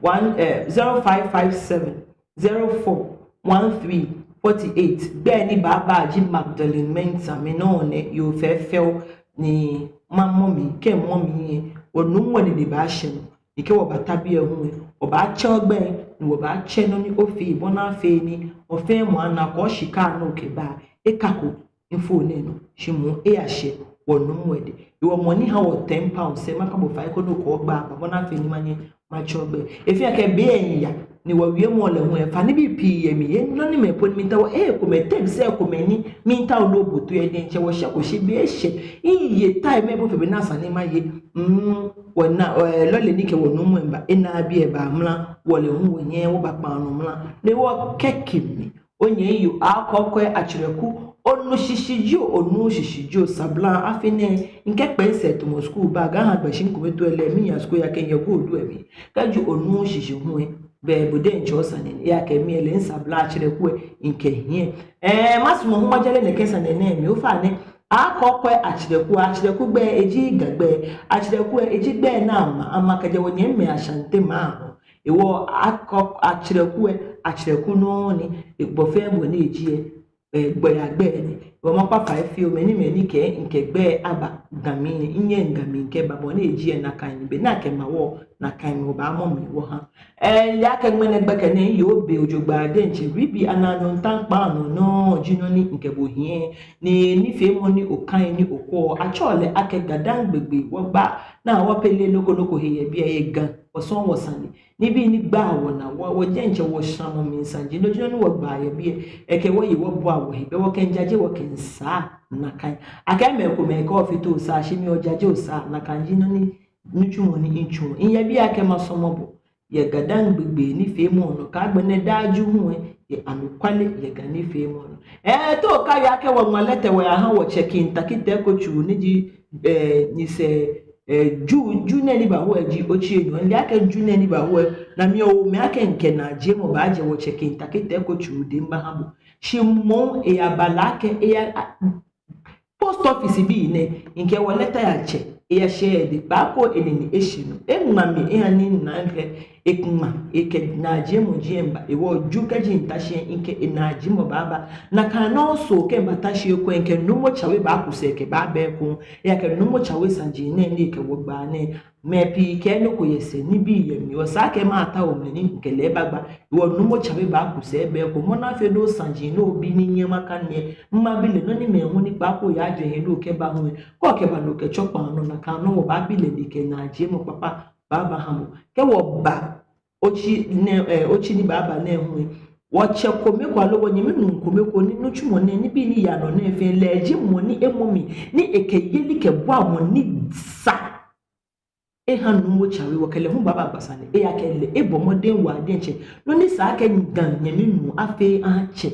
one, eh, zero five five seven, zero four, one three forty eight. Gbɛi ni baaba ji Magdalene Mensah, mi nɔŋŋ nɛ, yoo fɛfɛo ni mamɔ mi, kɛ mɔ mi yɛ, wɔ Numo nine baashɛ nɔ, ni kɛ wɔbata biɛ hu lɛ, wɔbaatsɛ ogbɛi, ni wɔbaatsɛ nɔ ni ofee, bɔ ni afee ni, ofee mɔ ana ko shika ni okɛba, ekako, info nɛɛ nɔ, shi moŋ eyashɛ wɔ Numo lɛ dɛŋ. Ewɔ mɔ ni ha wɔ ten pounds lɛ, makpa bo fai koni okɔ ogbɛi aba, bɔ ni afee ni manyɛ matsɛ ogbɛi. Efee akɛ be lɛ miiya, ni wɔwiemɔ lɛ hu lɛ, fanibii pii yɛ mli, enɔ ni mɛi po ni miitao, eh, ekomɛi, tem sɛɛ ekomɛi ni miitao ni obote lɛ diɛŋtsɛ wɔshɛko shi be lɛ eshɛ. Miye time lɛ po fɛɛ be ni esa ni maye. Mm, wɔna, eh, lɔle ni kɛ wɔ Numo lɛ miiba, ena biɛ ba mra, wɔlɛ hu wɔnyɛ wɔbakpa nɔ mra. Ni wɔkɛke mli. Onyɛ yoo, akɔkɔɛ atsɛrɛku, Onu shishi jio, onu shishi jio, sabla afi nɛɛ, mikɛ kpee sɛɛ tamɔ skul ba, Ga ha gbɛ shi mikome too lɛ, miya skul yɛ kɛ yɛ godu lɛ mli. Kɛji onu shishi hu lɛ, bɛ bo diɛŋtsɛ osane ni, eyakɛɛ mi lɛ misabla Akyerɛku lɛ, mikɛhiɛ. Ɛɛ, masumɔ hu majale nɛkɛ sane nɛɛ mli, ofainɛ, Akɔkɔɛ Akyerɛku, Akyerɛku gbɛi eji Ga gbɛi, Akyerɛku lɛ eji gbɛi ni ama, ama kɛjɛ wɔnyɛmimɛi Ashanti maŋ nɔ. Hewɔ Akɔ-, Akyerɛku lɛ, Akyerɛku nɔŋŋ ni, ebɔ fɛɛ bɔ ni eji lɛ, ɛɛ, gbɛi agbɛi ni. Hewɔ makpa fai fioo, mɛi ni, mɛi ni kɛɛ mikɛ gbɛi aba Ga mli, minyɛŋ Ga mli mikɛba, bɔ ni eji lɛ nakai ni, be ni akɛma wɔ, nakai ni wɔbaamɔ mli wɔha. Ɛɛ, mile akɛ ŋmɛnɛ gbɛkɛ nɛɛ, yoo, be ojogbaŋŋ diɛŋtsɛ, ribi anaa nɔ ntaŋkpa nɔ nɔŋŋ ji nɔ ni mikɛ bo hiɛ, ni nifeemɔ ni okai ni okwɛɔ, atsɛɔ lɛ akɛ GaDangme gbee, wɔgbaa, ni wɔpeleee nɔ ko nɔ ko he yɛ biɛ, yɛ Ga, wɔsɔŋŋ wɔsane. Nibii ni gbaa wɔnaa, wɔ, wɔ diɛŋtsɛ wɔshramɔ mli saji, no ji nɔ ni wɔgbaa yɛ biɛ, ekɛ wɔ yi wɔbua wɔhe, bɛ wɔkɛmiijaje, wɔkɛmiisaa nakai. Akɛ mɛi komɛi kɛɛ ofite osaa, shi mi ojaje osaa, nakai ji nɔ ni, nitsumɔ ni mitsuɔ. Miyɛ biɛ akɛ masɔmɔ bo yɛ GaDangme gbee nifeemɔ nɔ, kɛ agbɛnɛ daa Ju hu lɛ, yɛ anɔkwale yɛ Ga nifeemɔ nɔ. Ɛɛ, te okaya akɛ wɔŋma lɛtɛ wɔyaha wɔtsɛ King Tackie Teiko Tsuru ni ji, ɛɛ, nyɛsɛɛ, ɛɛ, Ju, Ju nɛɛ ni baho lɛ ji otsi enyɔ, mile akɛ Ju nɛɛ ni baho lɛ, na mi oo, mi akɛ mikɛ naajiemɔ baajɛ wɔtsɛ King Tackie Teiko Tsuru dɛŋ mibaha bo. Shi moŋ eyaba lɛ akɛ eya, a, post office bii nɛɛ, mikɛ wɔ lɛtɛ yatsɛ, eyashɛ edɛŋ, kpaako enine eshi nɔ. Eŋma mi eha ni mina akɛ, eŋma, ekɛ naajiemɔ jieŋ ba, hewɔ Ju kɛji mita shi lɛ, mikɛ enaajiemɔ baaba. Nakai nɔŋŋ so kɛ mibata shi ekoŋŋ, mikɛ Numo Tsawe baaku sɛɛ kɛbaaba ekoŋŋ. Eyakɛɛ Numo Tsawe saji nɛɛ ni ekɛ wɔ gbaa nɛɛ, mɛi pii kɛɛ nɔ ko yɛ sɛɛ, nibii yɛ mli. Esa akɛ matao mɛi ni mikɛ lɛ baagba. Hewɔ Numo Tsawe baaku sɛɛ eba ekoŋŋ. Mɔ ni afee nɔ saji ni obi ni nyɛ maka nɛɛ, mimabi lɛ nɔ ni mɛi hu ni kpaako yaajwɛŋ he ni okɛba hu lɛ, kɛ okɛba ni okɛtsɔ kpaa nɔ, nakai nɔŋŋ wɔbaabi lɛ ni ekɛ naajiemɔ kpakpa baabaha bo. Kɛ wɔba otsi nɛɛ, ɛɛ, otsi ni baaba nɛɛ hu lɛ, wɔtsɛ kome ko aloo wɔnyɛmi nuu kome ko ni nitsumɔ nɛɛ, nibii ni yaa nɔ nɛɛ fɛɛ, lɛ ji mɔ ni emɔ mli, ni ekɛ yelikɛbuamɔ ni sa eha Numo Tsawe, wɔkɛ lɛ hu baaba gba sane. Eyakɛɛ lɛ ebɔ mɔdɛŋ waa diɛŋtsɛ. Nɔ ni sa akɛ Ga nyɛmi nuu afee aha tsɛ,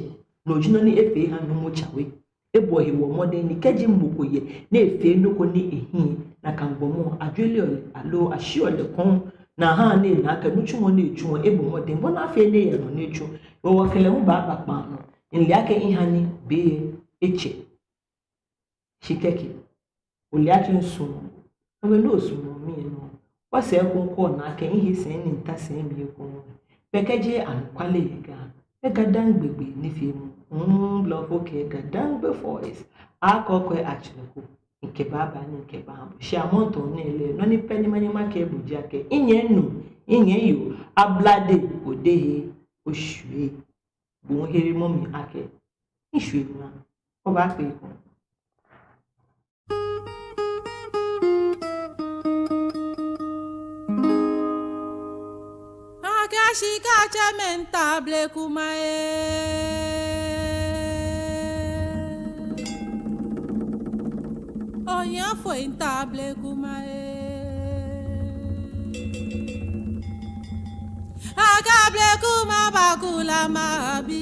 no ji nɔ ni efee eha Numo Tsawe. Ebɔ hewɔ mɔdɛŋ ni kɛji mɔ ko yɛ ni efee nɔ ko ni ehiii, nakai gbɔmɔ ajɔɔ lɛ aloo ashiɔ lɛ kɔŋ, ni aha ni ena akɛ nitsumɔ ni etsuɔ, ebɔ mɔdɛŋ bɔ ni afee ni eya nɔ ni etsu. Hewɔ wɔkɛ lɛ hu baaba kpaa nɔ. Mile akɛ miha ni be lɛ etsɛ. Shi kɛkɛ, ole akɛ misumɔɔ bo. Hewɔ ni osumɔɔ mi lɛ nɔ, wɔsɛɛ ekoŋŋ kɛ ona akɛ mihe sɛi ni mita sɛi mli ekoŋŋ. Bɛ kɛjeee anɔkwale yɛ Ga, bɛ GaDangme gbee nifeemɔ. Mm, blɔfo kɛɛ GaDangme voice. Akɔkɔɛ Akyerɛku, mikɛbaaba ni mikɛbaha bo. Shi amrɔ nɛɛ lɛ, nɔ ni pɛ ni manyɛ makɛɛ bo ji akɛ, minyɛmi nuu, minyɛmi yoo, Ablade Odehe, oshwie. Bo hu here mɔ mi akɛ, mishwie mra. Wɔbaakpe ekoŋŋ. Akɛ shika tsɛmɛi miitao blekuma ee. Ohiafoi miitao blekuma ee. Akɛ blekuma baakula mabi.